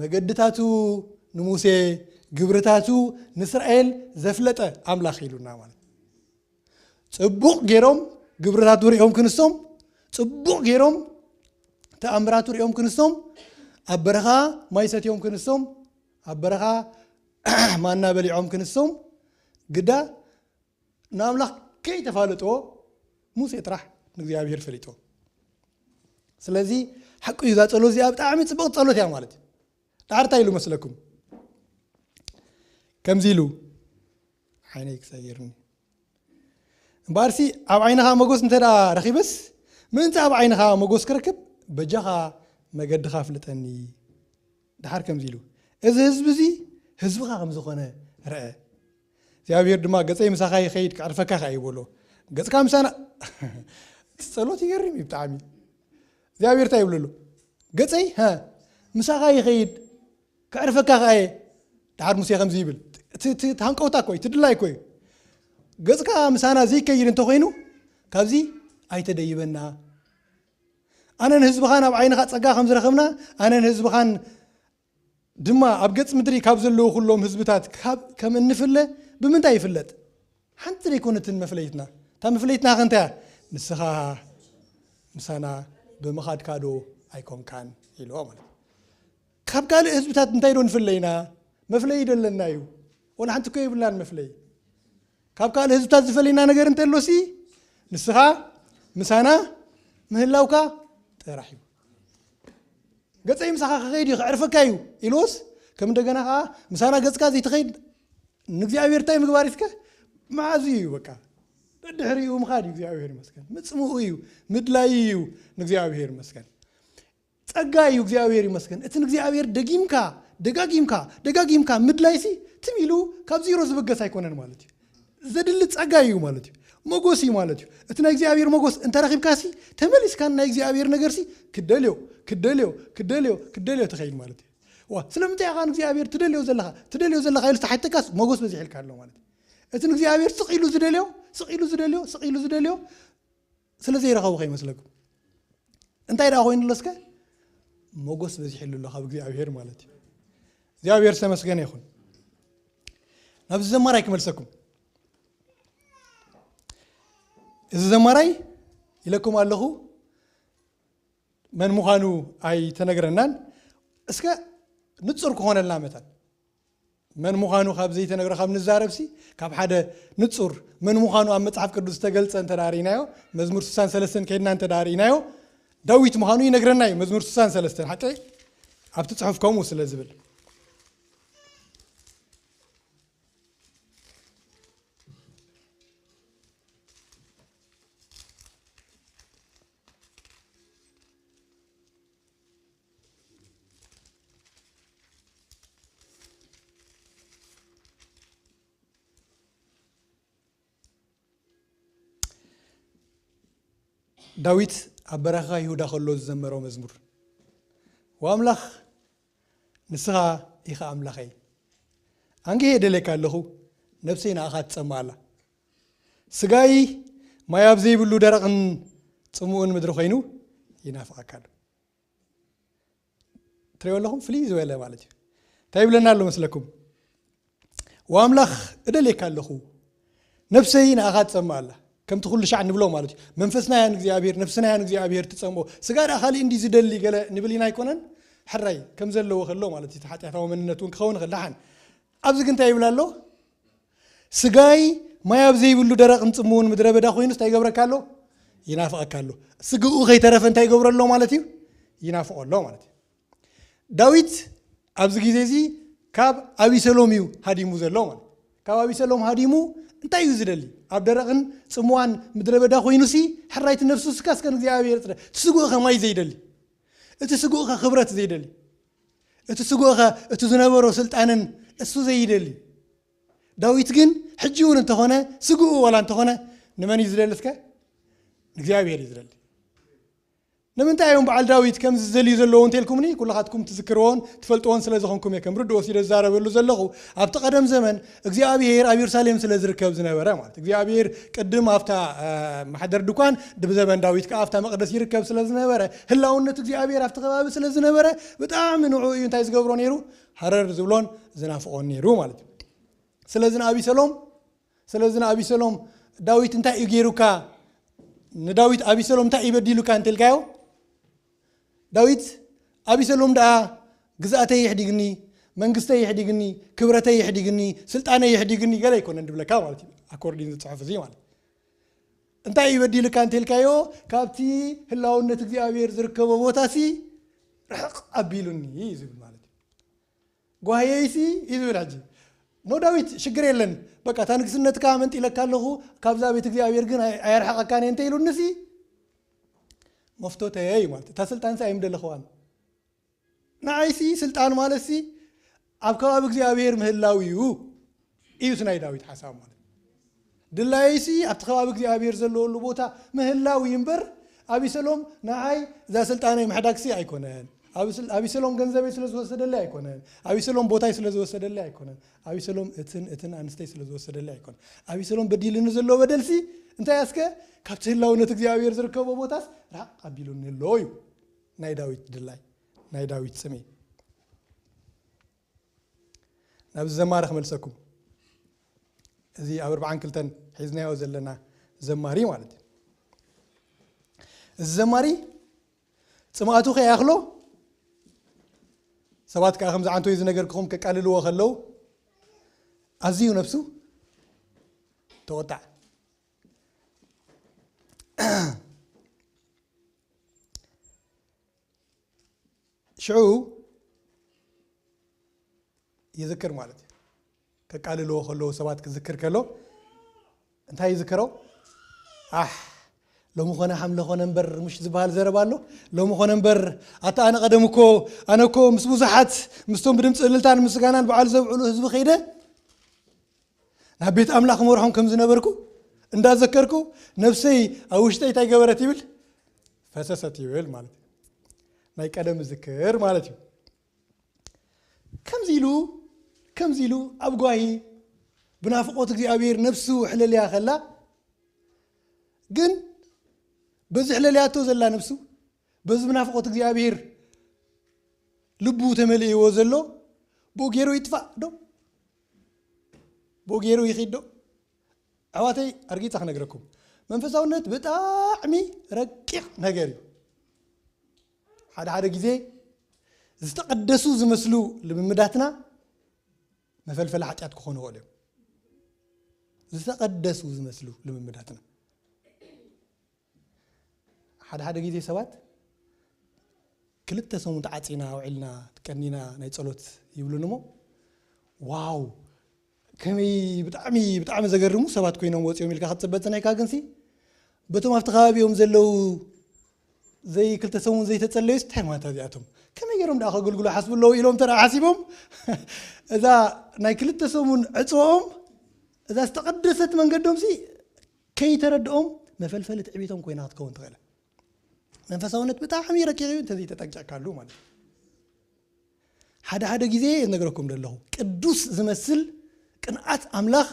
መገድታቱ ንሙሴ፣ ግብርታቱ ንእስራኤል ዘፍለጠ ኣምላኽ ኢሉና ማለት እዩ። ጽቡቕ ገይሮም ግብርታቱ ሪኦም ክንሶም፣ ጽቡቕ ገይሮም ተኣምራቱ ሪኦም ክንሶም፣ ኣብ በረኻ ማይ ሰትዮም ክንሶም፣ ኣብ በረኻ ማና በሊዖም ክንሶም፣ ግዳ ንኣምላኽ ከይተፋለጦ ሙሴ ጥራሕ ንእግዚኣብሔር ፈሊጦ። ስለዚ ሓቂ እዩ፣ እዛ ጸሎት እዚኣ ብጣዕሚ ጽብቕቲ ጸሎት እያ ማለት እዩ። ዳሕር እንታይ ኢሉ መስለኩም? ከምዚ ኢሉ፣ ዓይነይ ክሰይርኒ። እምበኣርሲ ኣብ ዓይንኻ መጎስ እንተ ደኣ ረኺበስ፣ ምእንቲ ኣብ ዓይንኻ መጎስ ክረክብ በጃኻ መገድኻ ኣፍልጠኒ። ደሓር ከምዚ ኢሉ፣ "እዚ ህዝቢ እዚ ህዝብኻ ከም ዝኾነ ረአ። እግዚኣብሔር ድማ፣ 'ገጸይ ምሳኻ ይኸይድ፣ ከዕርፈካ ከኣ እዩ' በሎ። ገጽካ ምሳና" እቲ ጸሎት ይገርም እዩ ብጣዕሚ። እግዚኣብሔር እንታይ ይብሉ ኣሎ? "ገጸይ፣ ሃ፣ ምሳኻ ይኸይድ፣ ከዕርፈካ ከኣ እየ።" ደሓር ሙሴ ከምዚ ይብል፣ እቲ፣ እቲ፣ እቲ ሃንቀውታ እኮ እዩ፣ እቲ ድላይ እኮ እዩ። "ገጽካ ምሳና ዘይከይድ እንተኾይኑ፣ ካብዚ ኣይተደይበና። ኣነ ንህዝብኻን ኣብ ዓይንኻ ጸጋ ከም ዝረኸብና፣ ኣነ ንህዝብኻን ድማ ኣብ ገጽ ምድሪ ካብ ዘለዉ ኩሎም ህዝብታት ካብ፣ ከም እንፍለ ብምንታይ ይፍለጥ? ሓንቲ ዘይኮነትን መፍለይትና። እታ መፍለይትና ከ እንታይ እያ? ንስኻ ምሳና ብምኻድካ ዶ ኣይኮንካን?" ኢልዎ ማለት እዩ። ካብ ካልእ ህዝብታት እንታይ ዶ ንፍለይና? መፍለይ ዶ ኣለና እዩ? ወላ ሓንቲ እኮ የብልናን መፍለይ። ካብ ካልእ ህዝብታት ዝፈልየና ነገር እንተሎሲ፣ ንስኻ ምሳና ምህላውካ ጥራሕ እዩ። "ገጸይ ምሳኻ ክኸይድ እዩ፣ ከዕርፈካ እዩ" ኢልዎስ፣ ከም እንደገና ኸዓ ምሳና ገጽካ ዘይትኸይድ ንእግዚኣብሔር እንታይ ምግባር እስከ? መሓዙ እዩ በቃ። ደድሕሪኡ ምኻድ እዩ፣ እግዚኣብሔር ይመስገን። ምጽምኡ እዩ፣ ምድላዩ እዩ፣ ንእግዚኣብሔር ይመስገን። ጸጋ እዩ፣ እግዚኣብሔር ይመስገን። እቲ ንእግዚኣብሔር ደጊምካ፣ ደጋጊምካ፣ ደጋጊምካ ምድላይሲ ትም ኢሉ ካብ ዜሮ ዝበገስ ኣይኮነን ማለት እዩ። ዘድሊ ጸጋ እዩ ማለት እዩ። መጎስ እዩ ማለት እዩ። እቲ ናይ እግዚኣብሔር መጎስ እንተረኺብካሲ፣ ተመሊስካ ናይ እግዚኣብሔር ነገርሲ ክደልዮ፣ ክደልዮ፣ ክደልዮ፣ ክደልዮ ትኸይድ ማለት እዩ። ዋ፣ ስለምንታይ ኢኻ ንእግዚኣብሔር ትደልዮ ዘለኻ፣ ትደልዮ ዘለኻ ኢሉ ዝተሓተካስ መጎስ በዚሕልካ ኣሎ ማለት እዩ። እቲ ንእግዚኣብሔር ስቕ ኢሉ ዝደልዮ፣ ስቕ ኢሉ ዝደልዮ፣ ስቕ ኢሉ ዝደልዮ ስለ ዘይረኸቡ ከይመስለኩም። እንታይ ደኣ ኮይኑ ኣሎ እስከ? መጎስ በዚሕሉ ኣሎ ካብ እግዚኣብሔር ማለት እዩ። እግዚኣብሔር ዝተመስገነ ይኹን። ናብዚ ዘማራይ ክመልሰኩም። እዚ ዘማራይ ኢለኩም ኣለኹ፣ መን ምዃኑ ኣይተነግረናን። እስከ ንጹር ክኾነልና መታን መን ምዃኑ ካብ ዘይተነግረ ካብ ንዛረብሲ፣ ካብ ሓደ ንጹር መን ምዃኑ ኣብ መጽሓፍ ቅዱስ ዝተገልጸ እንተ ደኣ ርኢናዮ፣ መዝሙር ስሳን ሰለስተን ከይድና እንተ ደኣ ርኢናዮ፣ ዳዊት ምዃኑ ይነግረና እዩ። መዝሙር ስሳን ሰለስተን ሓቂ ኣብቲ ጽሑፍ ከምኡ ስለ ዝብል። ዳዊት ኣብ በረኻ ይሁዳ ከሎ ዝዘመሮ መዝሙር። "ወኣምላኽ ንስኻ ኢኻ ኣምላኸይ፣ ኣንጊሄ እደልየካ ኣለኹ፣ ነፍሰይ ንኣኻ ትጸምእ ኣላ። ስጋይ ማይ ኣብ ዘይብሉ ደረቕን ጽሙእን ምድሪ ኮይኑ ይናፍቐካ ኣሎ። ትሪኦ ኣለኹም? ፍልይ ዝበለ ማለት እዩ። እንታይ ይብለና ኣሎ መስለኩም? "ወኣምላኽ እደልየካ ኣለኹ፣ ነፍሰይ ንኣኻ ትጸምእ ኣላ." ከምቲ ኩሉ ሻዕ ንብሎ ማለት እዩ። መንፈስና ያን እግዚኣብሔር፣ ነፍስና ያን እግዚኣብሔር ትጸምኦ። ስጋ ደኣ ካሊእ እንዲ ዝደሊ ገለ ንብል ኢና ኣይኮነን? ሕራይ ከም ዘለዎ ከሎ ማለት እዩ። እቲ ሓጢኣታዊ መንነት እውን ክኸውን ይኽእል። ደሓን። ኣብዚ ግን እንታይ ይብል ኣሎ? "ስጋይ ማይ ኣብ ዘይብሉ ደረቕን ጽምውን ምድረ በዳ ኮይኑስ እንታይ ይገብረካ ኣሎ? ይናፍቐካ ኣሎ." ስግኡ ከይተረፈ እንታይ ይገብሮ ኣሎ ማለት እዩ? ይናፍቖ ኣሎ ማለት እዩ። ዳዊት ኣብዚ ግዜ እዚ ካብ ኣቢሰሎም እዩ ሃዲሙ ዘሎ ማለት። ካብ ኣቢሰሎም ሃዲሙ እንታይ እዩ ዝደሊ? ኣብ ደረቕን ጽምዋን ምድረ በዳ ኮይኑሲ ሕራይቲ ነፍሱ ስካ እስከ ንእግዚኣብሔር ጽረ-፣ እቲ ስግኡ ከማይ ዘይደሊ፣ እቲ ስግኡ ከ ክብረት ዘይደሊ፣ እቲ ስግኡ ከ እቲ ዝነበሮ ስልጣንን እሱ ዘይደሊ። ዳዊት ግን ሕጂ እውን እንተኾነ ስግኡ ዋላ እንተኾነ ንመን እዩ ዝደሊ እስከ? ንእግዚኣብሔር እዩ ዝደሊ። ንምንታይ እዮም በዓል ዳዊት ከምዚ ዝደልዩ ዘለዉ እንተልኩምኒ፣ ኩልኻትኩም ትዝክርዎን ትፈልጥዎን ስለ ዝኾንኩም እየ። ከም ርድእ ወሲደ ዝዛረበሉ ዘለኹ፣ ኣብቲ ቀደም ዘመን እግዚኣብሔር ኣብ የሩሳሌም ስለ ዝርከብ ዝነበረ ማለት፣ እግዚኣብሔር ቅድም ኣብታ፣ እ፣ ማሕደር ድኳን፣ ብዘበን ዳዊት ከኣ ኣብታ መቕደስ ይርከብ ስለ ዝነበረ፣ ህላውነት እግዚኣብሔር ኣብቲ ከባቢ ስለ ዝነበረ፣ ብጣዕሚ ንዕኡ እዩ እንታይ ዝገብሮ ነይሩ? ሃረር ዝብሎን ዝናፍቖን ነይሩ ማለት እዩ። ስለዚ ንኣቢሰሎም፣ ስለዚ ንኣቢሰሎም ዳዊት እንታይ እዩ ገይሩካ? ንዳዊት ኣቢሰሎም እንታይ እዩ በዲሉካ እንተልካዮ? ዳዊት ኣቢሰሎም ደኣ ግዝኣተይ ይሕዲግኒ፣ መንግስተይ ይሕዲግኒ፣ ክብረተይ ይሕዲግኒ፣ ስልጣነይ ይሕዲግኒ ገለ ኣይኮነን ድብለካ ማለት እዩ። ኣኮርዲን ዝጽሑፍ እዚ ማለት እንታይ እዩ በዲሉካ እንተልካዮ? ካብቲ ህላውነት እግዚኣብሔር ዝርከቦ ቦታሲ ርሕቕ ኣቢሉኒ እዩ ዝብል ማለት እዩ። ጓህየይሲ እዩ ዝብል ሕጂ። ኖ ዳዊት፣ ሽግር የለን፣ በቃ እታ ንግስነትካ መንጢለካ ኣለኹ፣ ካብዛ ቤት እግዚኣብሔር ግን ኣይ-፣ ኣየርሕቐካን እየ እንተ ኢሉንሲ መፍቶተየ እዩ ማለት። እታ ስልጣንሲ ኣይምደለኽዋን። ንዓይሲ ስልጣን ማለትሲ ኣብ ከባቢ እግዚኣብሔር ምህላው እዩ። እዩስ ናይ ዳዊት ሓሳብ ማለት። ድላይሲ ኣብቲ ከባቢ እግዚኣብሔር ዘለወሉ ቦታ ምህላው እዩ እምበር፣ ኣቢሰሎም ንዓይ እዛ ስልጣነይ ምሕዳግሲ ኣይኮነን። ኣብስ-፣ ኣቢሰሎም ገንዘበይ ስለ ዝወሰደለይ ኣይኮነን። ኣቢሰሎም ቦታይ ስለ ዝወሰደለይ ኣይኮነን። ኣቢሰሎም እትን፣ እትን ኣንስተይ ስለ ዝወሰደለይ ኣይኮነን። ኣቢሰሎም በዲልኒ ዘሎ በደልሲ እንታይ ኣስከ? ካብቲ ህላውነት እግዚኣብሔር ዝርከቦ ቦታስ ራቕ ኣቢሉኒ ኣሎ እዩ ናይ ዳዊት ድላይ፣ ናይ ዳዊት ጽምኢ። ናብዚ ዘማሪ ክመልሰኩም። እዚ ኣብ ኣርብዓን ክልተን ሒዝናዮ ዘለና ዘማሪ ማለት እዩ። እዚ ዘማሪ ጽምኣቱ ከይኣኽሎ፣ ሰባት ከኣ ከምዚ ዓንቶ እዩ ዝነገርክኹም ከቃልልዎ ከለዉ፣ ኣዝዩ ነብሱ ተቖጣዕ። ሽዑ ይዝክር ማለት እዩ። ከቃልልዎ ከለዉ ሰባት ክዝክር ከሎ እንታይ ይዝክሮ? ኣሕ፣ ሎሚ ኾነ ሓምለ ኾነ እምበር፣ ምሽ ዝበሃል ዘረባ ኣሎ። ሎሚ ኾነ እምበር፣ ኣታ ኣነ ቀደም እኮ፣ ኣነ እኮ ምስ ብዙሓት፣ ምስቶም ብድምፂ እልልታን ምስጋናን በዓል ዘብዕሉ ህዝቢ ከይደ፣ ናብ ቤት ኣምላኽ መርሖም ከም ዝነበርኩ እንዳዘከርኩ፣ ነፍሰይ ኣብ ውሽጠይ እንታይ ገበረት ይብል? ፈሰሰት ይብል ማለት እዩ። ናይ ቀደም ዝክር ማለት እዩ። ከምዚ ኢሉ፣ ከምዚ ኢሉ ኣብ ጓሂ ብናፍቖት እግዚኣብሔር ነፍሱ ሕለልያ ከላ፣ ግን በዚ ሕለልያቶ ዘላ ነፍሱ፣ በዚ ብናፍቖት እግዚኣብሔር ልቡ ተመሊእዎ ዘሎ፣ ብኡ ገይሩ ይጥፋእ ዶ? ብኡ ገይሩ ይኺድ ዶ? ኣሕዋተይ፣ ኣርጊጸ ክነግረኩም፣ መንፈሳውነት ብጣዕሚ ረቂቕ ነገር እዩ። ሓደ ሓደ ግዜ ዝተቐደሱ ዝመስሉ ልምምዳትና መፈልፈሊ ሓጢኣት ክኾኑ ይኽእሉ እዮም። ዝተቐደሱ ዝመስሉ ልምምዳትና። ሓደ ሓደ ግዜ ሰባት ክልተ ሰሙን ተዓጺና ውዒልና ቀኒና ናይ ጸሎት ይብሉኒ እሞ፣ ዋው፣ ከመይ ብጣዕሚ፣ ብጣዕሚ ዘገርሙ ሰባት ኮይኖም ወጺኦም ኢልካ ክትጽበ ጸኒሕካ፣ ግንሲ በቶም ኣብቲ ከባቢኦም ዘለዉ ዘይ ክልተ ሰሙን ዘይተጸለዩስ እንታይ ማለት እዚኣቶም? ከመይ ገይሮም ደኣ ከገልግሉ ሓስቡ ኣለዉ ኢሎም ተራ ሓሲቦም፣ እዛ ናይ ክልተ ሰሙን ዕጽዋኦም፣ እዛ ዝተቐደሰት መንገዶምሲ ከይተረድኦም መፈልፈሊ ትዕቢቶም ኮይና ክትከውን ትኽእል። መንፈሳውነት ብጣዕሚ ረቂቕ እዩ እንተዘይተጠንቂቕካሉ ማለት እዩ። ሓደ ሓደ ግዜ እነግረኩም ዘለኹ፣ ቅዱስ ዝመስል ቅንዓት ኣምላኽ፣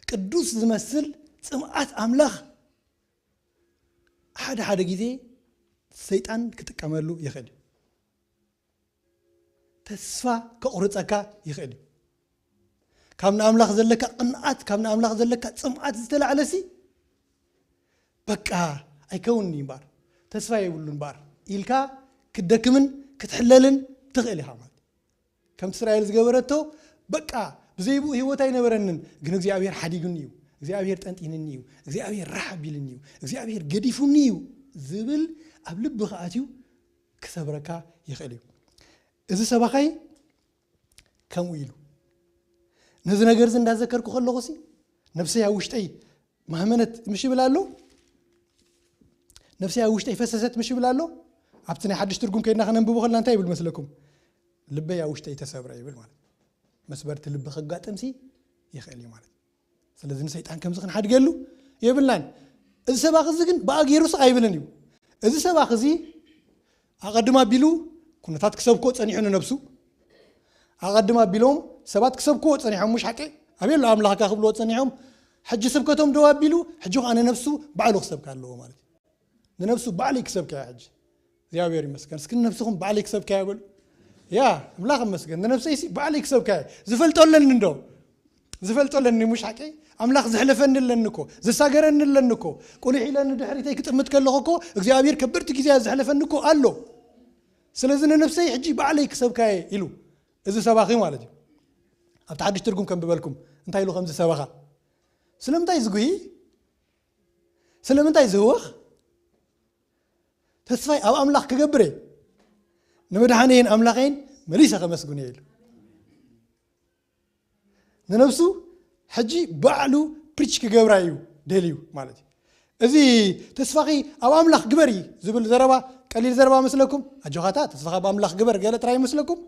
ቅዱስ ዝመስል ጽምኣት ኣምላኽ ሓደ ሓደ ግዜ ሰይጣን ክጥቀመሉ ይኽእል እዩ። ተስፋ ከቑርጸካ ይኽእል እዩ። ካብ ንኣምላኽ ዘለካ ቅንኣት፣ ካብ ንኣምላኽ ዘለካ ጽምኣት ዝተላዕለሲ፣ በቃ ኣይከውንን'ዩ እምበኣር፣ ተስፋ የብሉን እምበኣር ኢልካ ክትደክምን ክትሕለልን ትኽእል ኢኻ ማለት እዩ። ከምቲ እስራኤል ዝገበረቶ፣ በቃ ብዘይ ብኡ ህይወት ኣይነበረንን፣ ግን እግዚኣብሔር ሓዲጉኒ እዩ፣ እግዚኣብሔር ጠንጢንኒ እዩ፣ እግዚኣብሔር ራሕ ኣቢልኒ እዩ፣ እግዚኣብሔር ገዲፉኒ እዩ ዝብል ኣብ ልብኻ ኣትዩ ክሰብረካ ይኽእል እዩ። እዚ ሰባኻይ ከምኡ ኢሉ፣ ነዚ ነገር እዚ እንዳዘከርኩ ከለኹሲ፣ ነብሰይ ኣብ ውሽጠይ ማህመነት ምሽ ይብል ኣሎ፣ ነብሰይ ኣብ ውሽጠይ ፈሰሰት ምሽ ይብል ኣሎ። ኣብቲ ናይ ሓድሽ ትርጉም ከይድና ከነንብቦ ከለና እንታይ ይብል መስለኩም? ልበይ ኣብ ውሽጠይ ተሰብረ ይብል ማለት። መስበርቲ ልቢ ከጋጥምሲ ይኽእል እዩ ማለት። ስለዚ ንሰይጣን ከምዚ ክንሓድገሉ የብልናን። እዚ ሰባኺ እዚ ግን ብኣ ገይሩስ ኣይብልን እዩ። እዚ ሰባኺ እዚ ኣቐድም ኣቢሉ ኩነታት ክሰብኮ ጸኒሑ ንነብሱ። ኣቐድም ኣቢሎም ሰባት ክሰብክዎ ጸኒሖም፣ ምሽ ሓቂ? ኣበይ ኣሎ ኣምላኽካ ክብልዎ ጸኒሖም። ሕጂ ስብከቶም ደው ኣቢሉ፣ ሕጂ ኸኣ ንነብሱ ባዕሉ ክሰብካ ኣለዎ ማለት እዩ። ንነብሱ ባዕለይ ክሰብካያ ሕጂ። እግዚኣብሔር ይመስገን። እስኪ ንነብስኹም ባዕለይ ክሰብካያ በሉ። ያ፣ ኣምላኽ ይመስገን። ንነብሰይሲ ባዕለይ ክሰብካያ። ዝፈልጦ ኣለኒ እንዶ? ዝፈልጦ ኣለኒ፣ ምሽ ሓቂ? ኣምላኽ ዘሕለፈኒ ኣለኒ እኮ፣ ዘሳገረኒ ኣለኒ እኮ። ቁሊሕ ኢለ ንድሕሪተይ ክጥምት ከለኹ እኮ፣ እግዚኣብሔር ከበድቲ ግዜያት ዘሕለፈኒ እኮ ኣሎ። ስለዚ ንነብሰይ ሕጂ ባዕለይ ክሰብካየ ኢሉ። እዚ ሰባኺ ማለት እዩ። ኣብቲ ሓድሽ ትርጉም ከንብበልኩም። እንታይ ኢሉ ከምዚ ሰባኻ? ስለምንታይ ዝጉሂ? ስለምንታይ ዝህወኽ? ተስፋይ ኣብ ኣምላኽ ክገብር እየ። ንመድሓነይን ኣምላኸይን መሊሰ ከመስግኖ እየ ኢሉ። ንነብሱ ሕጂ ባዕሉ ፕሪች ክገብራ እዩ ደልዩ ማለት እዩ። እዚ ተስፋኺ ኣብ ኣምላኽ ግበሪ ዝብል ዘረባ ቀሊል ዘረባ መስለኩም? ኣጆኻታ ተስፋኻ ኣብ ኣምላኽ ግበር ገለ ጥራይ መስለኩም?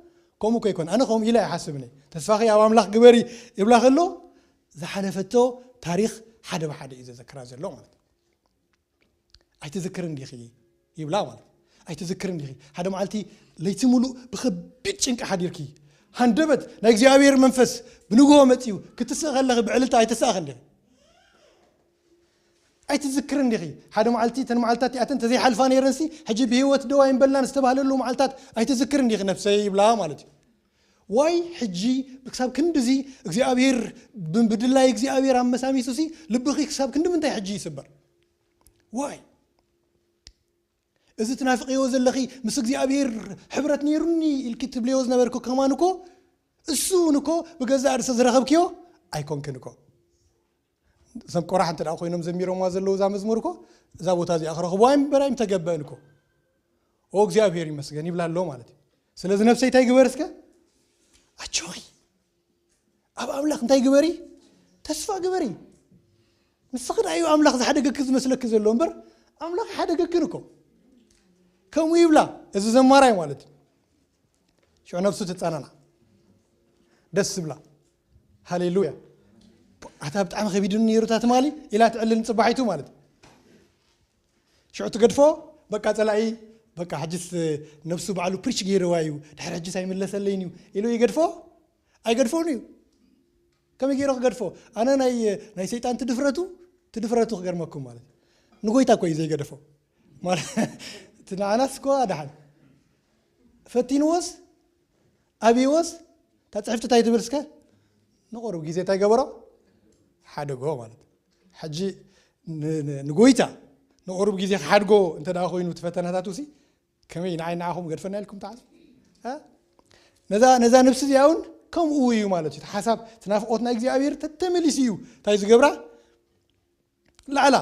ከምኡ እኮ ይኮን። ኣነ ከምኡ ኢለ ኣይሓስብን እየ። ተስፋኺ ኣብ ኣምላኽ ግበሪ ይብላ ከሎ ዝሓለፈቶ ታሪኽ ሓደ ብሓደ እዩ ዘዘክራ ዘሎ ማለት እዩ። ኣይትዝክርን ዲኺ ይብላ ማለት እዩ። ኣይትዝክርን ዲኺ? ሓደ መዓልቲ ለይቲ ሙሉእ ብኸቢድ ጭንቂ ሓዲርኪ፣ ሃንደበት ናይ እግዚኣብሔር መንፈስ ብንግሆ መጺኡ ክትስእ ከለኺ ብዕልልታ ኣይተሳእኽን ዲኺ? ኣይትዝክርን ዲኺ? ሓደ መዓልቲ፣ እተን መዓልትታት እቲኣተን እንተዘይሓልፋ ነይረንሲ፣ ሕጂ ብህይወት ደው ኣይምበልናን ዝተባህለሉ መዓልትታት ኣይትዝክርን ዲኺ ነፍሰይ ይብላ ማለት እዩ። ዋይ ሕጂ ክሳብ ክንድዚ እግዚኣብሔር ብ-፣ ብድላይ እግዚኣብሔር ኣመሳሚሱሲ ልብኺ ክሳብ ክንዲ ምንታይ ሕጂ ይስበር? ዋይ እዚ ትናፍቕዮ ዘለኺ ምስ እግዚኣብሔር ሕብረት ነይሩኒ ኢልኪ ትብልዮ ዝነበርኩ ከማን እኮ እሱ እውን እኮ ብገዛእ ርእሲ ዝረኸብክዮ ኣይኮንክን እኮ። እዞም ቆራሕ እንተ ደኣ ኮይኖም ዘሚሮምዋ ዘለዉ እዛ መዝሙር እኮ እዛ ቦታ እዚኣ ክረኽብዋ እምበር ኣይምተገበእን እኮ። ኦ እግዚኣብሔር ይመስገን ይብላ ኣሎ ማለት እዩ። ስለዚ ነፍሰይ እንታይ ግበር እስከ? ኣጆኺ። ኣብ ኣምላኽ እንታይ ግበሪ? ተስፋ ግበሪ። ንስኺ ደኣ እዩ ኣምላኽ ዝሓደገኪ ዝመስለኪ ዘሎ እምበር ኣምላኽ ይሓደገክን እኮ። ከምኡ ይብላ። እዚ ዘማራይ ማለት እዩ። ሽዑ ነብሱ ትጸናና። ደስ ዝብላ። ሃሌሉያ። ኣታ ብጣዕሚ ከቢድኒ ነይሩ እታ ትማሊ ኢላ ትዕልል ንጽባሒቱ ማለት እዩ። ሽዑ ትገድፎ፣ በቃ ጸላኢ፣ በቃ ሕጅስ ነብሱ ባዕሉ ፕሪች ገይርዋ እዩ፣ ድሕሪ ሕጅስ ኣይምለሰለይን እዩ ኢሉ ይገድፎ? ኣይገድፎን እዩ። ከመይ ገይሩ ክገድፎ? ኣነ ናይ፣ ናይ ሰይጣን ትድፍረቱ፣ ትድፍረቱ ክገርመኩም ማለት እዩ። ንጎይታ እኮ እዩ ዘይገደፎ። ማለት እቲ ንዓናስ እኮ ኣድሓን። ፈቲንዎስ፣ ኣብይዎስ፣ እታ ጽሕፍቲ እንታይ ትብል እስከ? ንቑሩብ ግዜ እንታይ ገበሮ? ሓደጎ ማለት። ሕጂ ን-፣ ን-፣ ንጎይታ ንቑሩብ ግዜ ክሓድጎ እንተ ደኣ ኮይኑ እቲ ፈተናታቱ ሲ፣ ከመይ ንዓይ ንዓኹም ገድፈና ኢልኩም ትሓስቡ? እ? ነዛ፣ ነዛ ነብሲ እዚኣ እውን ከምኡ እዩ ማለት እዩ። እቲ ሓሳብ፣ እቲ ናፍቖት ናይ እግዚኣብሔር ተተመሊሱ እዩ። እንታይ ዝገብራ? ላዕላ።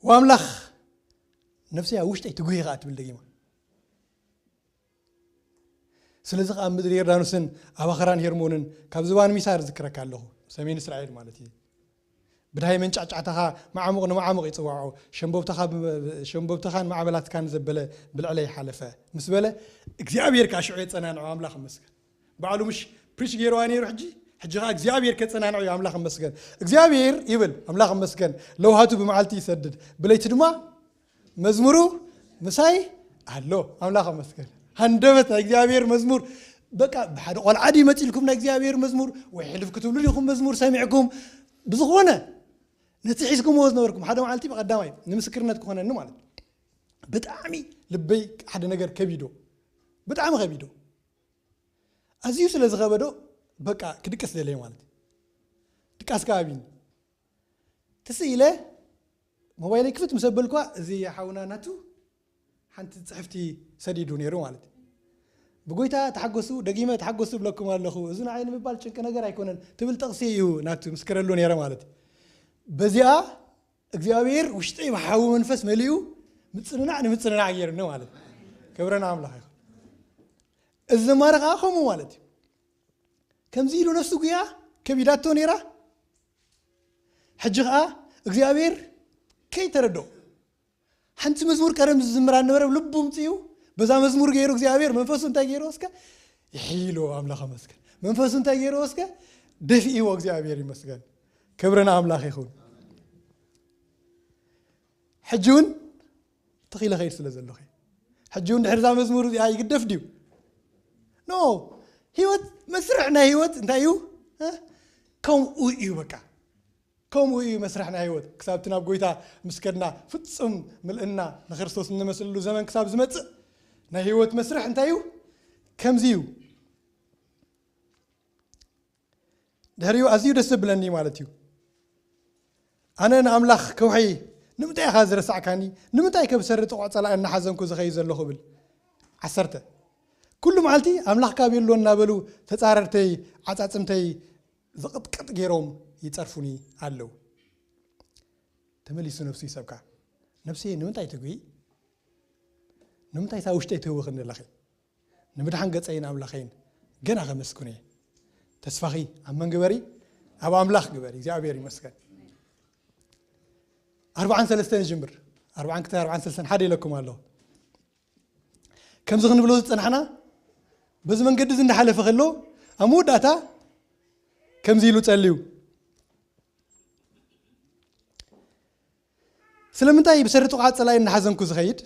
ወኣምላኽ ነፍሰይ ኣብ ውሽጠይ ትጉሂ ኸኣ ትብል ደጊማ። ስለዚ ኸኣ ኣብ ምድሪ ዮርዳኖስን ኣብ ኣኽራን ሄርሞንን ካብ ዝባን ሚሳር ዝክረካ ኣለኹ፣ ሰሜን እስራኤል ማለት እዩ። ብዳሃይ መንጫዕጫዕታኻ መዓሙቕ ንመዓሙቕ ይጽዋዖ፣ ሸምቦብታኻ ብ-፣ ሸምቦብታኻን ማዕበላትካን ዘበለ ብልዕለይ ሓለፈ ምስ በለ፣ እግዚኣብሔር ከኣ ሽዑ የጸናንዖ። ኣምላኽ ይመስገን። ባዕሉ ምሽ ፕሪች ገይርዋ ነይሩ፣ ሕጂ፣ ሕጂ ኸኣ እግዚኣብሔር ከጸናንዖ እዩ። ኣምላኽ ይመስገን። እግዚኣብሔር ይብል፣ ኣምላኽ ይመስገን፣ ለውሃቱ ብመዓልቲ ይሰድድ፣ ብለይቲ ድማ መዝሙሩ ምሳይ ኣሎ። ኣምላኽ ይመስገን። ሃንደበት ናይ እግዚኣብሔር መዝሙር በቃ ብሓደ ቆልዓ ድዩ መፂልኩም ናይ እግዚኣብሔር መዝሙር ወይ ሕልፍ ክትብሉ ዲኹም መዝሙር ሰሚዕኩም? ብዝኾነ ነቲ ሒዝኩምዎ ዝነበርኩም ሓደ መዓልቲ ብቐዳማይ ንምስክርነት ክኾነኒ ማለት እዩ። ብጣዕሚ ልበይ ሓደ ነገር ከቢዶ፣ ብጣዕሚ ከቢዶ። ኣዝዩ ስለ ዝኸበዶ በቃ ክድቅስ ደለየ ማለት እዩ። ድቃስ ከኣቢኒ ትስ ኢለ ሞባይለይ ክፍት ምስ ኣበልኳ እዚ ሓውና ናቱ ሓንቲ ጽሕፍቲ ሰዲዱ ነይሩ ማለት እዩ። ብጎይታ ተሓጎሱ፣ ደጊመ ተሓጎሱ እብለኩም ኣለኹ። እዚ ንዓይ ንምባል ጭንቂ ነገር ኣይኮነን ትብል ጥቕሲ እዩ ናቱ ምስክረሉ ነይረ ማለት እዩ። በዚኣ እግዚኣብሔር ውሽጠይ ብሓዊ መንፈስ መሊኡ ምጽንናዕ ንምጽንናዕ ገይርኒ ማለት እዩ። ክብረና ኣምላኽ ይኹን። እዚ ዘማሪ ከዓ ከምኡ ማለት እዩ። ከምዚ ኢሉ ነፍሱ ጉያ ከቢዳቶ ነይራ። ሕጂ ከዓ እግዚኣብሔር ከይተረዶ ሓንቲ መዝሙር ቀደም ዝዝምራ ነበረ ልቡ ምፅኡ በዛ መዝሙር ገይሩ እግዚኣብሔር መንፈሱ እንታይ ገይሩ እስከ ይሕይልዎ ኣምላኽ መስገን መንፈሱ እንታይ ገይሩ እስከ ደፊእዎ እግዚኣብሔር ይመስገን። ክብሪ ንኣምላኽ ይኹን። ሕጂ እውን ተኺለ ኸይድ ስለ ዘለኹ ሕጂ እውን ድሕርዛ መዝሙር እዚኣ ይግደፍ ድዩ? ኖ። ህይወት መስርሕ ናይ ህይወት እንታይ እዩ? ከምኡ እዩ በቃ። ከምኡ እዩ መስርሕ ናይ ህይወት ክሳብ እቲ ናብ ጎይታ ምስ ከድና ፍጹም ምልእና ንክርስቶስ እንመስለሉ ዘመን ክሳብ ዝመጽእ ናይ ህይወት መስርሕ እንታይ እዩ? ከምዚ እዩ። ድሕሪኡ ኣዝዩ ደስ ዘብለኒ ማለት እዩ። ኣነ ንኣምላኽ ከውሒ ንምንታይ ኢኻ ዝረሳዕካኒ? ንምንታይ ከብሰሪ ጥቑዕ ጸላኢ እናሓዘንኩ ዝኸይ ዘለኹ ብል። ዓሰርተ ኩሉ መዓልቲ ኣምላኽ ካብ የሎ እናበሉ ተጻረርተይ ዓጻጽምተይ ዝቕጥቅጥ ገይሮም ይጸርፉኒ ኣለዉ። ተመሊሱ ነፍሱ ይሰብካ። ነፍሰይ ንምንታይ ትጉሂ? ንምንታይ እታ ውሽጠይ ትህውኽኒ ኣለኺ? ንምድሓን ገጸይን ኣምላኸይን ገና ከመስግኖ እየ። ተስፋኺ ኣብ መን ግበሪ? ኣብ ኣምላኽ ግበሪ። እግዚኣብሔር ይመስገን። ኣርባዓን ሰለስተን ይጅምር። ኣርባዓን ክልተ ኣርባዓን ሰለስተን ሓደ ኢለኩም ኣለኹ። ከምዚ ክንብሎ ዝጸናሕና በዚ መንገዲ እዚ እንዳሓለፈ ከሎ ኣብ መወዳእታ ከምዚ ኢሉ ጸልዩ። ስለምንታይ ብሰሪ ጥቕዓት ጸላኢ እናሓዘንኩ ዝኸይድ?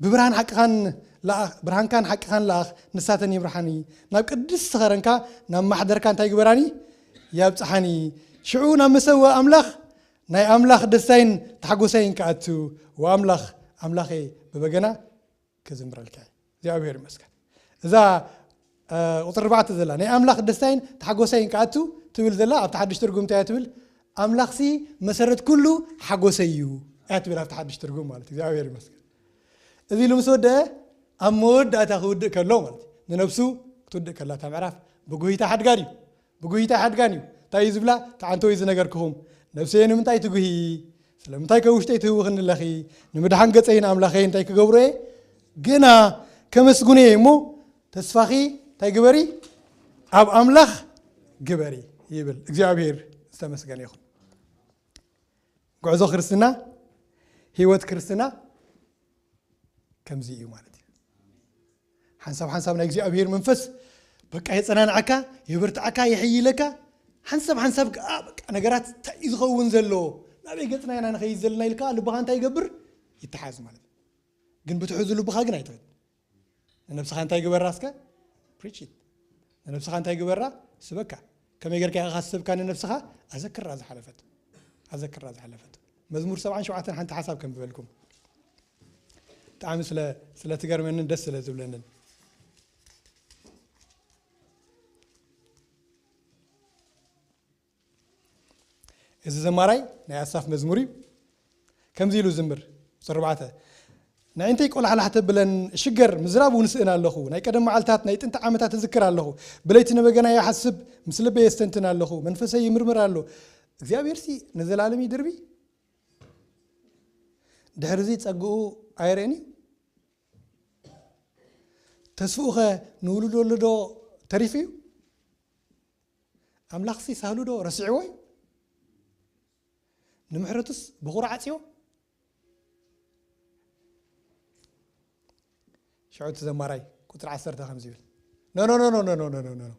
ብብርሃን ሓቅኻን ለኣኽ፣ ብርሃንካን ሓቅኻን ለኣኽ፣ ንሳተን ይምርሓኒ። ናብ ቅድስቲ ኸረንካ፣ ናብ ማሕደርካ እንታይ ግበራኒ? ያብጽሓኒ። ሽዑ ናብ መሰውእ ኣምላኽ፣ ናይ ኣምላኽ ደስታይን ታሕጎሳይን ክኣቱ፣ ወኣምላኽ ኣምላኸ ብበገና ክዝምረልካ እየ። እግዚኣብሔር ይመስገን። እዛ፣ እ፣ ቁጽሪ ኣርባዕተ ዘላ፣ ናይ ኣምላኽ ደስታይን ታሕጎሳይን ክኣቱ ትብል ዘላ፣ ኣብቲ ሓድሽ ትርጉም እንታይ እያ ትብል? ኣምላኽሲ መሰረት ኩሉ ሓጎሰይ እዩ እያ ትብል ኣብቲ ሓድሽ ትርጉም ማለት እዩ። እግዚኣብሔር ይመስገን። እዚ ኢሉ ምስ ወደአ ኣብ መወዳእታ ክውድእ ከሎ ማለት እዩ። ንነብሱ ክትውድእ ከላ እታ ምዕራፍ ብጉሂታ ሓድጋ ድዩ? ብጉሂታ ሓድጋን እዩ። እንታይ እዩ ዝብላ? ተዓንተው እዩ ዝነገርክኹም። ነብሰየ ንምንታይ ትጉሂ? ስለምንታይ ከ ውሽጠይ ትህውኽኒ ኣለኺ? ንምድሓን ገጸይ ንኣምላኸይ እንታይ ክገብሮ እየ? ግና ከመስግኖ እየ እሞ ተስፋኺ እንታይ ግበሪ? ኣብ ኣምላኽ ግበሪ ይብል። እግዚኣብሔር ዝተመስገነ ይኹን። ጉዕዞ ክርስትና፣ ህይወት ክርስትና ከምዚ እዩ ማለት እዩ። ሓንሳብ ሓንሳብ ናይ እግዚኣብሔር መንፈስ በቃ የጸናንዓካ፣ የበርትዓካ፣ የሕይለካ። ሓንሳብ ሓንሳብ ከኣ በቃ ነገራት እንታይ እዩ ዝኸውን ዘሎ? ናበይ ገጽና ኢና ንኸይድ ዘለና ኢልካ ልብኻ እንታይ ይገብር? ይተሓዝ ማለት እዩ። ግን ብትሑዙ ልብኻ ግን ኣይትኸድ። ንነብስኻ እንታይ ግበራ እስከ? Preach it። ንነብስኻ እንታይ ግበራ? ስበካ። ከመይ ጌርካ ኢኻ ስብካ ንነብስኻ? ኣዘክራ ዝሓለፈት። ኣዘክራ ዝሓለፈት። መዝሙር ሰብዓን ሸውዓተን ሓንቲ ሓሳብ ከም ዝበልኩም። ብጣዕሚ ስለ፣ ስለ ትገርመንን ደስ ስለ ዝብለንን። እዚ ዘማራይ ናይ ኣሳፍ መዝሙር እዩ። ከምዚ ኢሉ ዝምር፣ ቁጽሪ ኣርባዕተ፣ "ንዕንተይ ቆላሕላሕ ተብለን ሽገር ምዝራብ እውን ስእን ኣለኹ። ናይ ቀደም መዓልታት፣ ናይ ጥንቲ ዓመታት እዝክር ኣለኹ። ብለይቲ ንበገና ይሓስብ፣ ምስ ልበይ የስተንትን ኣለኹ። መንፈሰይ ይምርምር ኣሎ። እግዚኣብሔርሲ ንዘላለም ይድርቢ? ድሕሪ እዚ ጸግኡ ኣየርእን እዩ? ተስፍኡኸ ንውሉድ ወለዶ ተሪፉ እዩ? ኣምላኽሲ ሳህሉ ዶ ረሲዕዎ እዩ? ንምሕረቱስ ብኹሩ ዓጽዮ?" ሽዑ እቲ ዘማራይ ቁጽሪ ዓሰርተ ከምዚ ይብል፣ "ኖ፣ ኖ፣ ኖ፣ ኖ፣ ኖ፣ ኖ፣ ኖ፣ ኖ፣ ኖ፣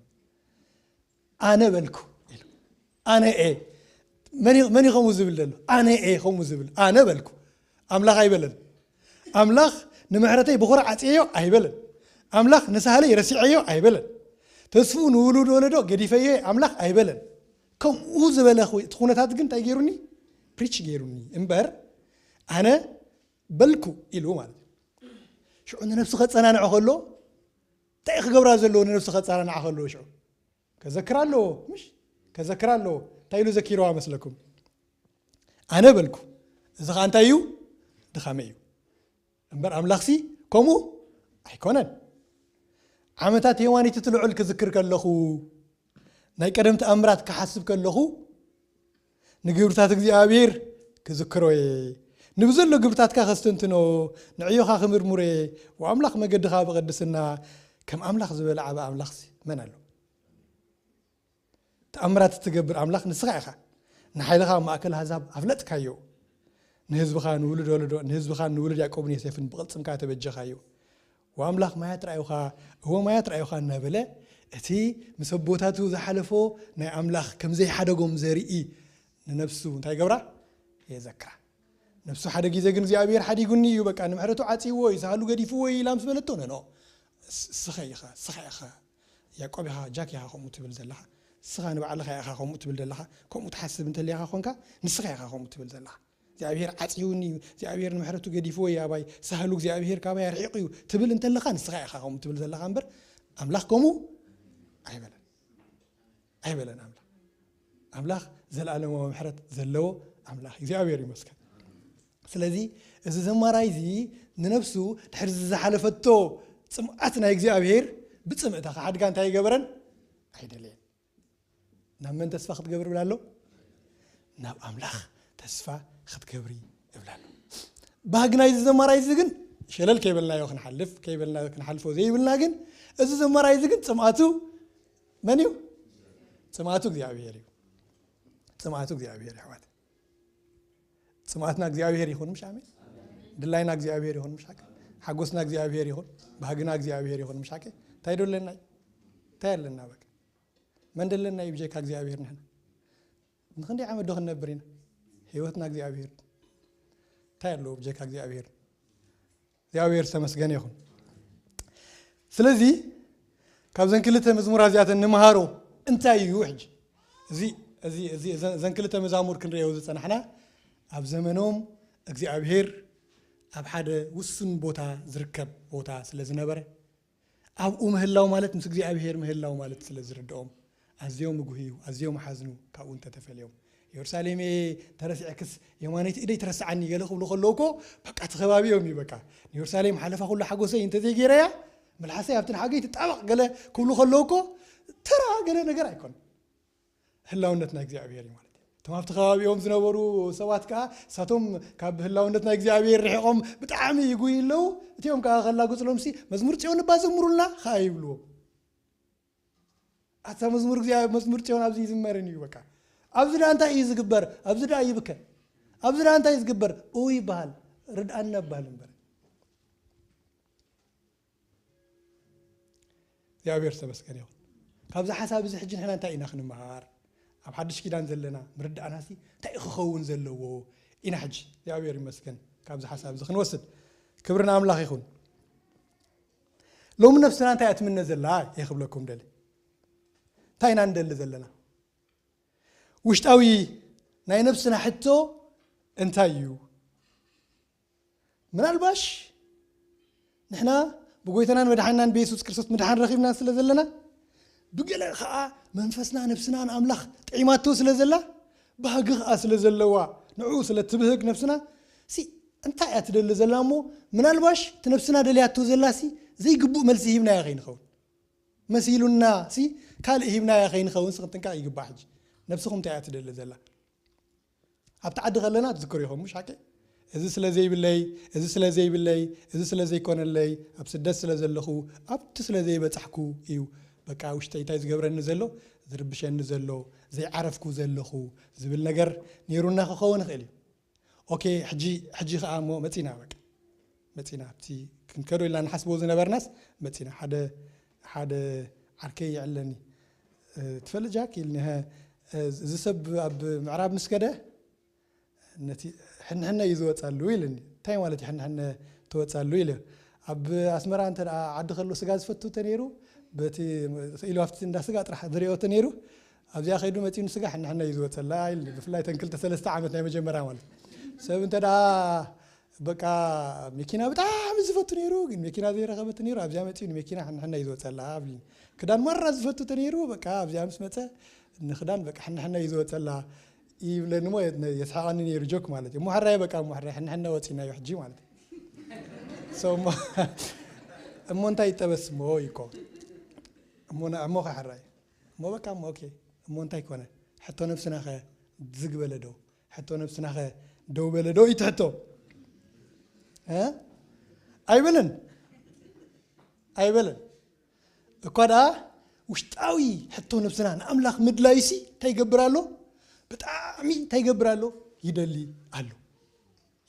ኣነ በልኩ" ኢሉ። ኣነ እየ። መን እዩ፣ መን እዩ ከምኡ ዝብል ዘሎ? ኣነ እየ ከምኡ ዝብል። ኣነ በልኩ። ኣምላኽ ኣይበለን። ኣምላኽ ንምሕረተይ ብኹሩ ዓጽየዮ ኣይበለን። ኣምላኽ ንሳህለይ ረሲዐዮ ኣይበለን። ተስፍኡ ንውሉድ ወለዶ ገዲፈዮ ኣምላኽ ኣይበለን። ከምኡ ዝበለ እቲ ኩነታት ግን እንታይ ገይሩኒ? ፕሪች ገይሩኒ እምበር፣ ኣነ በልኩ ኢሉ ማለት እዩ። ሽዑ ንነብሱ ከጸናንዖ ከሎ እንታይ ክገብራ ዘለዎ? ንነብሱ ከጸናንዓ ከሎ ሽዑ ከዘክራ ኣለዎ። ምሽ ከዘክራ ኣለዎ። እንታይ ኢሉ ዘኪርዋ መስለኩም? ኣነ በልኩ፣ እዚ ኸዓ እንታይ እዩ? ድኻመይ እዩ። እምበር ኣምላኽሲ ከምኡ ኣይኮነን። ዓመታት ሄዋኒት ትልዑል ክዝክር ከለኹ፣ ናይ ቀደም ተኣምራት ክሓስብ ከለኹ፣ ንግብርታት እግዚኣብሔር ክዝክሮ እየ። ንብዘሎ ግብርታትካ ከስተንትኖ፣ ንዕዮኻ ክምርምሮ እየ። ወኣምላኽ መገድኻ ብቕድስና፣ ከም ኣምላኽ ዝበለ ዓቢ ኣምላኽሲ መን ኣሎ? ተኣምራት እትገብር ኣምላኽ ንስኻ ኢኻ። ንሓይልኻ ኣብ ማእከል ኣህዛብ ኣፍለጥካዮ። ንህዝብኻ ንውሉድ ወለዶ፣ ንህዝብኻ ንውሉድ ያዕቆብን ዮሴፍን ብቕልጽምካ ተበጀኻዮ። ወኣምላኽ ማያት ረኣዩኻ፣ እወ ማያት ረኣዩኻ እናበለ፣ እቲ ምስ ኣቦታቱ ዝሓለፎ ናይ ኣምላኽ ከም ዘይሓደጎም ዘርኢ ንነብሱ እንታይ ገብራ? የዘክራ። ነብሱ ሓደ ግዜ ግን እግዚኣብሔር ሓዲጉኒ እዩ፣ በቃ ንምሕረቱ ዓጽይዎ እዩ፣ ሳህሉ ገዲፍዎ እዩ ኢላ ምስ በለቶ፣ ነኖ፣ ስ-፣ ስኸ ኢኻ፣ ስኻ ኢኻ፣ ያዕቆብ ኢኻ፣ ጃክ ኢኻ ከምኡ ትብል ዘለኻ፣ ስኻ ንባዕልኻ ኢኻ ከምኡ ትብል ዘለኻ፣ ከምኡ ትሓስብ እንተሊኻ ኮንካ፣ ንስኻ ኢኻ ከምኡ ትብል ዘለኻ። እግዚኣብሔር ዓጽይውኒ እዩ፣ እግዚኣብሔር ንምሕረቱ ገዲፍዎ እዩ ኣባይ፣ ሳህሉ እግዚኣብሔር ካባይ ኣርሒቑ እዩ ትብል እንተለኻ፣ ንስኻ ኢኻ ከምኡ ትብል ዘለኻ እምበር፣ ኣምላኽ ከምኡ ኣይበለን። ኣይበለን ኣምላኽ። ኣምላኽ ዘለኣለማዊ ምሕረት ዘለዎ ኣምላኽ እዩ። እግዚኣብሔር ይመስገን። ስለዚ እዚ ዘማራይ እዚ ንነብሱ ድሕሪ ዝሓለፈቶ ጽምኣት ናይ እግዚኣብሔር ብጽምእታ ክሓድጋ እንታይ ይገበረን? ኣይደለየን። ናብ መን ተስፋ ክትገብር እብላ ኣሎ? ናብ ኣምላኽ ተስፋ ክትገብሪ እብላ ኣሎ። ባህጊ ናይዚ ዘማራይ እዚ ግን ሸለል ከይበልናዮ ክንሓልፍ፣ ከይበልና ክንሓልፎ ዘይብልና ግን፣ እዚ ዘማራይ እዚ ግን ጽምኣቱ መን እዩ? ጽምኣቱ እግዚኣብሔር እዩ። ጽምኣቱ እግዚኣብሔር፣ ኣሕዋት። ጽምኣትና እግዚኣብሔር ይኹን፣ ምሽ ኣሜን? ድላይና እግዚኣብሔር ይኹን፣ ምሽ ሓቂ? ሓጎስና እግዚኣብሔር ይኹን፣ ባህግና እግዚኣብሔር ይኹን፣ ምሽ ሓቂ? እንታይ ዶ ኣለና? እንታይ ኣለና? በቃ መን ደለና እዩ ብጀካ እግዚኣብሔር? ንሕና ንኽንደይ ዓመት ዶ ክንነብር ኢና? ህይወትና እግዚኣብሔር። እንታይ ኣለዎ ብጀካ እግዚኣብሔር? እግዚኣብሔር ዝተመስገነ ይኹን። ስለዚ ካብዘን ክልተ መዝሙራት እዚኣተን ንምሃሮ እንታይ እዩ ሕጂ? እዚ፣ እዚ፣ እዚ፣ እዘን፣ እዘን ክልተ መዛሙር ክንርእዮ ዝጸናሕና ኣብ ዘመኖም እግዚኣብሔር ኣብ ሓደ ውሱን ቦታ ዝርከብ ቦታ ስለ ዝነበረ፣ ኣብኡ ምህላው ማለት ምስ እግዚኣብሔር ምህላው ማለት ስለ ዝርድኦም፣ ኣዝዮም ምጉህዩ፣ ኣዝዮም ሓዝኑ፣ ካብኡ እንተተፈልዮም። "ኢየሩሳሌም እየ ተረሲዐክስ የማነይቲ ኢደይ ትረስዓኒ" ገለ ክብሉ ከለዉ እኮ፣ በቃ እቲ ከባቢኦም እዩ በቃ። "ንኢየሩሳሌም ሓለፋ ኩሉ ሓጎሰይ እንተዘይገይረያ፣ መልሓሰይ ኣብቲ ንሓገይ ትጣበቕ" ገለ ክብሉ ከለዉ እኮ፣ ተራ ገለ ነገር ኣይኮነን። ህላውነት ናይ እግዚኣብሔር እዩ ማለት እዩ። እቶም ኣብቲ ከባቢኦም ዝነበሩ ሰባት ከኣ፣ እሳቶም ካብ ህላውነት ናይ እግዚኣብሔር ርሒቖም ብጣዕሚ ይጉዩ ኣለዉ። እቲኦም ከኣ ከላግጽሎምሲ፣ "መዝሙር ጽዮን እባ ዘምሩልና" ከኣ ይብልዎም። ኣታ መዝሙር እግዚኣብሔር፣ መዝሙር ጽዮን ኣብዚ ይዝመርን እዩ በቃ። ኣብዚ ደኣ እንታይ እዩ ዝግበር? ኣብዚ ደኣ ይብከ። ኣብዚ ደኣ እንታይ እዩ ዝግበር? እው ይበሃል። ርድኣና ይበሃል እምበር። እግዚኣብሔር ዝተመስገነ ይኹን። ካብዚ ሓሳብ እዚ ሕጂ ንሕና እንታይ ኢና ክንመሃር? ኣብ ሓድሽ ኪዳን ዘለና ምርዳእናሲ እንታይ እዩ ክኸውን ዘለዎ? ኢና ሕጂ እግዚኣብሔር ይመስገን ካብዚ ሓሳብ እዚ ክንወስድ። ክብሪ ንኣምላኽ ይኹን። ሎሚ ነፍስና እንታይ እያ ትምነ ዘላ? እየ ክብለኩም ደሊ። እንታይ ኢና ንደሊ ዘለና? ውሽጣዊ ናይ ነፍስና ሕቶ እንታይ እዩ? ምናልባሽ ንሕና ብጎይታናን መድሓንናን ብየሱስ ክርስቶስ ምድሓን ረኺብና ስለ ዘለና፣ ብገለ ኸኣ መንፈስና ነፍስና ንኣምላኽ ጥዒማቶ ስለ ዘላ፣ ባህጊ ኸኣ ስለ ዘለዋ፣ ንዕኡ ስለ ትብህግ ነፍስና፣ ሲ እንታይ እያ ትደሊ ዘላ እሞ፣ ምናልባሽ እቲ ነፍስና ደልያቶ ዘላ ሲ ዘይግቡእ መልሲ ሂብናያ ከይንኸውን። መሲሉና ሲ ካልእ ሂብናያ ከይንኸውን ሲ ክንጥንቀቕ ይግባእ። ሕጂ ነፍስኹም እንታይ እያ ትደሊ ዘላ? ኣብቲ ዓዲ ከለና ትዝክሩ ኢኹም፣ ምሽ ሓቂ? እዚ ስለ ዘይብለይ፣ እዚ ስለ ዘይብለይ፣ እዚ ስለ ዘይኮነለይ፣ ኣብ ስደት ስለ ዘለኹ፣ ኣብቲ ስለ ዘይበጻሕኩ እዩ። በቃ ውሽጠይ እንታይ ዝገብረኒ ዘሎ፣ ዝርብሸኒ ዘሎ፣ ዘይዓረፍኩ ዘለኹ ዝብል ነገር ነይሩና ክኸውን ይኽእል እዩ። ኦኬ፣ ሕጂ፣ ሕጂ ኸኣ እሞ መጺና፣ በቃ መጺና። ኣብቲ ክንከዶ ኢልና ንሓስቦ ዝነበርናስ መጺና። ሓደ፣ ሓደ ዓርከይ ይዕለኒ። "እ፣ ትፈልጥ ጃክ?" ኢልኒ። "ሀ፣ እዚ ሰብ ኣብ ምዕራብ ምስ ከደ፣ ነቲ ሕንሕነ እዩ ዝወጻሉ" ኢልኒ። "እንታይ ማለት እዩ ሕንሕነ ትወጻሉ?" ኢለ። ኣብ ኣስመራ እንተ ደኣ ዓዲ ከሎ ስጋ ዝፈቱ እንተ ነይሩ፣ በቲ ኢሉ ኣብቲ እንዳ ስጋ ጥራሕ ዝሪኦ እንተ ነይሩ፣ ኣብዚኣ ከይዱ መጺኡ ንስጋ ሕንሕና እዩ ዝወጸላ ኢሉ። ብፍላይ እተን ክልተ ሰለስተ ዓመት ናይ መጀመርያ ማለት እዩ። ሰብ እንተ ደኣ በቃ መኪና ብጣዕሚ ዝፈቱ ነይሩ፣ ግን መኪና ዘይረኸበ እንተ ነይሩ፣ ኣብዚኣ መጺኡ ንመኪና ሕንሕና እዩ ዝወጸላ ኣብሉኒ። ክዳን ማራ ዝፈቱ እንተ ነይሩ፣ በቃ ኣብዚኣ ምስ መጸ ንክዳን በቃ ሕንሕና እዩ ዝወጸላ ይብለኒ እሞ የስሓቐኒ ነይሩ፣ ጆክ ማለት እዩ። እሞ ሕራይ በቃ እሞ ሕራይ ሕንሕና ወጺናዮ ሕጂ ማለት እዩ። So እሞ እሞ እንታይ ይጠበስ እሞ እዩ እኮ። እሞ ና- እሞ ከ ሕራይ እሞ በቃ እሞ ኦኬ። እሞ እንታይ ኮነ? ሕቶ ነብስና ከ ዝግ በለ ዶ? ሕቶ ነብስና ከ ደው በለ ዶ? ይትሕቶ እ? ኣይበለን ኣይበለን። እኳ ደኣ ውሽጣዊ ሕቶ ነብስና ንኣምላኽ ምድላይሲ እንታይ ይገብር ኣሎ? ብጣዕሚ እንታይ ይገብር ኣሎ? ይደሊ ኣሎ።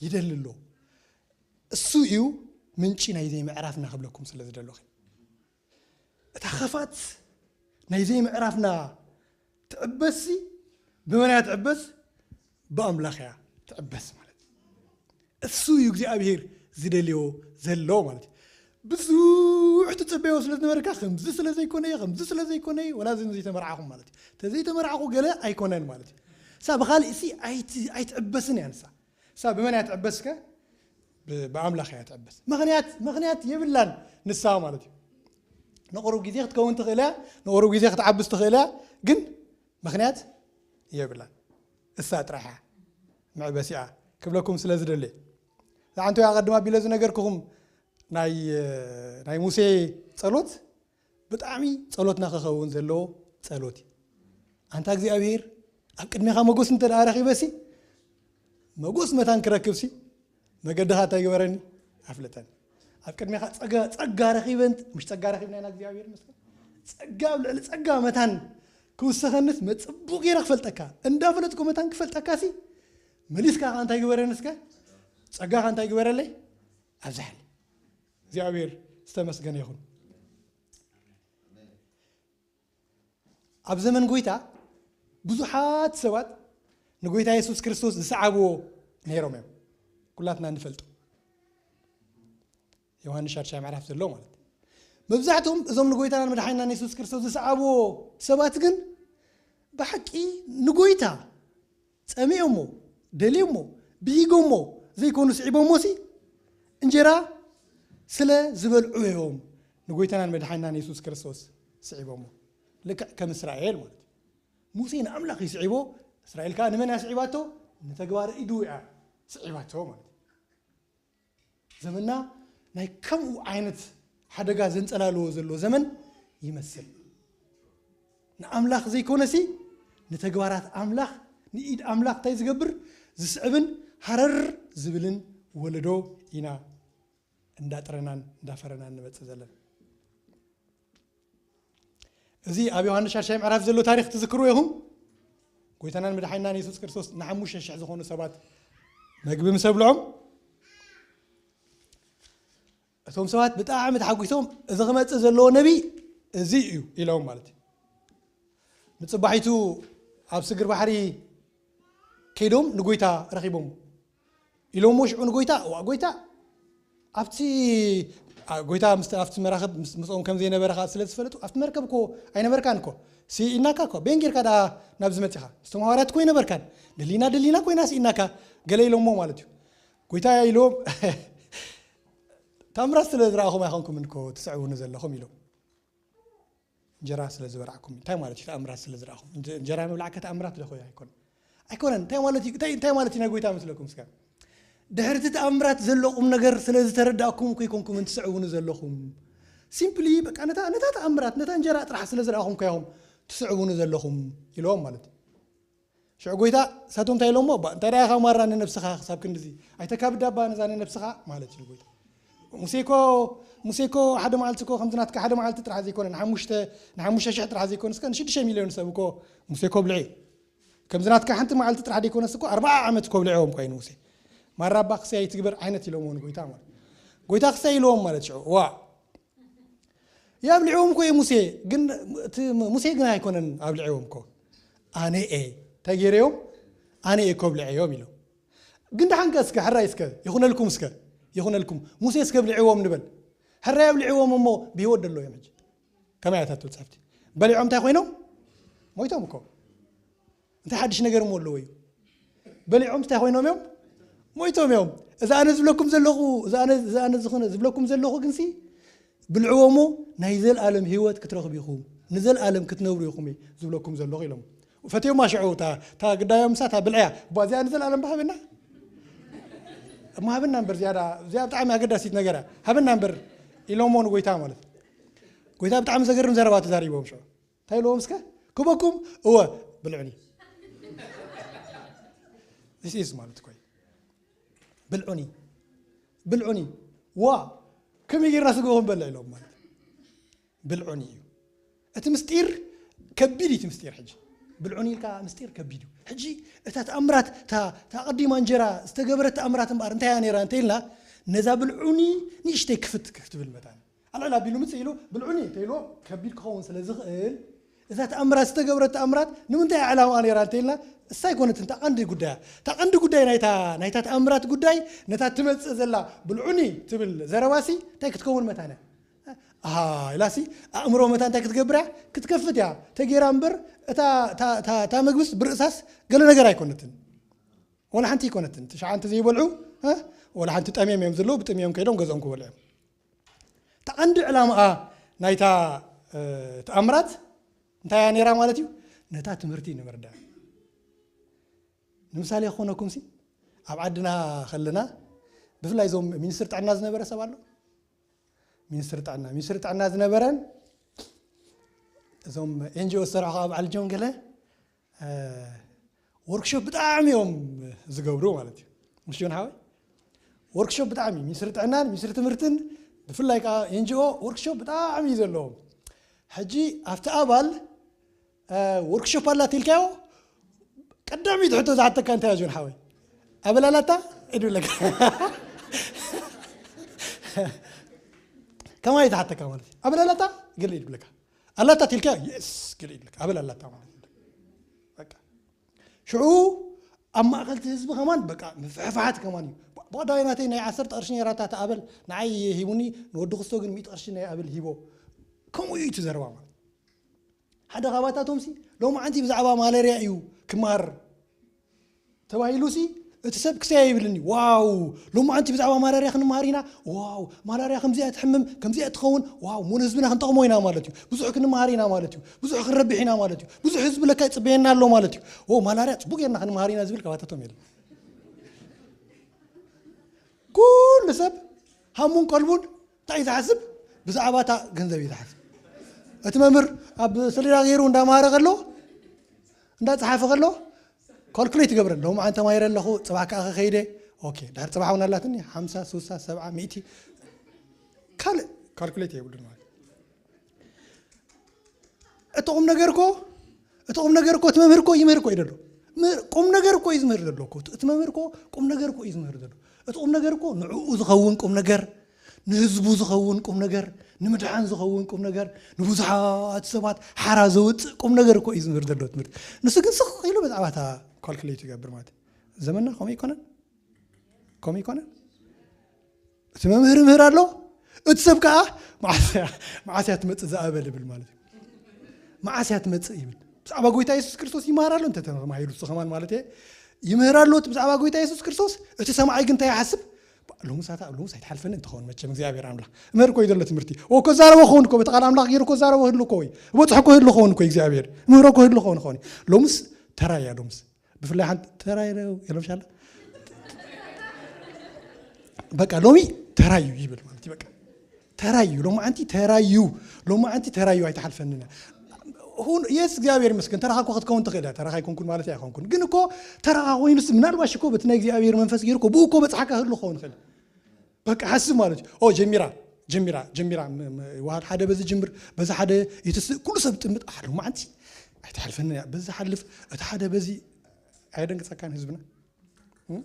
ይደሊ ኣሎ። እሱ እዩ ምንጪ ናይ ዘይምዕራፍና ክብለኩም ስለ ዝደለኹ። እታ ኸፋት ናይ ዘይምዕራፍና ትዕበስሲ ብመን እያ ትዕበስ? ብኣምላኽ እያ ትዕበስ ማለት እዩ። እሱ እዩ እግዚኣብሔር ዝደልዮ ዘሎ ማለት እዩ። ብዙሕ ትጽበዮ ስለ ዝነበርካ ከምዚ ስለ ዘይኮነ እዩ፣ ከምዚ ስለ ዘይኮነ እዩ፣ ወላ እዚ ዘይተመርዓኹም ማለት እዩ። ተዘይተመርዓኹ ገለ ኣይኮነን ማለት እዩ። ሳ ብኻልእ ሲ ኣይቲ- ኣይትዕበስን እያ ንሳ። ሳ ብመን እያ ትዕበስከ? ብ- ብኣምላኽ እያ ትዕበስ። ምኽንያት ምኽንያት የብላን ንሳ ማለት እዩ። ንቑሩብ ግዜ ክትከውን ትኽእል እያ፣ ንቑሩብ ግዜ ክትዓብስ ትኽእል እያ፣ ግን ምኽንያት የብላን። እሳ ጥራሕ እያ መዕበሲኣ ክብለኩም ስለ ዝደሊ። ዝዓንቱ ኣቐድም ኣቢለ ዝነገርኩኹም ናይ ናይ ሙሴ ጸሎት ብጣዕሚ ጸሎትና ክኸውን ዘለዎ ጸሎት እዩ። ኣንታ እግዚኣብሔር ኣብ ቅድሜኻ መጎስ እንተ ደኣ ረኺበሲ መጎስ መታን ክረክብሲ መገድኻ እንታይ ግበረኒ ኣፍልጠኒ። ኣብ ቅድሜኻ ጸጋ ጸጋ ረኺበን ምሽ ጸጋ ረኺብና ኢና እግዚኣብሔር ይመስገን። ጸጋ ኣብ ልዕሊ ጸጋ መታን ክውሰኸንስ መጽቡቕ ገይረ ክፈልጠካ እንዳፈለጥኩ መታን ክፈልጠካሲ መሊስካ ኸዓ እንታይ ግበረኒ እስከ ጸጋኻ እንታይ ግበረለይ ኣብዝሓለይ። እግዚኣብሔር ዝተመስገነ ይኹን። ኣብ ዘመን ጎይታ ብዙሓት ሰባት ንጎይታ የሱስ ክርስቶስ ዝሰዓብዎ ነይሮም እዮም። ኩላትና እንፈልጦ ዮሃንስ ሻድሻይ ምዕራፍ ዘሎ ማለት እዩ። መብዛሕትኦም እዞም ንጎይታናን መድሓኒናን የሱስ ክርስቶስ ዝሰዓብዎ ሰባት ግን ብሓቂ ንጎይታ ጸሚኦሞ ደልዮሞ ብሂጎሞ ዘይኮኑ ስዒቦሞ ሲ እንጀራ ስለ ዝበልዑ እዮም ንጎይታናን መድሓኒናን የሱስ ክርስቶስ ስዒቦሞ። ልክዕ ከም እስራኤል ማለት እዩ። ሙሴ ንኣምላኽ እዩ ስዒቦ፣ እስራኤል ከኣ ንመን እያ ስዒባቶ? ንተግባረ ኢዱ እያ ስዒባቶ ማለት እዩ። ዘመንና ናይ ከምኡ ዓይነት ሓደጋ ዘንጸላልዎ ዘሎ ዘመን ይመስል። ንኣምላኽ ዘይኮነሲ ንተግባራት ኣምላኽ ንኢድ ኣምላኽ እንታይ ዝገብር ዝስዕብን ሃረር ዝብልን ወለዶ ኢና እንዳጥረናን እንዳፈረናን ንመጽእ ዘለና። እዚ ኣብ ዮሃንስ ሻድሻይ ምዕራፍ ዘሎ ታሪኽ ትዝክሩ ኢኹም። ጎይታናን መድሓኒናን የሱስ ክርስቶስ ንሓሙሽተ ሽሕ ዝኾኑ ሰባት መግቢ ምስ ኣብልዖም እቶም ሰባት ብጣዕሚ ተሓጒሶም እዚ ክመፅእ ዘለዎ ነቢይ እዚ እዩ ኢሎም ማለት እዩ። ንፅባሒቱ ኣብ ስግር ባሕሪ ከይዶም ንጎይታ ረኺቦም ኢሎሞ ሽዑ ንጎይታ እዋ ጎይታ ኣብቲ ጎይታ ኣብቲ መራኽብ ምስኦም ከም ዘይነበረ ከዓ ስለ ዝፈለጡ ኣብቲ መርከብ እኮ ኣይነበርካን እኮ ስኢናካ እኮ ቤን ጌርካ ደኣ ናብዚ መፂኻ ምስቶም ሃዋርያት እኮ ኣይነበርካን ደሊና ደሊና ኮይና ስኢናካ ገለ ኢሎሞ ማለት እዩ። ጎይታ ኢሎም ታምራት ስለ ዝረኣኹም ኣይኮንኩምን እኮ ትስዕቡኒ ዘለኹም ኢሎም። እንጀራ ስለ ዝበላዕኩም እንታይ ማለት እዩ? ተኣምራት ስለ ዝረኣኹም እንጀራ ምብላዕከ ተኣምራት ዶ ኮይኑ ኣይኮነን? ኣይኮነን። እንታይ ማለት እዩ? እንታይ እንታይ ማለት እዩ ናይ ጎይታ መስለኩም? እስከ ድሕርቲ ተኣምራት ዘሎ ቁም ነገር ስለ ዝተረዳእኩም እኮ ኣይኮንኩምን ትስዕቡኒ ዘለኹም። ሲምፕሊ በቃ ነታ ነታ ተኣምራት ነታ እንጀራ ጥራሕ ስለ ዝረኣኹም እኮ ኢኹም ትስዕቡኒ ዘለኹም ኢሎም ማለት እዩ። ሽዑ ጎይታ ሳቶም እንታይ ኢሎሞ እባ እንታይ ደኣ ኢኻ ማራ ንነብስኻ ክሳብ ክንድዚ ኣይተካብዳ እባ ነዛ ንነብስኻ ማለት እዩ ጎይታ። ሙሴ እኮ ሙሴ እኮ ሓደ መዓልቲ እኮ ከምዚ ናትካ ሓደ መዓልቲ ጥራሕ ዘይኮነ ንሓሙሽተ ንሓሙሽተ ሽሕ ጥራሕ ዘይኮነ እስከ ንሽዱሽተ ሚልዮን ሰብ እኮ ሙሴ እኮ ኣብልዑ እዩ። ከምዚ ናትካ ሓንቲ መዓልቲ ጥራሕ ዘይኮነስ እኮ ኣርብዓ ዓመት እኮ ኣብልዕዎም እኮ እዩ ንሙሴ። ማራ እባ ክሳይ ኣይትግበር ዓይነት ኢሎምዎ ንጎይታ ማለት ጎይታ ክሳይ ኢልዎም ማለት ሽዑ ዋ ያብልዕዎም እኮ እዩ ሙሴ ግን እቲ ሙሴ ግን ኣይኮነን ኣብልዕዎም እኮ ኣነ እየ እንታይ ገይረዮም ኣነ እየ እኮ ኣብልዐዮም ኢሎም። ግን ደሓንከ እስከ ሕራይ እስከ ይኹነልኩም እስከ ይኹነልኩም ሙሴ እስከ ኣብልዕዎም ንበል። ሕራይ ኣብሊዕዎም እሞ ብህይወት ደሎ እዮም። ሕጂ ከመይ ኣታቱ ጸፍቲ በሊዖም እንታይ ኮይኖም? ሞይቶም እኮ። እንታይ ሓድሽ ነገር እሞ ኣለዎ እዩ? በሊዖም እንታይ ኮይኖም እዮም? ሞይቶም እዮም። እዛ ኣነ ዝብለኩም ዘለኹ፣ እዛ ኣነ፣ እዛ ኣነ ዝኾነ ዝብለኩም ዘለኹ ግንሲ ብልዕዎ እሞ ናይ ዘልኣለም ህይወት ክትረኽቡ ኢኹም፣ ንዘልኣለም ክትነብሩ ኢኹም እዩ ዝብለኩም ዘለኹ ኢሎም። ፈትዮም ኣሽዑ እታ፣ እታ ግዳዮም ምሳ እታ ብልዕያ፣ እባ እዚኣ ንዘልኣለም ብሃበና። እሞ ሃበና እምበር ዝያዳ፣ እዚኣ ብጣዕሚ ኣገዳሲት ነገር እያ። ሃበና እምበር ኢሎሞ ንጎይታ ማለት። ጎይታ ብጣዕሚ ዘገርም ዘረባ ተዛሪቦም ሽዑ። እንታይ ኢልዎም እስከ? ክበኩም? እወ፣ ብልዑኒ። This is ማለት እኮ እዩ። ብልዑኒ። ብልዑኒ። ዋ፣ ከመይ ጌርና ስግኡ ክንበልዕ ኢሎም ማለት። ብልዑኒ እዩ። እቲ ምስጢር ከቢድ እዩ፣ እቲ ምስጢር ሕጂ። ብልዑኒ ኢልካ ምስጢር ከቢድ እዩ። ሕጂ እታ ተኣምራት፣ እታ፣ እታ ቀዲማ እንጀራ ዝተገበረት ተኣምራት እምበኣር እንታይ እያ ነይራ እንተ ኢልና፣ ነዛ ብልዑኒ ንእሽተይ ክፍት ክትብል መታን። ኣልዕል ኣቢሉ ምጽእ ኢሉ ብልዑኒ እንተ ኢልዎ ከቢድ ክኸውን ስለ ዝኽእል፣ እዛ ተኣምራት ዝተገብረት ተኣምራት ንምንታይ እያ ዕላማኣ ነይራ እንተ ኢልና፣ እሳ ኣይኮነትን እታ ቀንዲ ጉዳያ። እታ ቀንዲ ጉዳይ ናይታ፣ ናይታ ተኣምራት ጉዳይ ነታ ትመጽእ ዘላ ብልዑኒ ትብል ዘረባሲ እንታይ ክትከውን መታን እያ? ኣሃ ኢላሲ ኣእምሮ መታን እንታይ ክትገብር እያ? ክትከፍት እያ። ተጌራ እምበር እታ፣ እታ፣ እታ፣ እታ መግብስ ብርእሳስ ገለ ነገር ኣይኮነትን። ወላ ሓንቲ ኣይኮነትን። ትሽዓንተ ዘይበልዑ፣ እ? ወላ ሓንቲ ጠምዮም እዮም ዘለዉ፣ ብጥምዮም ከይዶም ገዝኦም ክበልዑ እዮም። እታ ቀንዲ ዕላማኣ ናይታ፣ እ፣ ተኣምራት እንታይ እያ ነይራ ማለት እዩ? ነታ ትምህርቲ ንምርዳእ። ንምሳሌ ክኾነኩምሲ፣ ኣብ ዓድና ከለና፣ ብፍላይ እዞም ሚኒስትር ጥዕና ዝነበረ ሰብ ኣሎ? ሚኒስትር ጥዕና፣ ሚኒስትር ጥዕና ዝነበረን እዞም ኤን ጂ ኦ ዝሰርሑ ከዓ በዓል ጆን ገለ፣ እ፣ ወርክሾፕ ብጣዕሚ እዮም ዝገብሩ ማለት እዩ። ምሽ ጆን ሓወይ? ወርክሾፕ ብጣዕሚ፣ ሚኒስትሪ ጥዕናን ሚኒስትሪ ትምህርትን ብፍላይ ከዓ ኤን ጂ ኦ ወርክሾፕ ብጣዕሚ እዩ ዘለዎም። ሕጂ ኣብቲ ኣባል፣ እ፣ ወርክሾፕ ኣላ ተልካዮ፣ ቀዳመይቲ ሕቶ ዝሓተካ እንታይ እያ ጆን ሓወይ? ኣበል ኣላታ? ኢዱ ብለካ። ከማይ ዝሓተካ ማለት እዩ። ኣበል ኣላታ? ገለ ኢዱ ብለካ። ኣላታ ተልካ? የስ፣ ገለ ኢዱ ብለካ። ኣበል ኣላታ ማለት እዩ። በቃ። ሽዑ ኣብ ማእከል እቲ ህዝቢ ከማን በቃ ምፍሕፋሓት ከማን እዩ። ባ-፣ ባዕዳዊ ናተይ ናይ ዓሰርተ ቅርሺ ነይራ እታ ኣበል ንዓይ ሂቡኒ፣ ንወዲ ክስቶ ግን ሚእቲ ቅርሺ ናይ ኣበል ሂቦ። ከምኡ እዩ እቲ ዘረባ ማለት። ሓደ ካባታቶምሲ ሎማዓንቲ ብዛዕባ ማለርያ እዩ ክመሃር ተባሂሉሲ፣ እቲ ሰብ ክሰያ ይብልኒ፣ ዋው፣ ሎማዓንቲ ብዛዕባ ማላርያ ክንመሃር ኢና፣ ዋው፣ ማላርያ ከምዚኣ ትሕምም፣ ከምዚኣ ትኸውን፣ ዋው፣ እሞ ንህዝብና ክንጠቕሞ ኢና ማለት እዩ። ብዙሕ ክንመሃር ኢና ማለት እዩ። ብዙሕ ክንረብሕ ኢና ማለት እዩ። ብዙሕ ህዝቢ ለካ ይጽበየና ኣሎ ማለት እዩ። ኦ፣ ማላርያ ጽቡቕ ጌርና ክንመሃር ኢና ዝብል ካባታቶም የለን። ኩሉ ሰብ ሃሙን ቀልቡን እንታይ እዩ ዝሓስብ? ብዛዕባ እታ ገንዘብ እዩ ዝሓስብ። እቲ መምህር ኣብ ሰሌዳ ገይሩ እንዳምሃረ ከሎ፣ እንዳጸሓፈ ከሎ፣ ካልኩሌት ይገብረን። ሎማዓንቲ ተማሂረ ኣለኹ፣ ጽባሕ ከኣ ከኸይደ። ኦኬ፣ ድሕሪ ጽባሕ እውን ኣላትኒ፣ ሓምሳ፣ ስሳ፣ ሰብዓ፣ ሚእቲ። ካልእ ካልኩሌት የብሉን ማለት። እቲ ቁም ነገር እኮ፣ እቲ ቁም ነገር እኮ፣ እቲ መምህር እኮ ይምህር እኮ እዩ ዘሎ። ምህር-፣ ቁም ነገር እኮ እዩ ዝምህር ዘሎ እኮ። እቲ መምህር እኮ ቁም ነገር እኮ እዩ ዝምህር ዘሎ። እቲ ቁም ነገር እኮ ንዕኡ ዝኸውን ቁም ነገር፣ ንህዝቡ ዝኸውን ቁም ነገር፣ ንምድሓን ዝኸውን ቁም ነገር፣ ንብዙሓት ሰባት ሓራ ዘውፅእ ቁም ነገር እኮ እዩ ዝምህር ዘሎ ትምህርቲ። ንሱ ግን ስቕ ኢሉ ብዛዕባ እታ ካልኩሌት ይገብር ማለት እዩ። ዘመንና ከምኡ ኣይኮነን? ከምኡ ኣይኮነን? እቲ መምህር ይምህር ኣሎ፣ እቲ ሰብ ከዓ መዓስ እያ፣ መዓስ እያ ትመፅእ ዝኣበል ይብል ማለት እዩ። መዓስ እያ ትመፅእ ይብል። ብዛዕባ ጎይታ የሱስ ክርስቶስ ይመሃር ኣሎ፣ እንተ ተማሂሩ እሱ ከማን ማለት እየ። ይምህር ኣሎ እቲ ብዛዕባ ጎይታ የሱስ ክርስቶስ፣ እቲ ሰማዓይ ግን እንታይ ይሓስብ? ሎምስ ኣታ፣ ሎምስ ኣይትሓልፈኒ እንትኸውን መቸም እግዚኣብሔር ኣምላኽ። ምህር እኮ እዩ ዘሎ ትምህርቲ። ኦ፣ እኮ ዛረቦ ክኸውን እኮ፣ በቲ ቃል ኣምላኽ ገይሩ እኮ ዛረቦ ህሉ እኮ እዩ። እበፅሖ እኮ ህሉ ክኸውን እኮ እግዚኣብሔር። ምህሮ እኮ ህሉ ክኸውን ክኸውን እዩ። ሎምስ ተራይ እያ፣ ሎምስ። ብፍላይ ሓንቲ ተራይ ዶ የሎም ሻላ? በቃ ሎሚ ተራዩ ይብል ማለት እዩ። በቃ ተራዩ፣ ሎማዓንቲ ተራዩ፣ ሎማዓንቲ ተራዩ ኣይትሓልፈንን እያ። ሁን-፣ የስ እግዚኣብሔር ይመስገን፣ ተራኻ እኮ ክትከውን ትኽእል እያ። ተራኻ ኣይኮንኩን ማለት ኣይኮንኩን። ግን እኮ ተራኻ ኮይኑስ ምናልባሽ እኮ በቲ ናይ እግዚኣብሔር መንፈስ ገይሩ እኮ ብኡ እኮ በጽሓካ ህሉ ክኸውን ይኽእል። በቃ ሓስብ ማለት እዩ። ኦ ጀሚራ፣ ጀሚራ፣ ጀሚራ፣ ም-፣ ም-፣ ዋህድ ሓደ በዚ ጅምር፣ በዚ ሓደ ይትስእ፣ ኩሉ ሰብ ጥምጥ፣ ኣሕ፣ ሎማዓንቲ ኣይትሓልፈንን እያ። በዚ ሓልፍ፣ እቲ ሓደ በዚ ኣየደንግጸካን ህዝብና? እም?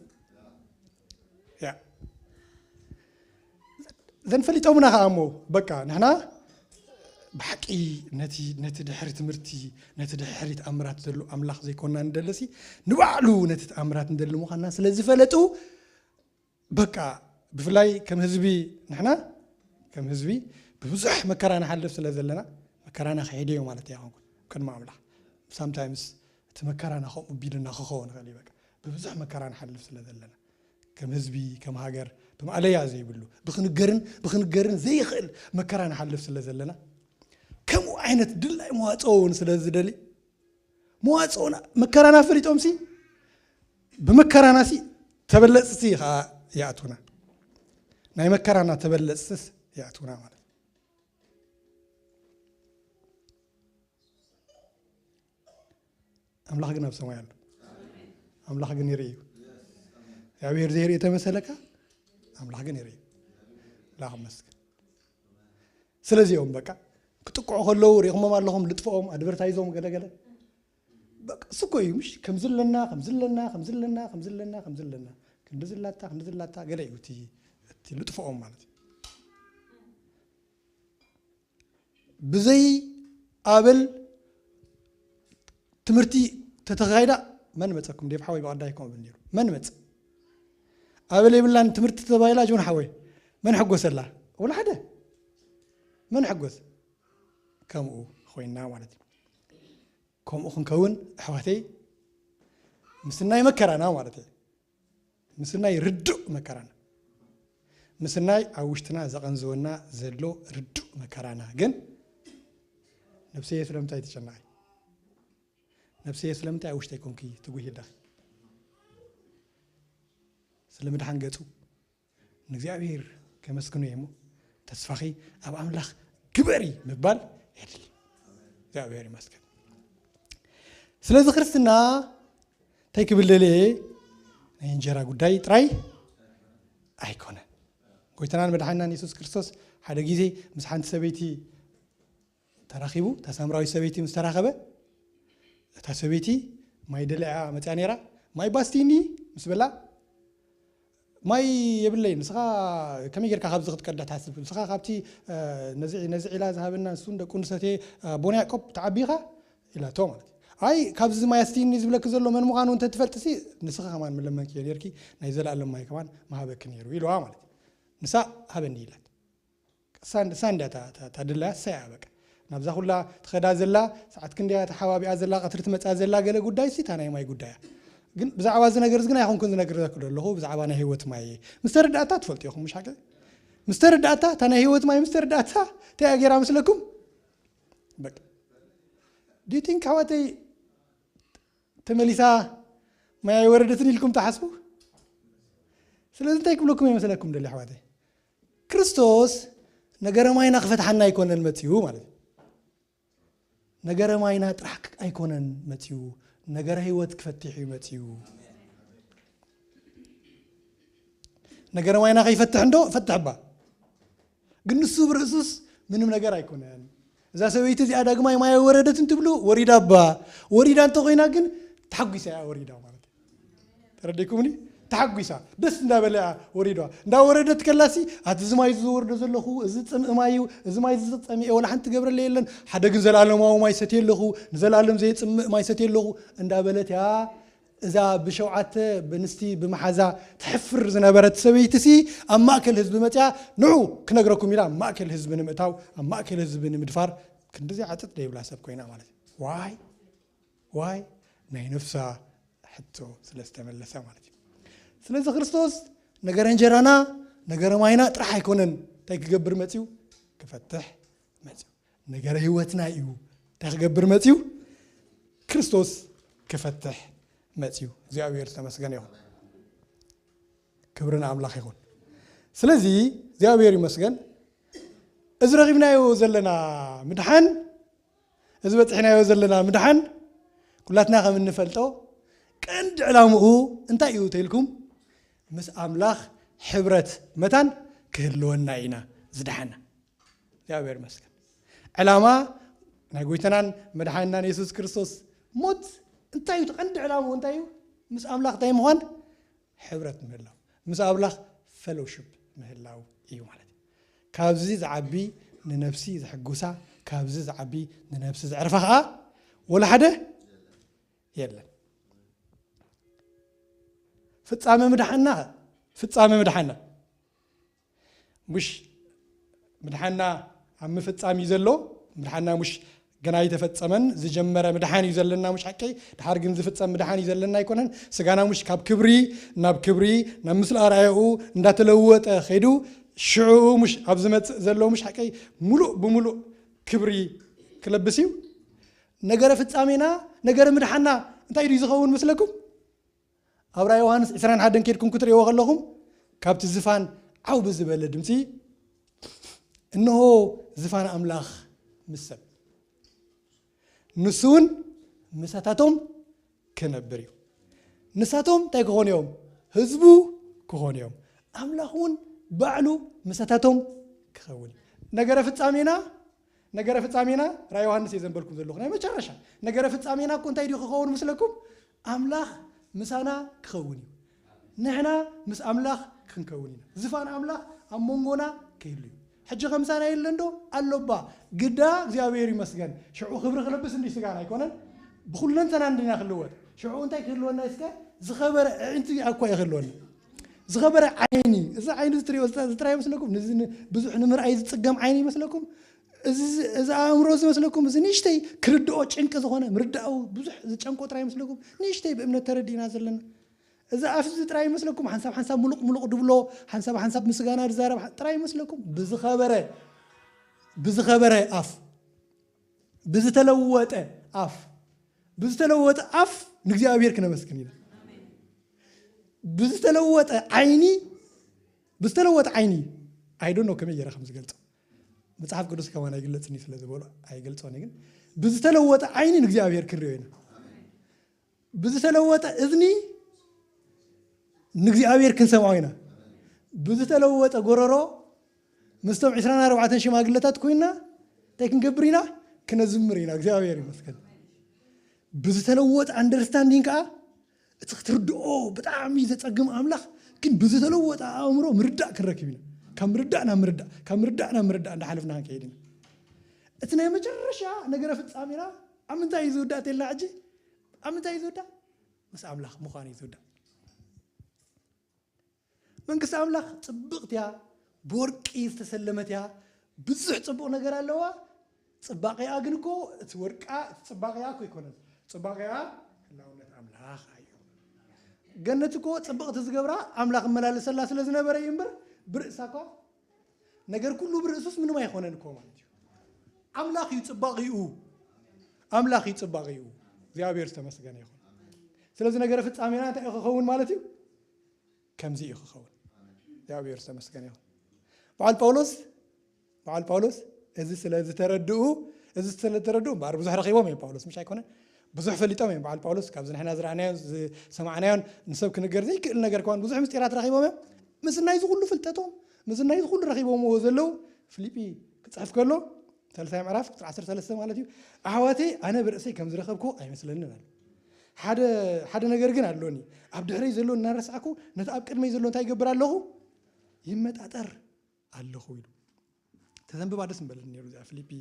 ያ። ዘን ፈሊጦምና ኸዓ እሞ፣ በቃ፣ ንሕና ብሓቂ ነቲ፣ ነቲ ድሕሪ ትምህርቲ፣ ነቲ ድሕሪ ተኣምራት ዘሎ ኣምላኽ ዘይኮንና ንደለሲ፣ ንባዕሉ ነቲ ተኣምራት ንደሊ ምዃንና ስለ ዝፈለጡ፣ በቃ፣ ብፍላይ ከም ህዝቢ ንሕና ከም ህዝቢ ብብዙሕ መከራ ንሓልፍ ስለ ዘለና፣ መከራና ክሕደዮ ማለት ኣይኮንኩን። ቅድሚ ኣምላኽ ሳምታይምስ እቲ መከራና ከምኡ ቢልና ክኸውን ይኽእል እዩ። በቃ ብብዙሕ መከራ ንሓልፍ ስለ ዘለና፣ ከም ህዝቢ፣ ከም ሃገር፣ ብማእለያ ዘይብሉ፣ ብክንገርን ብክንገርን ዘይኽእል መከራ ንሓልፍ ስለ ዘለና፣ ከምኡ ዓይነት ድላይ መዋፅኦ እውን ስለ ዝደሊ፣ መዋፅኦና መከራና ፈሊጦምሲ ብመከራናሲ ተበለፅቲ ከዓ ይኣትውና። ናይ መከራና ተበለፅትስ ይኣትውና ማለት እዩ። ኣምላኽ ግን ኣብ ሰማይ ኣሎ። ኣምላኽ ግን ይርኢ እዩ። እግዚኣብሔር ዘይርኢ ተመሰለካ፣ ኣምላኽ ግን ይርኢ እዩ። ላኽ መስገን። ስለዚኦም በቃ ክጥቅዑ ከለዉ ሪእኹሞም ኣለኹም፣ ልጥፍኦም፣ ኣድቨርታይዞም፣ ገለገለ። በቃ እሱ እኮ እዩ፣ ምሽ? ከምዚ ኣለና፣ ከምዚ ኣለና፣ ከምዚ ኣለና፣ ከምዚ ኣለና፣ ከምዚ ኣለና። ክንዲ ዝላታ፣ ክንዲ ዝላታ፣ ገለ እዩ እቲ፣ እቲ ልጥፍኦም ማለት እዩ። ብዘይ ኣበል ትምህርቲ ተተኻይዳ መን መጸኩም? ዴቭ ሓወይ ብቐዳይ ከምኡ ብል ነይሩ። መን መጽ? ኣበል የብላን ትምህርቲ ተባሂላ ጆን ሓወይ። መን ሕጎሰላ? ወላ ሓደ። መን ሕጎስ? ከምኡ ኮይና ማለት እዩ። ከምኡ ክንከውን ኣሕዋተይ፣ ምስናይ መከራና ማለት እዩ። ምስናይ ርዱእ መከራና። ምስናይ ኣብ ውሽጥና ዘቐንዝወና ዘሎ ርዱእ መከራና። ግን ነብሰየ ስለምንታይ ትጨነቒ? ነብሰየ ስለምንታይ ኣብ ውሽጠይ ኮንኪ ትጉሂ ኣለኺ? ስለ ምድሓን ገጹ ንእግዚኣብሔር ከመስግኖ እየ እሞ፣ ተስፋኺ ኣብ ኣምላኽ ግበሪ ምባል የድሊ። እግዚኣብሔር ይመስገን። ስለዚ ክርስትና እንታይ ክብል ደልየ፣ ናይ እንጀራ ጉዳይ ጥራይ ኣይኮነን። ጎይታናን መድሓኒናን የሱስ ክርስቶስ ሓደ ግዜ ምስ ሓንቲ ሰበይቲ ተራኺቡ፣ እታ ሳምራዊት ሰበይቲ ምስ ተራኸበ፣ እታ ሰበይቲ ማይ ደልያ መጽያ ነይራ። "ማይ ባስቲኒ?" ምስ በላ፣ "ማይ የብለይ፣ ንስኻ ከመይ ጌርካ ካብዚ ክትቀድሕ ትሓስብ? ንስኻ ካብቲ፣ እ፣ ነዚ፣ ነዚ ዒላ ዝሃበና ንሱን ደቁን ዝሰትየ፣ እ፣ ቦን ያዕቆብ ትዓቢ ኢኻ?" ኢላቶ ማለት እዩ። "ኣይ፣ ካብዚ ማይ ኣስቲኒ ዝብለኪ ዘሎ መን ምዃኑ እንተ ትፈልጥሲ፣ ንስኻ ከማን ምለመንኪዮ ኔርኪ፣ ናይ ዘለኣለም ማይ ከማን ምሃበኪ ነይሩ" ኢልዋ ማለት እዩ። ንሳ "ሃበኒ" ኢላት። ሳንድ-፣ ሳንዳ እታ፣ እታ፣ እታ ድላያ ሰያ በቃ። ናብዛ ኩላ ትኸዳ ዘላ፣ ሰዓት ክንደያ ተሓባቢኣ ዘላ፣ ቀትሪ ትመጻ ዘላ ገለ ጉዳይ ሲ፣ እታ ናይ ማይ ጉዳያ። ግን ብዛዕባ እዚ ነገር እዚ ግን ኣይኮንኩን ዝነግረኩ ዘለኹ፣ ብዛዕባ ናይ ህይወት ማይ እየ። ምስ ተረዳእታ ትፈልጡ ኢኹም፣ ምሽ ሓቂ? ምስ ተረዳእታ፣ እታ ናይ ህይወት ማይ ምስ ተረዳእታ፣ እንታይ እያ ገይራ መስለኩም? በቃ። Do you think ኣሕዋተይ ተመሊሳ ማይ ኣይወረደትን ኢልኩም ትሓስቡ? ስለዚ እንታይ ክብለኩም እየ መስለኩም ደሊ ኣሕዋተይ? ክርስቶስ ነገረ ማይና ክፈትሓና ኣይኮነን መጺኡ ማለት እዩ። ነገረ ማይና ጥራሕ ክ-፣ ኣይኮነን መጺኡ፣ ነገረ ህይወት ክፈትሕ እዩ መጺኡ። ነገረ ማይና ከይፈትሕ እንዶ ፈትሕ እባ። ግን ንሱ ብርእሱስ ምንም ነገር ኣይኮነን። እዛ ሰበይቲ እዚኣ ዳግማይ ማይ ወረደት እንትብሉ ወሪዳ እባ። ወሪዳ እንተኾይና ግን ተሓጒሳ እያ ወሪዳ ማለት እዩ። ተረዲእኩምኒ? ተሓጒሳ፣ ደስ እንዳበለ እያ ወሪዳ። እንዳወረደት ከላሲ፣ "ኣቲ እዚ ማይ እዚ ዝወርዶ ዘለኹ፣ እዚ ጽምእ ማይ እዩ፣ እዚ ማይ እዚ ዝጸምኤ ወላ ሓንቲ ገብረለ የለን። ሓደ ግን ዘላለማዊ ማይ ሰትየ ኣለኹ፣ ንዘላለም ዘየጽምእ ማይ ሰትየ ኣለኹ" እንዳበለት እያ። እዛ ብሸውዓተ ብንስቲ ብመሓዛ ትሕፍር ዝነበረት ሰበይትሲ ኣብ ማእከል ህዝቢ መጽያ፣ "ንዑ ክነግረኩም" ኢላ ኣብ ማእከል ህዝቢ ንምእታው፣ ኣብ ማእከል ህዝቢ ንምድፋር ክንድዚ ዓጥጥ ደይብላ ሰብ ኮይና ማለት እዩ። ዋይ? ዋይ? ናይ ነፍሳ ሕቶ ስለ ዝተመለሰ ማለት እዩ። ስለዚ ክርስቶስ ነገረ እንጀራና፣ ነገረ ማይና ጥራሕ ኣይኮነን። እንታይ ክገብር መጽዩ? ክፈትሕ መጽዩ። ነገረ ህይወትና እዩ። እንታይ ክገብር መጽዩ? ክርስቶስ ክፈትሕ መጽዩ። እግዚኣብሔር ዝተመስገነ ይኹን። ክብሪ ንኣምላኽ ይኹን። ስለዚ እግዚኣብሔር ይመስገን። እዚ ረኺብናዮ ዘለና ምድሓን፣ እዚ በጺሕናዮ ዘለና ምድሓን፣ ኩላትና ከም እንፈልጦ ቀንዲ ዕላምኡ እንታይ እዩ ተኢልኩም? ምስ ኣምላኽ ሕብረት መታን ክህልወና ኢና ዝደሓና። እግዚኣብሔር ይመስገን። ዕላማ ናይ ጎይታናን መድሓኒናን የሱስ ክርስቶስ ሞት እንታይ እዩ? እቲ ቀንዲ ዕላምኡ እንታይ እዩ? ምስ ኣምላኽ እንታይ ምዃን? ሕብረት ምህላው፣ ምስ ኣምላኽ ፈሎውሽፕ ምህላው እዩ ማለት እዩ። ካብዚ ዝዓቢ ንነፍሲ ዘሐጉሳ፣ ካብዚ ዝዓቢ ንነፍሲ ዘዕርፋ ኸዓ ወላ ሓደ የለን። ፍጻመ ምድሓና፣ ፍጻመ ምድሓና። ምሽ ምድሓና ኣብ ምፍጻም እዩ ዘሎ። ምድሓና ሙሽ ገና ኣይተፈጸመን። ዝጀመረ ምድሓን እዩ ዘለና፣ ሙሽ ሓቀይ? ድሓር ግን ዝፍጸም ምድሓን እዩ ዘለና ኣይኮነን። ስጋና ሙሽ ካብ ክብሪ ናብ ክብሪ፣ ናብ ምስለ ኣርኣያኡ እንዳተለወጠ ኸይዱ፣ ሽዑ ሙሽ ኣብ ዝመጽእ ዘሎ፣ ሙሽ ሓቀይ? ሙሉእ ብሙሉእ ክብሪ ክለብስ እዩ። ነገረ ፍጻሜና፣ ነገረ ምድሓና እንታይ ድዩ ዝኸውን መስለኩም? ኣብ ራእይ ዮሃንስ ዕስራን ሓደን ኬድኩም ክትርእይዎ ከለኹም፣ ካብቲ ዝፋን ዓው ብዝበለ ድምፂ፣ "እንሆ ዝፋን ኣምላኽ ምስ ሰብ፣ ንሱ እውን ምሳታቶም ክነብር እዩ።" ንሳቶም እንታይ ክኾኑ እዮም? ህዝቡ ክኾኑ እዮም። ኣምላኽ እውን ባዕሉ ምሳታቶም ክኸውን እዩ። ነገረ ፍጻሜና፣ ነገረ ፍጻሜና፣ ራእይ ዮሃንስ እየ ዘንበልኩም ዘለኹ፣ ናይ መጨረሻ ነገረ ፍጻሜና እኮ እንታይ ድዩ ክኸውን ምስለኩም? ኣምላኽ ምሳና ክኸውን እዩ። ንሕና ምስ ኣምላኽ ክንከውን ኢና። ዝፋን ኣምላኽ ኣብ መንጎና ክህሉ እዩ። ሕጂ ከምሳና የለን ዶ? ኣሎባ። ግዳ እግዚኣብሔር ይመስገን። ሽዑ ክብሪ ክለብስ እንዲ ስጋና ኣይኮነን። ብኩለንተና እንዲና ክልወጥ። ሽዑ እንታይ ክህልወና እስከ? ዝኸበረ ኣዒንቲ እኳ እዩ ክህልወና። ዝኸበረ ዓይኒ። እዚ ዓይኒ እዚ ትሪኦ፣ እዚ ጥራይ ይመስለኩም? ንዚ ን-፣ ብዙሕ ንምርኣይ ዝጽገም ዓይኒ ይመስለኩም? እዚ፣ እዚ ኣእምሮ እዚ መስለኩም? እዚ ንእሽተይ ክርድኦ ጭንቂ ዝኾነ፣ ምርዳኡ ብዙሕ ዝጨንቆ ጥራይ ይመስለኩም? ንእሽተይ ብእምነት ተረዲእና ዘለና። እዚ ኣፍ እዚ ጥራይ ይመስለኩም? ሓንሳብ ሓንሳብ ሙሉቕ ሙሉቕ ድብሎ፣ ሓንሳብ ሓንሳብ ምስጋና ዝዛረብ ጥራይ ይመስለኩም? ብዝኸበረ፣ ብዝኸበረ ኣፍ፣ ብዝተለወጠ ኣፍ፣ ብዝተለወጠ ኣፍ ንእግዚኣብሔር ክነመስግን ኢና። ብዝተለወጠ ዓይኒ፣ ብዝተለወጠ ዓይኒ፣ I don't know ከመይ ገይረ ከም ዝገልጾ። መጽሓፍ ቅዱስ ከማን ኣይግለጽን እዩ ስለ ዝበሎ ኣይገልጾን እየ፣ ግን ብዝተለወጠ ዓይኒ ንእግዚኣብሔር ክንሪኦ ኢና። ብዝተለወጠ እዝኒ ንእግዚኣብሔር ክንሰምዖ ኢና። ብዝተለወጠ ጎረሮ ምስቶም ዕስራን ኣርባዕተን ሽማግለታት ኮይንና እንታይ ክንገብር ኢና? ክነዝምር ኢና። እግዚኣብሔር ይመስገን። ብዝተለወጠ ኣንደርስታንዲንግ ከኣ እቲ ክትርድኦ ብጣዕሚ ዘጸግም ኣምላኽ ግን ብዝተለወጠ ኣእምሮ ምርዳእ ክንረክብ ኢና። ካብ ምርዳእ ናብ ምርዳእ፣ ካብ ምርዳእ ናብ ምርዳእ እንዳሓለፍና ክንከይድ ኢና። እቲ ናይ መጨረሻ ነገረ ፍጻሜና ኣብ ምንታይ እዩ ዝውዳእ ተልና ሕጂ? ኣብ ምንታይ እዩ ዝውዳእ? ምስ ኣምላኽ ምዃን እዩ ዝውዳእ። መንግስቲ ኣምላኽ ጽብቕቲ እያ፣ ብወርቂ ዝተሰለመት እያ፣ ብዙሕ ጽቡቕ ነገር ኣለዋ። ጽባቐኣ ግን እኮ እቲ ወርቃ፣ እቲ ጽባቐኣ እኮ ኣይኮነን። ጽባቐኣ ህላውነት ኣምላኽ እዩ። ገነት እኮ ጽብቕቲ ዝገብራ ኣምላኽ እመላለሰላ ስለ ዝነበረ እዩ እምበር፣ ብርእሳ እኳ ነገር ኩሉ ብርእሱስ ምንም ኣይኮነን እኮ ማለት እዩ። ኣምላኽ እዩ ጽባቐኡ፣ ኣምላኽ እዩ ጽባቐኡ። እግዚኣብሔር ዝተመስገነ ይኹን። ስለዚ ነገረ ፍጻሜና እንታይ እዩ ክኸውን ማለት እዩ? ከምዚ እዩ ክኸውን። እግዚኣብሔር ዝተመስገነ ይኹን። በዓል ጳውሎስ፣ በዓል ጳውሎስ እዚ ስለ ዝተረድኡ፣ እዚ ስለ ዝተረድኡ እምበኣር ብዙሕ ረኺቦም እዮም ጳውሎስ፣ ምሽ ኣይኮነን? ብዙሕ ፈሊጦም እዮም። በዓል ጳውሎስ ካብዚ ንሕና ዝረኣናዮን ዝሰማዕናዮን ንሰብ ክንገር ዘይክእል ነገር ከማን ብዙሕ ምስጢራት ረኺቦም እዮም። ምስናይ እዚ ኩሉ ፍልጠቶም፣ ምስናይ እዚ ኩሉ ረኺቦምዎ ዘለዉ ፊልጲ ክጽሕፍ ከሎ፣ ሳልሳይ ምዕራፍ ቁጽሪ ዓሰርተ ሰለስተ ማለት እዩ። ኣሕዋተይ፣ ኣነ ብርእሰይ ከም ዝረኸብኩ ኣይመስለንን ኣሎ። ሓደ፣ ሓደ ነገር ግን ኣሎኒ። ኣብ ድሕረይ ዘሎ እናረሳዕኩ ነቲ ኣብ ቅድመይ ዘሎ እንታይ ይገብር ኣለኹ? ይመጣጠር ኣለኹ ኢሉ። ተዘንብባ ደስ ምበለኒ ነይሩ እዚኣ ፊልጲ።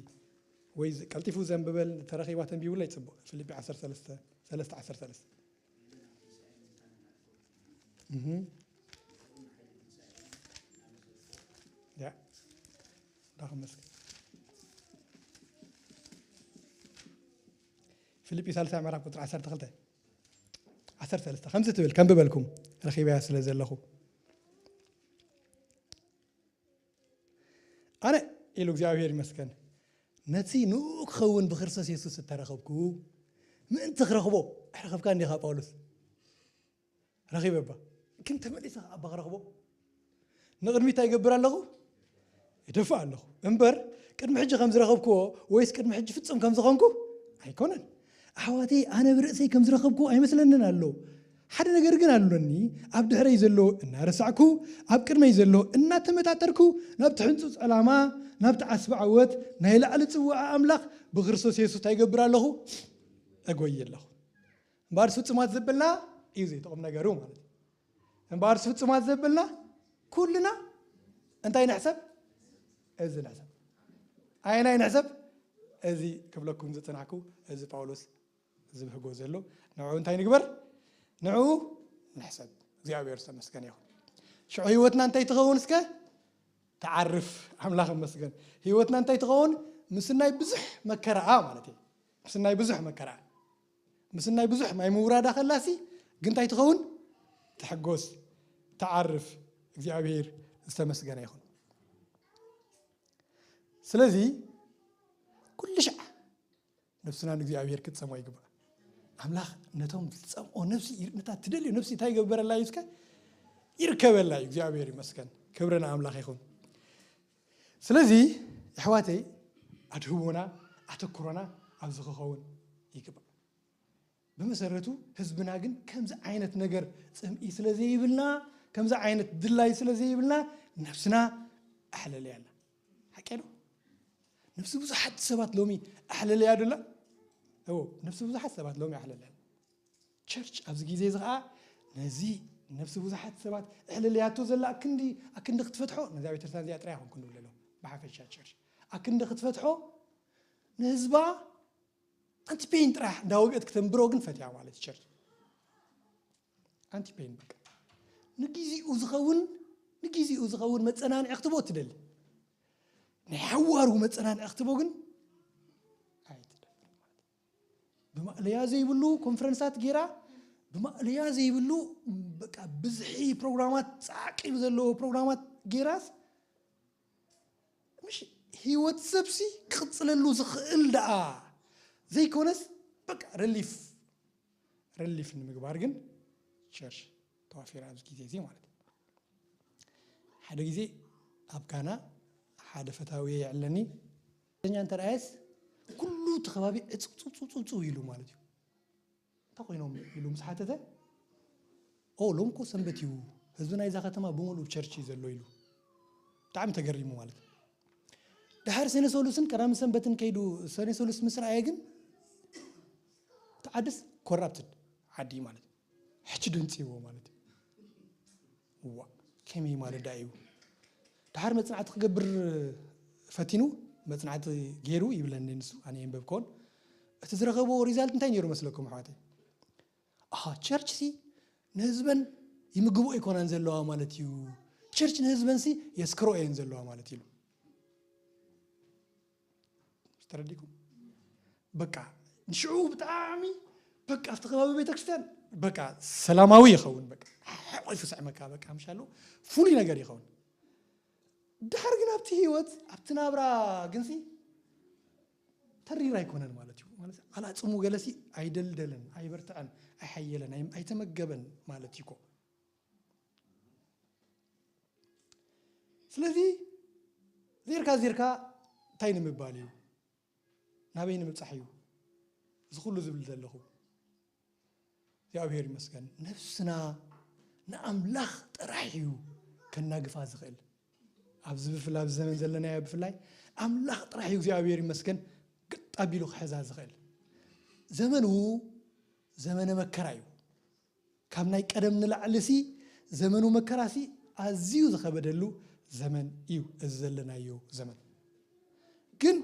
ወይ ዝ-፣ ቀልጢፉ ዘንብበል፣ ተረኺባ ተንቢቡላ ይጽቡቕ። ፊልጲ ዓሰርተ ሰለስተ፣ ሰለስተ ዓሰርተ ሰለስተ። እህ። ያ። ዳኹም መስገን። ፊልጲ ሳልሳይ ምዕራፍ ቁጽሪ ዓሰርተ ክልተ፣ ዓሰርተ ሰለስተ ከምዚ ትብል፣ ከንብበልኩም ረኺበያ ስለ ዘለኹ። ኣነ ኢሉ እግዚኣብሔር ይመስገን፣ ነቲ ንኡ ክኸውን ብክርስቶስ የሱስ እተረኸብኩ፣ ምእንቲ ክረኽቦ። ኣይረኸብካን ዲኻ ጳውሎስ? ረኺበ እባ። ግን ተመሊሰ ከኣ እባ ክረኽቦ። ንቕድሚት እንታይ ይገብር ኣለኹ? ይደፍእ ኣለኹ። እምበር ቅድሚ ሕጂ ከም ዝረኸብክዎ ወይስ ቅድሚ ሕጂ ፍጹም ከም ዝኾንኩ ኣይኮነን። ኣሕዋተይ፣ ኣነ ብርእሰይ ከም ዝረኸብክዎ ኣይመስለንን ኣሎ። ሓደ ነገር ግን ኣሎኒ፣ ኣብ ድሕረይ ዘሎ እናረሳዕኩ፣ ኣብ ቅድመይ ዘሎ እናተመጣጠርኩ፣ ናብቲ ሕንጹጽ ዕላማ፣ ናብቲ ዓስቢ ዓወት፣ ናይ ላዕሊ ጽውዓ ኣምላኽ ብክርስቶስ የሱስ እንታይ ይገብር ኣለኹ? እጎይ ኣለኹ። እምበኣር ፍጹማት ዘበልና እዩ እዚ እቲ ቁም ነገሩ ማለት እዩ። እምበኣር ፍጹማት ዘበልና ኩልና እንታይ ንሕሰብ? እዚ ንሕሰብ። ኣየናይ ንሕሰብ? እዚ ክብለኩም ዝጸናሕኩ፣ እዚ ጳውሎስ ዝብህጎ ዘሎ። ንዕኡ እንታይ ንግበር? ንዕኡ ንሕሰብ። እግዚኣብሔር ዝተመስገነ ይኹን። ሽዑ ህይወትና እንታይ ትኸውን እስከ? ትዓርፍ። ኣምላኽ ይመስገን። ህይወትና እንታይ ትኸውን? ምስናይ ብዙሕ መከራኣ ማለት እዩ። ምስናይ ብዙሕ መከራኣ፣ ምስናይ ብዙሕ ማይ ምውራዳ ከላሲ ግን እንታይ ትኸውን? ትሕጎስ፣ ትዓርፍ። እግዚኣብሔር ዝተመስገነ ይኹን። ስለዚ ኩሉ ሻዕ ነፍስና ንእግዚኣብሔር ክትጸምኦ ይግባእ። ኣምላኽ ነቶም ዝጸምኦ ነፍሲ ይር-፣ ነታ ትደልዮ ነፍሲ እንታይ ይገብረላ እዩ እስከ? ይርከበላ እዩ። እግዚኣብሔር ይመስገን። ክብሪ ንኣምላኽ ይኹን። ስለዚ ኣሕዋተይ ኣድህቦና ኣተኩሮና ኣብዚ ክኸውን ይግባእ። ብመሰረቱ ህዝብና ግን ከምዚ ዓይነት ነገር ጽምኢ ስለ ዘይብልና፣ ከምዚ ዓይነት ድላይ ስለ ዘይብልና ነፍስና ኣሕለለያ ኣላ። ሓቂ ዶ? ነፍሲ ብዙሓት ሰባት ሎሚ ኣሕለለያ ዶ ኣላ? እዎ፣ ነፍሲ ብዙሓት ሰባት ሎሚ ኣሕለለያ ኣላ። ቸርች ኣብዚ ግዜ እዚ ኸዓ ነዚ ነፍሲ ብዙሓት ሰባት ኣሕለለያቶ ዘላ ኣክንዲ፣ ኣክንዲ ክትፈትሖ ነዛ ቤተክርስትያን እዚኣ ጥራይ ኣይኮንኩን ንብለሎ። ብሓፈሻ ቸርች ኣክንዲ ክትፈትሖ ንህዝባ ኣንቲ ፔን ጥራሕ እንዳወግአት ክተንብሮ ግን ፈትያ ማለት ቸርች። ኣንቲ ፔን በቃ ንጊዜኡ ዝኸውን፣ ንጊዜኡ ዝኸውን መጸናንዒ ክትቦ ትደሊ። ናይ ሓዋሩ መጸናንዒ ክትቦ ግን ኣይትደልን ማለት። ብማእለያ ዘይብሉ ኮንፈረንሳት ጌራ፣ ብማእለያ ዘይብሉ በቃ ብዝሒ ፕሮግራማት፣ ጻዕቂ ዘለዎ ፕሮግራማት ጌራስ ምሽ ህይወት ሰብሲ ክቕጽለሉ ዝኽእል ደኣ ዘይኮነስ በቃ ሪሊፍ፣ ሪሊፍ ንምግባር ግን ቸርች ተዋፊራ ኣብዚ ግዜ እዚ ማለት እዩ። ሓደ ግዜ ኣብ ጋና ሓደ ፈታዊ የዕለኒ። እኛ እንተ ረኣየስ ኩሉ እቲ ከባቢ ዕጽውጽውጽውጽው ኢሉ ማለት እዩ። እንታይ ኮይኖም ኢሉ ምስ ሓተተ፣ ኦ ሎም እኮ ሰንበት እዩ፣ ህዝቢ ናይዛ ከተማ ብምሉእ ቸርች እዩ ዘሎ ኢሉ። ብጣዕሚ ተገሪሙ ማለት እዩ። ድሓር ሰነ ሰሉስን ቀዳሚ ሰንበትን ከይዱ ሰነ ሰሉስ ምስ ረኣየ ግን እቲ ዓድስ ኮራፕትድ ዓዲ ማለት እዩ። ሕቺ ደንጽዎ ማለት እዩ። ዋ ከመይ ማለት ዳ እዩ? ድሓር መጽናዕቲ ክገብር ፈቲኑ መጽናዕቲ ገይሩ ይብለኒ ንሱ፣ ኣነ የንበብኮን። እቲ ዝረኸብዎ ሪዛልት እንታይ ነይሩ መስለኩም ኣሕዋተይ? ኣሃ ቸርች ሲ ንህዝበን ይምግቦ ኣይኮናን ዘለዋ ማለት እዩ። ቸርች ንህዝበን ሲ የስክሮ እየን ዘለዋ ማለት እዩ። ተረዲኩም? በቃ ንሽዑ ብጣዕሚ በቃ ኣብቲ ከባቢ ቤተክርስትያን በቃ ሰላማዊ ይኸውን። በቃ ሓቆይ ፍስዕመካ በቃ ምሻሉ ፍሉይ ነገር ይኸውን። ድሓር ግን ኣብቲ ህይወት ኣብቲ ናብራ ግንሲ ተሪር ኣይኮነን ማለት እዩ። ማለት ኣላጽሙ ገለሲ ኣይደልደለን፣ ኣይበርትዐን፣ ኣይሓየለን፣ ኣይ-፣ ኣይተመገበን ማለት እዩ እኮ። ስለዚ ዜርካ ዜርካ እንታይ ንምባል እዩ? ናበይ ንምብጻሕ እዩ እዚ ኩሉ ዝብል ዘለኹ? እግዚኣብሔር ይመስገን። ነፍስና ንኣምላኽ ጥራሕ እዩ ከናግፋ ዝኽእል። ኣብዚ ብፍላይ ኣብዚ ዘመን ዘለናዮ ብፍላይ ኣምላኽ ጥራሕ እዩ እግዚኣብሔር ይመስገን ግጥ ኣቢሉ ክሕዛ ዝኽእል። ዘመኑ ዘመነ መከራ እዩ። ካብ ናይ ቀደም ንላዕሊ ሲ ዘመኑ መከራ ሲ ኣዝዩ ዝኸበደሉ ዘመን እዩ እዚ ዘለናዮ ዘመን። ግን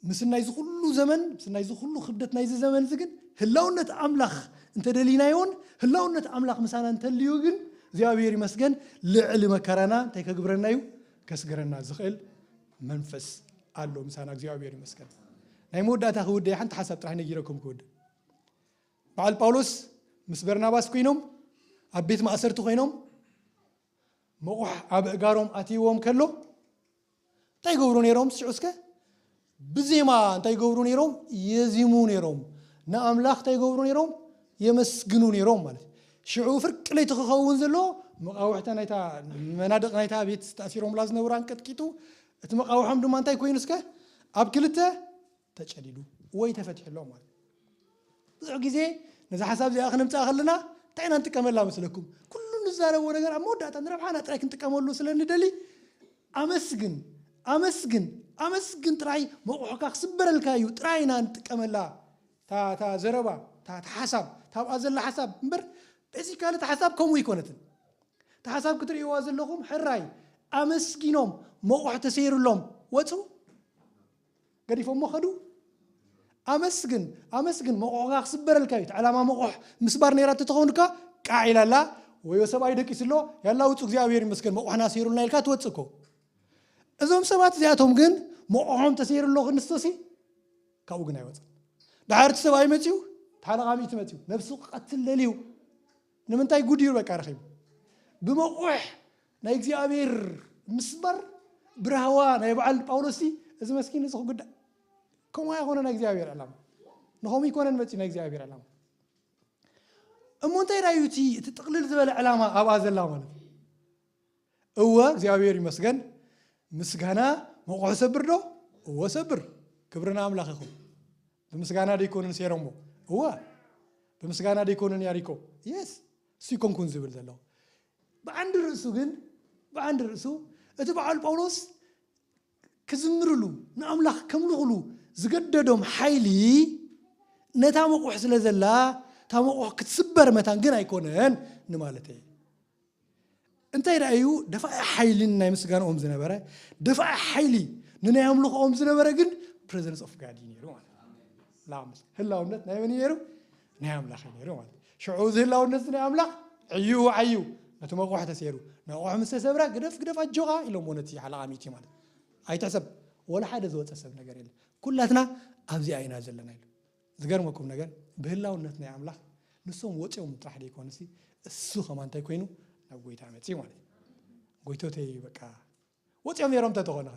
ምስ ናይዚ ኩሉ ዘመን፣ ምስ ናይዚ ኩሉ ክብደት ናይዚ ዘመን እዚ ግን ህላውነት ኣምላኽ እንተደሊናዮን ህላውነት ኣምላኽ ምሳና እንተልዩ ግን እግዚኣብሔር ይመስገን ልዕሊ መከራና እንታይ ከግብረና እዩ? ከስግረና ዝኽእል መንፈስ ኣሎ ምሳና። እግዚኣብሔር ይመስገን። ናይ መወዳእታ ክውደ ሓንቲ ሓሳብ ጥራሕ ነጊረኩም ክውደ። በዓል ጳውሎስ ምስ በርናባስ ኮይኖም ኣብ ቤት ማእሰርቲ ኮይኖም መቑሕ ኣብ እጋሮም ኣትይዎም ከሎ እንታይ ይገብሩ ነይሮም? ስዑ እስከ ብዜማ እንታይ ይገብሩ ነይሮም? የዚሙ ነይሮም። ንኣምላኽ እንታይ ይገብሩ ነይሮም? የመስግኑ ነይሮም ማለት እዩ። ሽዑ ፍርቂ ለይቲ ክኸውን ዘሎ መቃውሕተ ናይታ መናድቕ ናይታ ቤት ተኣሲሮምላ ዝነበሩ ኣንቀጥቂጡ እቲ መቃውሖም ድማ እንታይ ኮይኑ እስከ ኣብ ክልተ ተጨዲዱ ወይ ተፈቲሕሎም ማለት እዩ። ብዙሕ ግዜ ነዚ ሓሳብ እዚኣ ክነምፅኣ ከለና እንታይ ኢና ንጥቀመላ መስለኩም? ኩሉ ንዛረቦ ነገር ኣብ መወዳእታ ንረብሓና ጥራይ ክንጥቀመሉ ስለ ንደሊ ኣመስግን ኣመስግን ኣመስግን ጥራይ መቑሕካ ክስበረልካ እዩ ጥራይ ኢና ንጥቀመላ። እታ ዘረባ እታ ሓሳብ ታብኣ ዘላ ሓሳብ እምበር ቤዚካሊ እታ ሓሳብ ከምኡ ኣይኮነትን። እታ ሓሳብ ክትርእይዋ ዘለኹም ሕራይ ኣመስጊኖም መቑሕ ተሰይሩሎም ወፁ። ገዲፎሞ ከዱ። ኣመስግን ኣመስግን መቑሕካ ክስበረልካ እዩ። እቲ ዕላማ መቑሕ ምስባር ነይራ ተተኸውን ድካ ቃዕ ኢላላ ወዮ ሰብኣይ ደቂሱ ኣሎ ያላ ውፁ እግዚኣብሔር ይመስገን መቑሕና ሰይሩልና ኢልካ ትወፅእ እኮ። እዞም ሰባት እዚኣቶም ግን መቑሖም ተሰይሩ ኣሎ ክንስቶሲ ካብኡ ግን ኣይወፅን። ድሓር እቲ ሰብኣይ መፅዩ፣ ተሓላቓሚቲ መፅዩ፣ ነብሱ ክቐትል ደልዩ። ንምንታይ ጉድ እዩ በቃ ረኺቡ። ብመቑሕ ናይ እግዚኣብሔር ምስባር ብራህዋ ናይ በዓል ጳውሎስ እዚ መስኪን እዚ ክጉዳእ። ከምኡ ኣይኮነ ናይ እግዚኣብሔር ዕላማ። ንኸምኡ ይኮነን መፅዩ ናይ እግዚኣብሔር ዕላማ። እሞ እንታይ ዳዩ እቲ እቲ ጥቕልል ዝበለ ዕላማ ኣብኣ ዘላ ማለት እዩ? እወ እግዚኣብሔር ይመስገን፣ ምስጋና መቑሑ ሰብር ዶ? እወ ሰብር። ክብሪ ንኣምላኽ ይኹን። ብምስጋና ደይኮኑን ሴሮሞ? እወ ብምስጋና ደይኮኑን ያሪኮ? የስ። እሱ ይኮንኩን ዝብል ዘለኹ። ብዓንዲ ርእሱ ግን ብዓንዲ ርእሱ እቲ በዓል ጳውሎስ ክዝምርሉ ንኣምላኽ ከምልኹሉ ዝገደዶም ሓይሊ ነታ መቑሕ ስለ ዘላ እታ መቑሕ ክትስበር መታን ግን ኣይኮነን ንማለት እየ። እንታይ ደኣ እዩ ደፋኢ ሓይሊ ናይ ምስጋንኦም ዝነበረ? ደፋኢ ሓይሊ ንናይ ኣምልኾኦም ዝነበረ ግን presence of God እዩ ነይሩ ማለት እዩ። ላምስ ህላውነት ናይ መን እዩ ነይሩ? ናይ ኣምላኽ እዩ ነይሩ ማለት እዩ። ሽዑ እዚ ህላውነት ናይ ኣምላኽ ዕዩ ዓዩ ነቲ መቑሕ ተሰይሩ። መቑሕ ምስ ተሰብረ ግደፍ ግደፍ ኣጆኻ ኢሎሞ ነቲ ሓላቓ ሚእቲ ማለት እዩ። ኣይትሕሰብ፣ ወላ ሓደ ዝወፀ ሰብ ነገር የለ። ኩላትና ኣብዚኣ ኢና ዘለና ኢሉ። ዝገርመኩም ነገር ብህላውነት ናይ ኣምላኽ ንሶም ወፂኦም ጥራሕ ደይኮኑሲ እሱ ከማን እንታይ ኮይኑ ናብ ጎይታ መፅዩ ማለት እዩ። ጎይቶተይ በቃ ወፂኦም ነይሮም ተተኾነ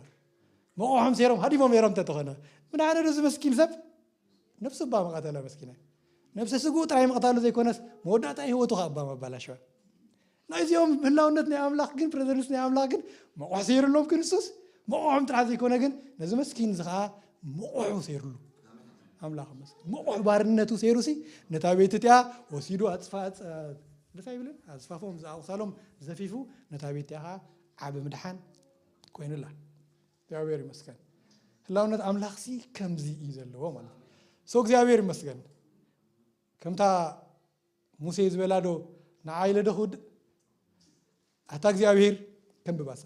መቑሖም ሰይሮም ሃዲሞም ነይሮም ተተኾነ ምን ሓደ እዚ መስኪን ሰብ ነብሱ እባ መቐተለ መስኪና ነብሰ ስግኡ ጥራይ ምቕታሉ ዘይኮነስ መወዳእታ ህይወቱ ከኣ እባ መባላሸወ። ናይዚኦም ህላውነት ናይ ኣምላኽ ግን ፕሬዘንስ ናይ ኣምላኽ ግን መቑሕ ሰይርሎም ክርስቶስ መቑሖም ጥራሕ ዘይኮነ ግን ነዚ መስኪን እዚ ከኣ መቑሑ ሰይርሉ። ኣምላኽ ይመስገን። መቑሕ ባርነቱ ሰይሩሲ ነታ ቤት እቲኣ ወሲዱ ኣጽፋ እንታይ ይብልን ኣጽፋፎም ዝኣቑሳሎም ዘፊፉ ነታ ቤት እቲኣ ከኣ ዓቢ ምድሓን ኮይኑላ። እግዚኣብሔር ይመስገን። ህላውነት ኣምላኽሲ ከምዚ እዩ ዘለዎ ማለት እዩ። ሶ እግዚኣብሔር ይመስገን። ከምታ ሙሴ ዝበላ ዶ ንዓይ ኢለ ዶ ክውድእ ኣታ እግዚኣብሔር ከንብባሳ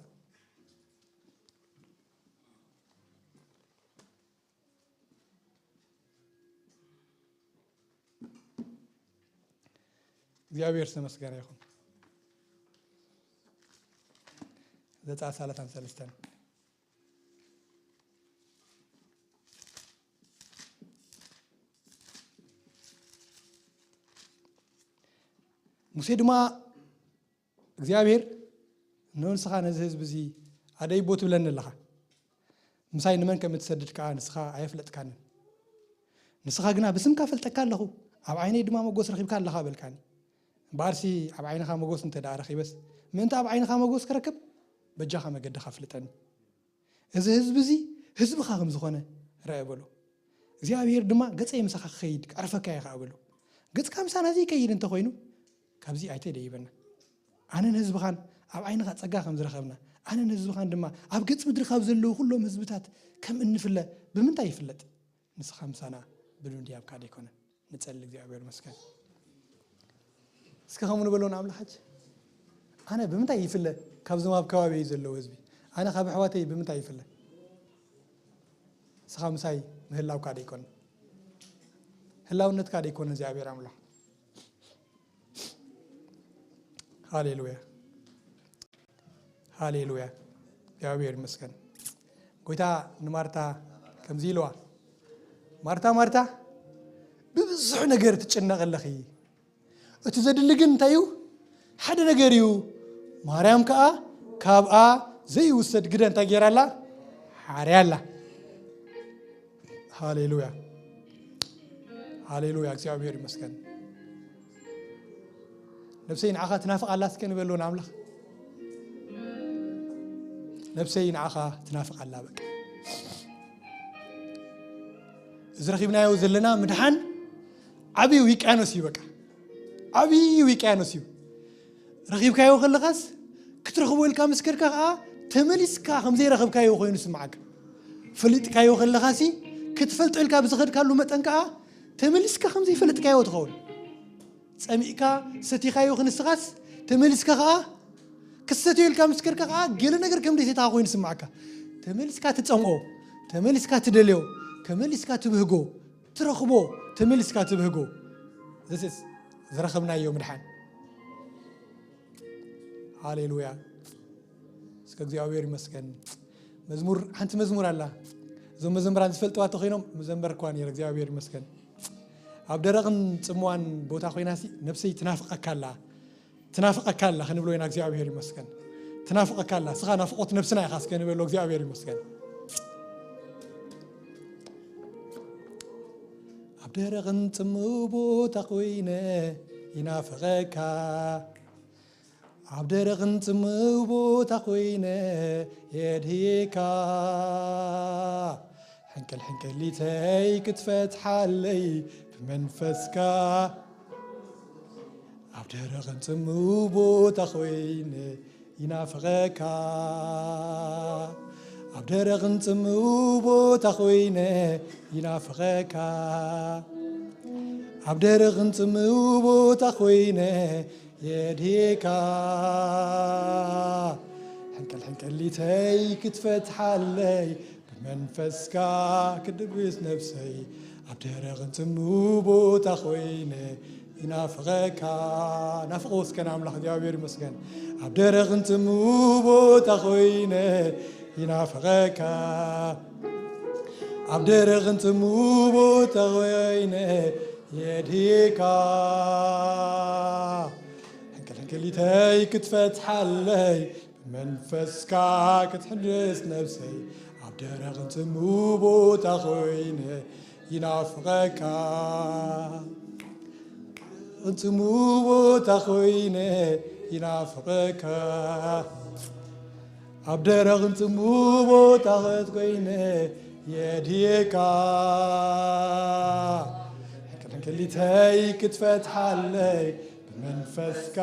እግዚኣብሔር ዝተመስገነ ይኹን። ዘጸኣት ሰላሳን ሰለስተን ሙሴ ድማ እግዚኣብሔር ንንስኻ ነዚ ህዝቢ እዚ ኣደይቦ ትብለኒ ኣለኻ ምሳይ ንመን ከም እትሰድድ ከኣ ንስኻ ኣየፍለጥካንን ንስኻ ግና ብስምካ ፈልጠካ ኣለኹ ኣብ ዓይነይ ድማ መጎስ ረኺብካ ኣለኻ በልካኒ እምበኣርሲ ኣብ ዓይንኻ መጎስ እንተ ደኣ ረኺበስ ምእንቲ ኣብ ዓይንኻ መጎስ ክረክብ በጃኻ መገድኻ ፍልጠኒ እዚ ህዝቢ እዚ ህዝብኻ ከም ዝኾነ ርአ በሎ እግዚኣብሔር ድማ ገጸይ ምሳኻ ክኸይድ ከዕርፈካ እየ ከኣ በሎ ገጽካ ምሳና ዘይከይድ እንተኾይኑ ካብዚ ኣይተደይበና ኣነን ህዝብኻን ኣብ ዓይንኻ ጸጋ ከም ዝረኸብና ኣነን ህዝብኻን ድማ ኣብ ገጽ ምድሪ ካብ ዘለዉ ኩሎም ህዝብታት ከም እንፍለ ብምንታይ ይፍለጥ ንስኻ ምሳና ብድንድያብካ ደይኮነ ንጸሊ እግዚኣብሔር መስገን እስከ ከምኡ ንበሎ ንኣምላኽ ሕጂ ኣነ ብምንታይ ይፍለ ካብዞም ኣብ ከባቢ ዘለዉ ህዝቢ ኣነ ካብ ኣሕዋተይ ብምንታይ ይፍለ ንስኻ ምሳይ ምህላውካ ደይኮነ ህላውነትካ ደይኮነ እግዚኣብሔር ኣምላኽ ሃሌሉያ ሃሌሉያ እግዚኣብሔር ይመስገን ጎይታ ንማርታ ከምዚ ኢልዋ ማርታ ማርታ ብብዙሕ ነገር ትጭነቕ ኣለኺ እቲ ዘድሊ ግን እንታይ እዩ ሓደ ነገር እዩ ማርያም ከዓ ካብኣ ዘይውሰድ ግደ እንታይ ገይራ ኣላ ሓርያ ኣላ ሃሌሉያ ሃሌሉያ እግዚኣብሔር ይመስገን ነብሰይ ንዓኻ ትናፍቕ ኣላ እስከ ንበሎ ንኣምላኽ ነብሰይ ንዓኻ ትናፍቕ ኣላ በቃ እዚ ረኺብናዮ ዘለና ምድሓን ዓብዪ ውቅያኖስ እዩ በቃ ዓብዪ ውቅያኖስ እዩ ረኺብካዮ ከለኻስ ክትረኽቦ ኢልካ ምስ ከድካ ከዓ ተመሊስካ ከምዘይረኸብካዮ ኮይኑ ስምዓካ ፈሊጥካዮ ከለኻሲ ክትፈልጦ ኢልካ ብዝኸድካሉ መጠን ከዓ ተመሊስካ ከምዘይፈለጥካዮ ትኸውን ጸሚእካ ሰቲኻዮ ክንስኻስ ተመሊስካ ከዓ ክሰትዮ ኢልካ ምስ ከድካ ከዓ ገለ ነገር ከም ደይሰትኻ ኮይኑ ስምዓካ ተመሊስካ ትጸምኦ ተመሊስካ ትደልዮ ተመሊስካ ትብህጎ ትረኽቦ ተመሊስካ ትብህጎ ዝረኸብናዮ ምድሓን ሃሌሉያ እስከ እግዚኣብሔር ይመስገን መዝሙር ሓንቲ መዝሙር ኣላ። እዞም መዘምራን ዝፈልጥዋ ተኮይኖም ምዘምበርኳ ነይረ። እግዚኣብሔር ይመስገን። ኣብ ደረቕን ጽምዋን ቦታ ኮይናሲ ነብሰይ ትናፍቐካ ኣላ። ትናፍቐካ ኣላ ክንብሎ ኢና። እግዚኣብሔር ይመስገን። ትናፍቐካ ኣላ። ስኻ ናፍቆት ነብስና ኢኻ እስከ ንበሎ። እግዚኣብሔር ይመስገን። ኣብ ደረቕን ጽምው ቦታ ኮይነ ይናፍቐካ። ኣብ ደረቕን ጽምው ቦታ ኮይነ የድህየካ። ሕንቅል ሕንቅሊተይ ክትፈትሓለይ ብመንፈስካ። ኣብ ደረቕን ጽምው ቦታ ኮይነ ይናፍቐካ። ኣብ ደረቕን ጽምው ቦታ ኮይነ ይናፍቐካ። ኣብ ደረቕን ጽምው ቦታ ኮይነ የድህየካ። ሕንቅል ሕንቅሊተይ ክትፈትሓለይ ብመንፈስካ ክድብስ ነብሰይ። ኣብ ደረቕን ጽምው ቦታ ኮይነ ይናፍቐካ። ናፍቆ እስከ ንኣምላኽ እግዚኣብሔር ይመስገን። ኣብ ደረቕን ጽምው ቦታ ኮይነ ይናፍቐካ። ኣብ ደረቕን ጽምው ቦታ ኮይነ የድህየካ። ሕንቅል ሕንቅሊተይ ክትፈትሓለይ ብመንፈስካ ክትሕድስ ነብሰይ። ኣብ ደረቕን ጽምው ቦታ ኮይነ ይናፍቐካ። ጽምው ቦታ ኮይነ ይናፍቐካ። ኣብ ደረቕን ጽምው ቦታ ኮይነ የድህየካ። ሕንቅል ሕንቅሊተይ ክትፈትሓለይ ብመንፈስካ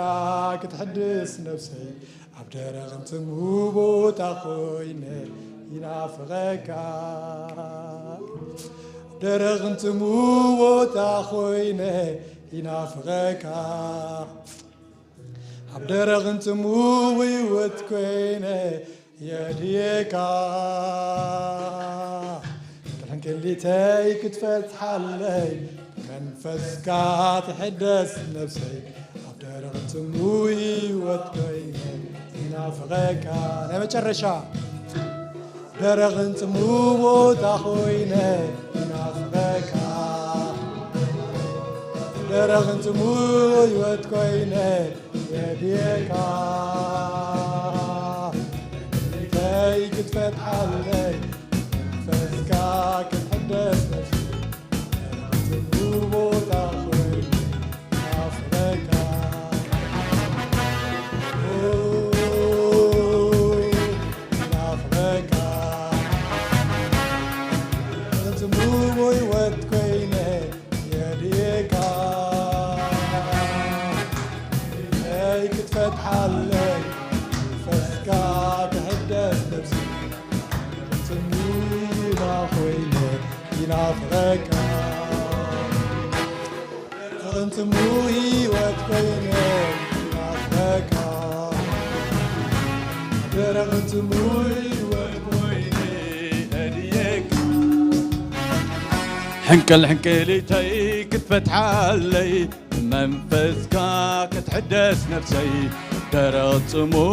ክትሕድስ ነብሰይ። ኣብ ደረቕን ጽምው ቦታ ኮይነ ይናፍቐካ። ኣብ ደረቕን ጽምው ቦታ ኮይነ ይናፍቐካ። ኣብ ደረቕን ጽምው ህይወት ኮይነ የድህየካ። ሕንቅል ሕንቅሊተይ ክትፈትሓለይ መንፈስካ ትሕደስ ነብሰይ። ኣብ ደረቕን ጽምው ህይወት ኮይነ ይናፍቐካ። ናይ መጨረሻ። ደረቕን ጽምው ቦታ ኮይነ ይናፍቐካ። ደረቕን ጽምው ህይወት ኮይነ የድህየካ። ሕንቅሊተይ ክትፈትሓለይ መንፈስካ ክትሕደስ ነብሰይ። ደረቕን ጽምው ቦታ ኮይነ ይናፍቐካ። ይናፍቐካ። ጽምው ህይወት ኮይነ የድህየካ። ሕንቅሊተይ ክትፈትሓለይ መንፈስካ ትሕደስ ነብሰይ። ጽምው ኮይነ ይናፍቐካ። ደረቕን ጽምው ህይወት ኮይነ ይናፍቐካ። ደረቕን ጽምው ህይወት ኮይነ የድህየካ። ሕንቅል ሕንቅሊተይ ክትፈትሓለይ ብመንፈስካ ክትሕደስ ነብሰይ። ደረቕ ጽምው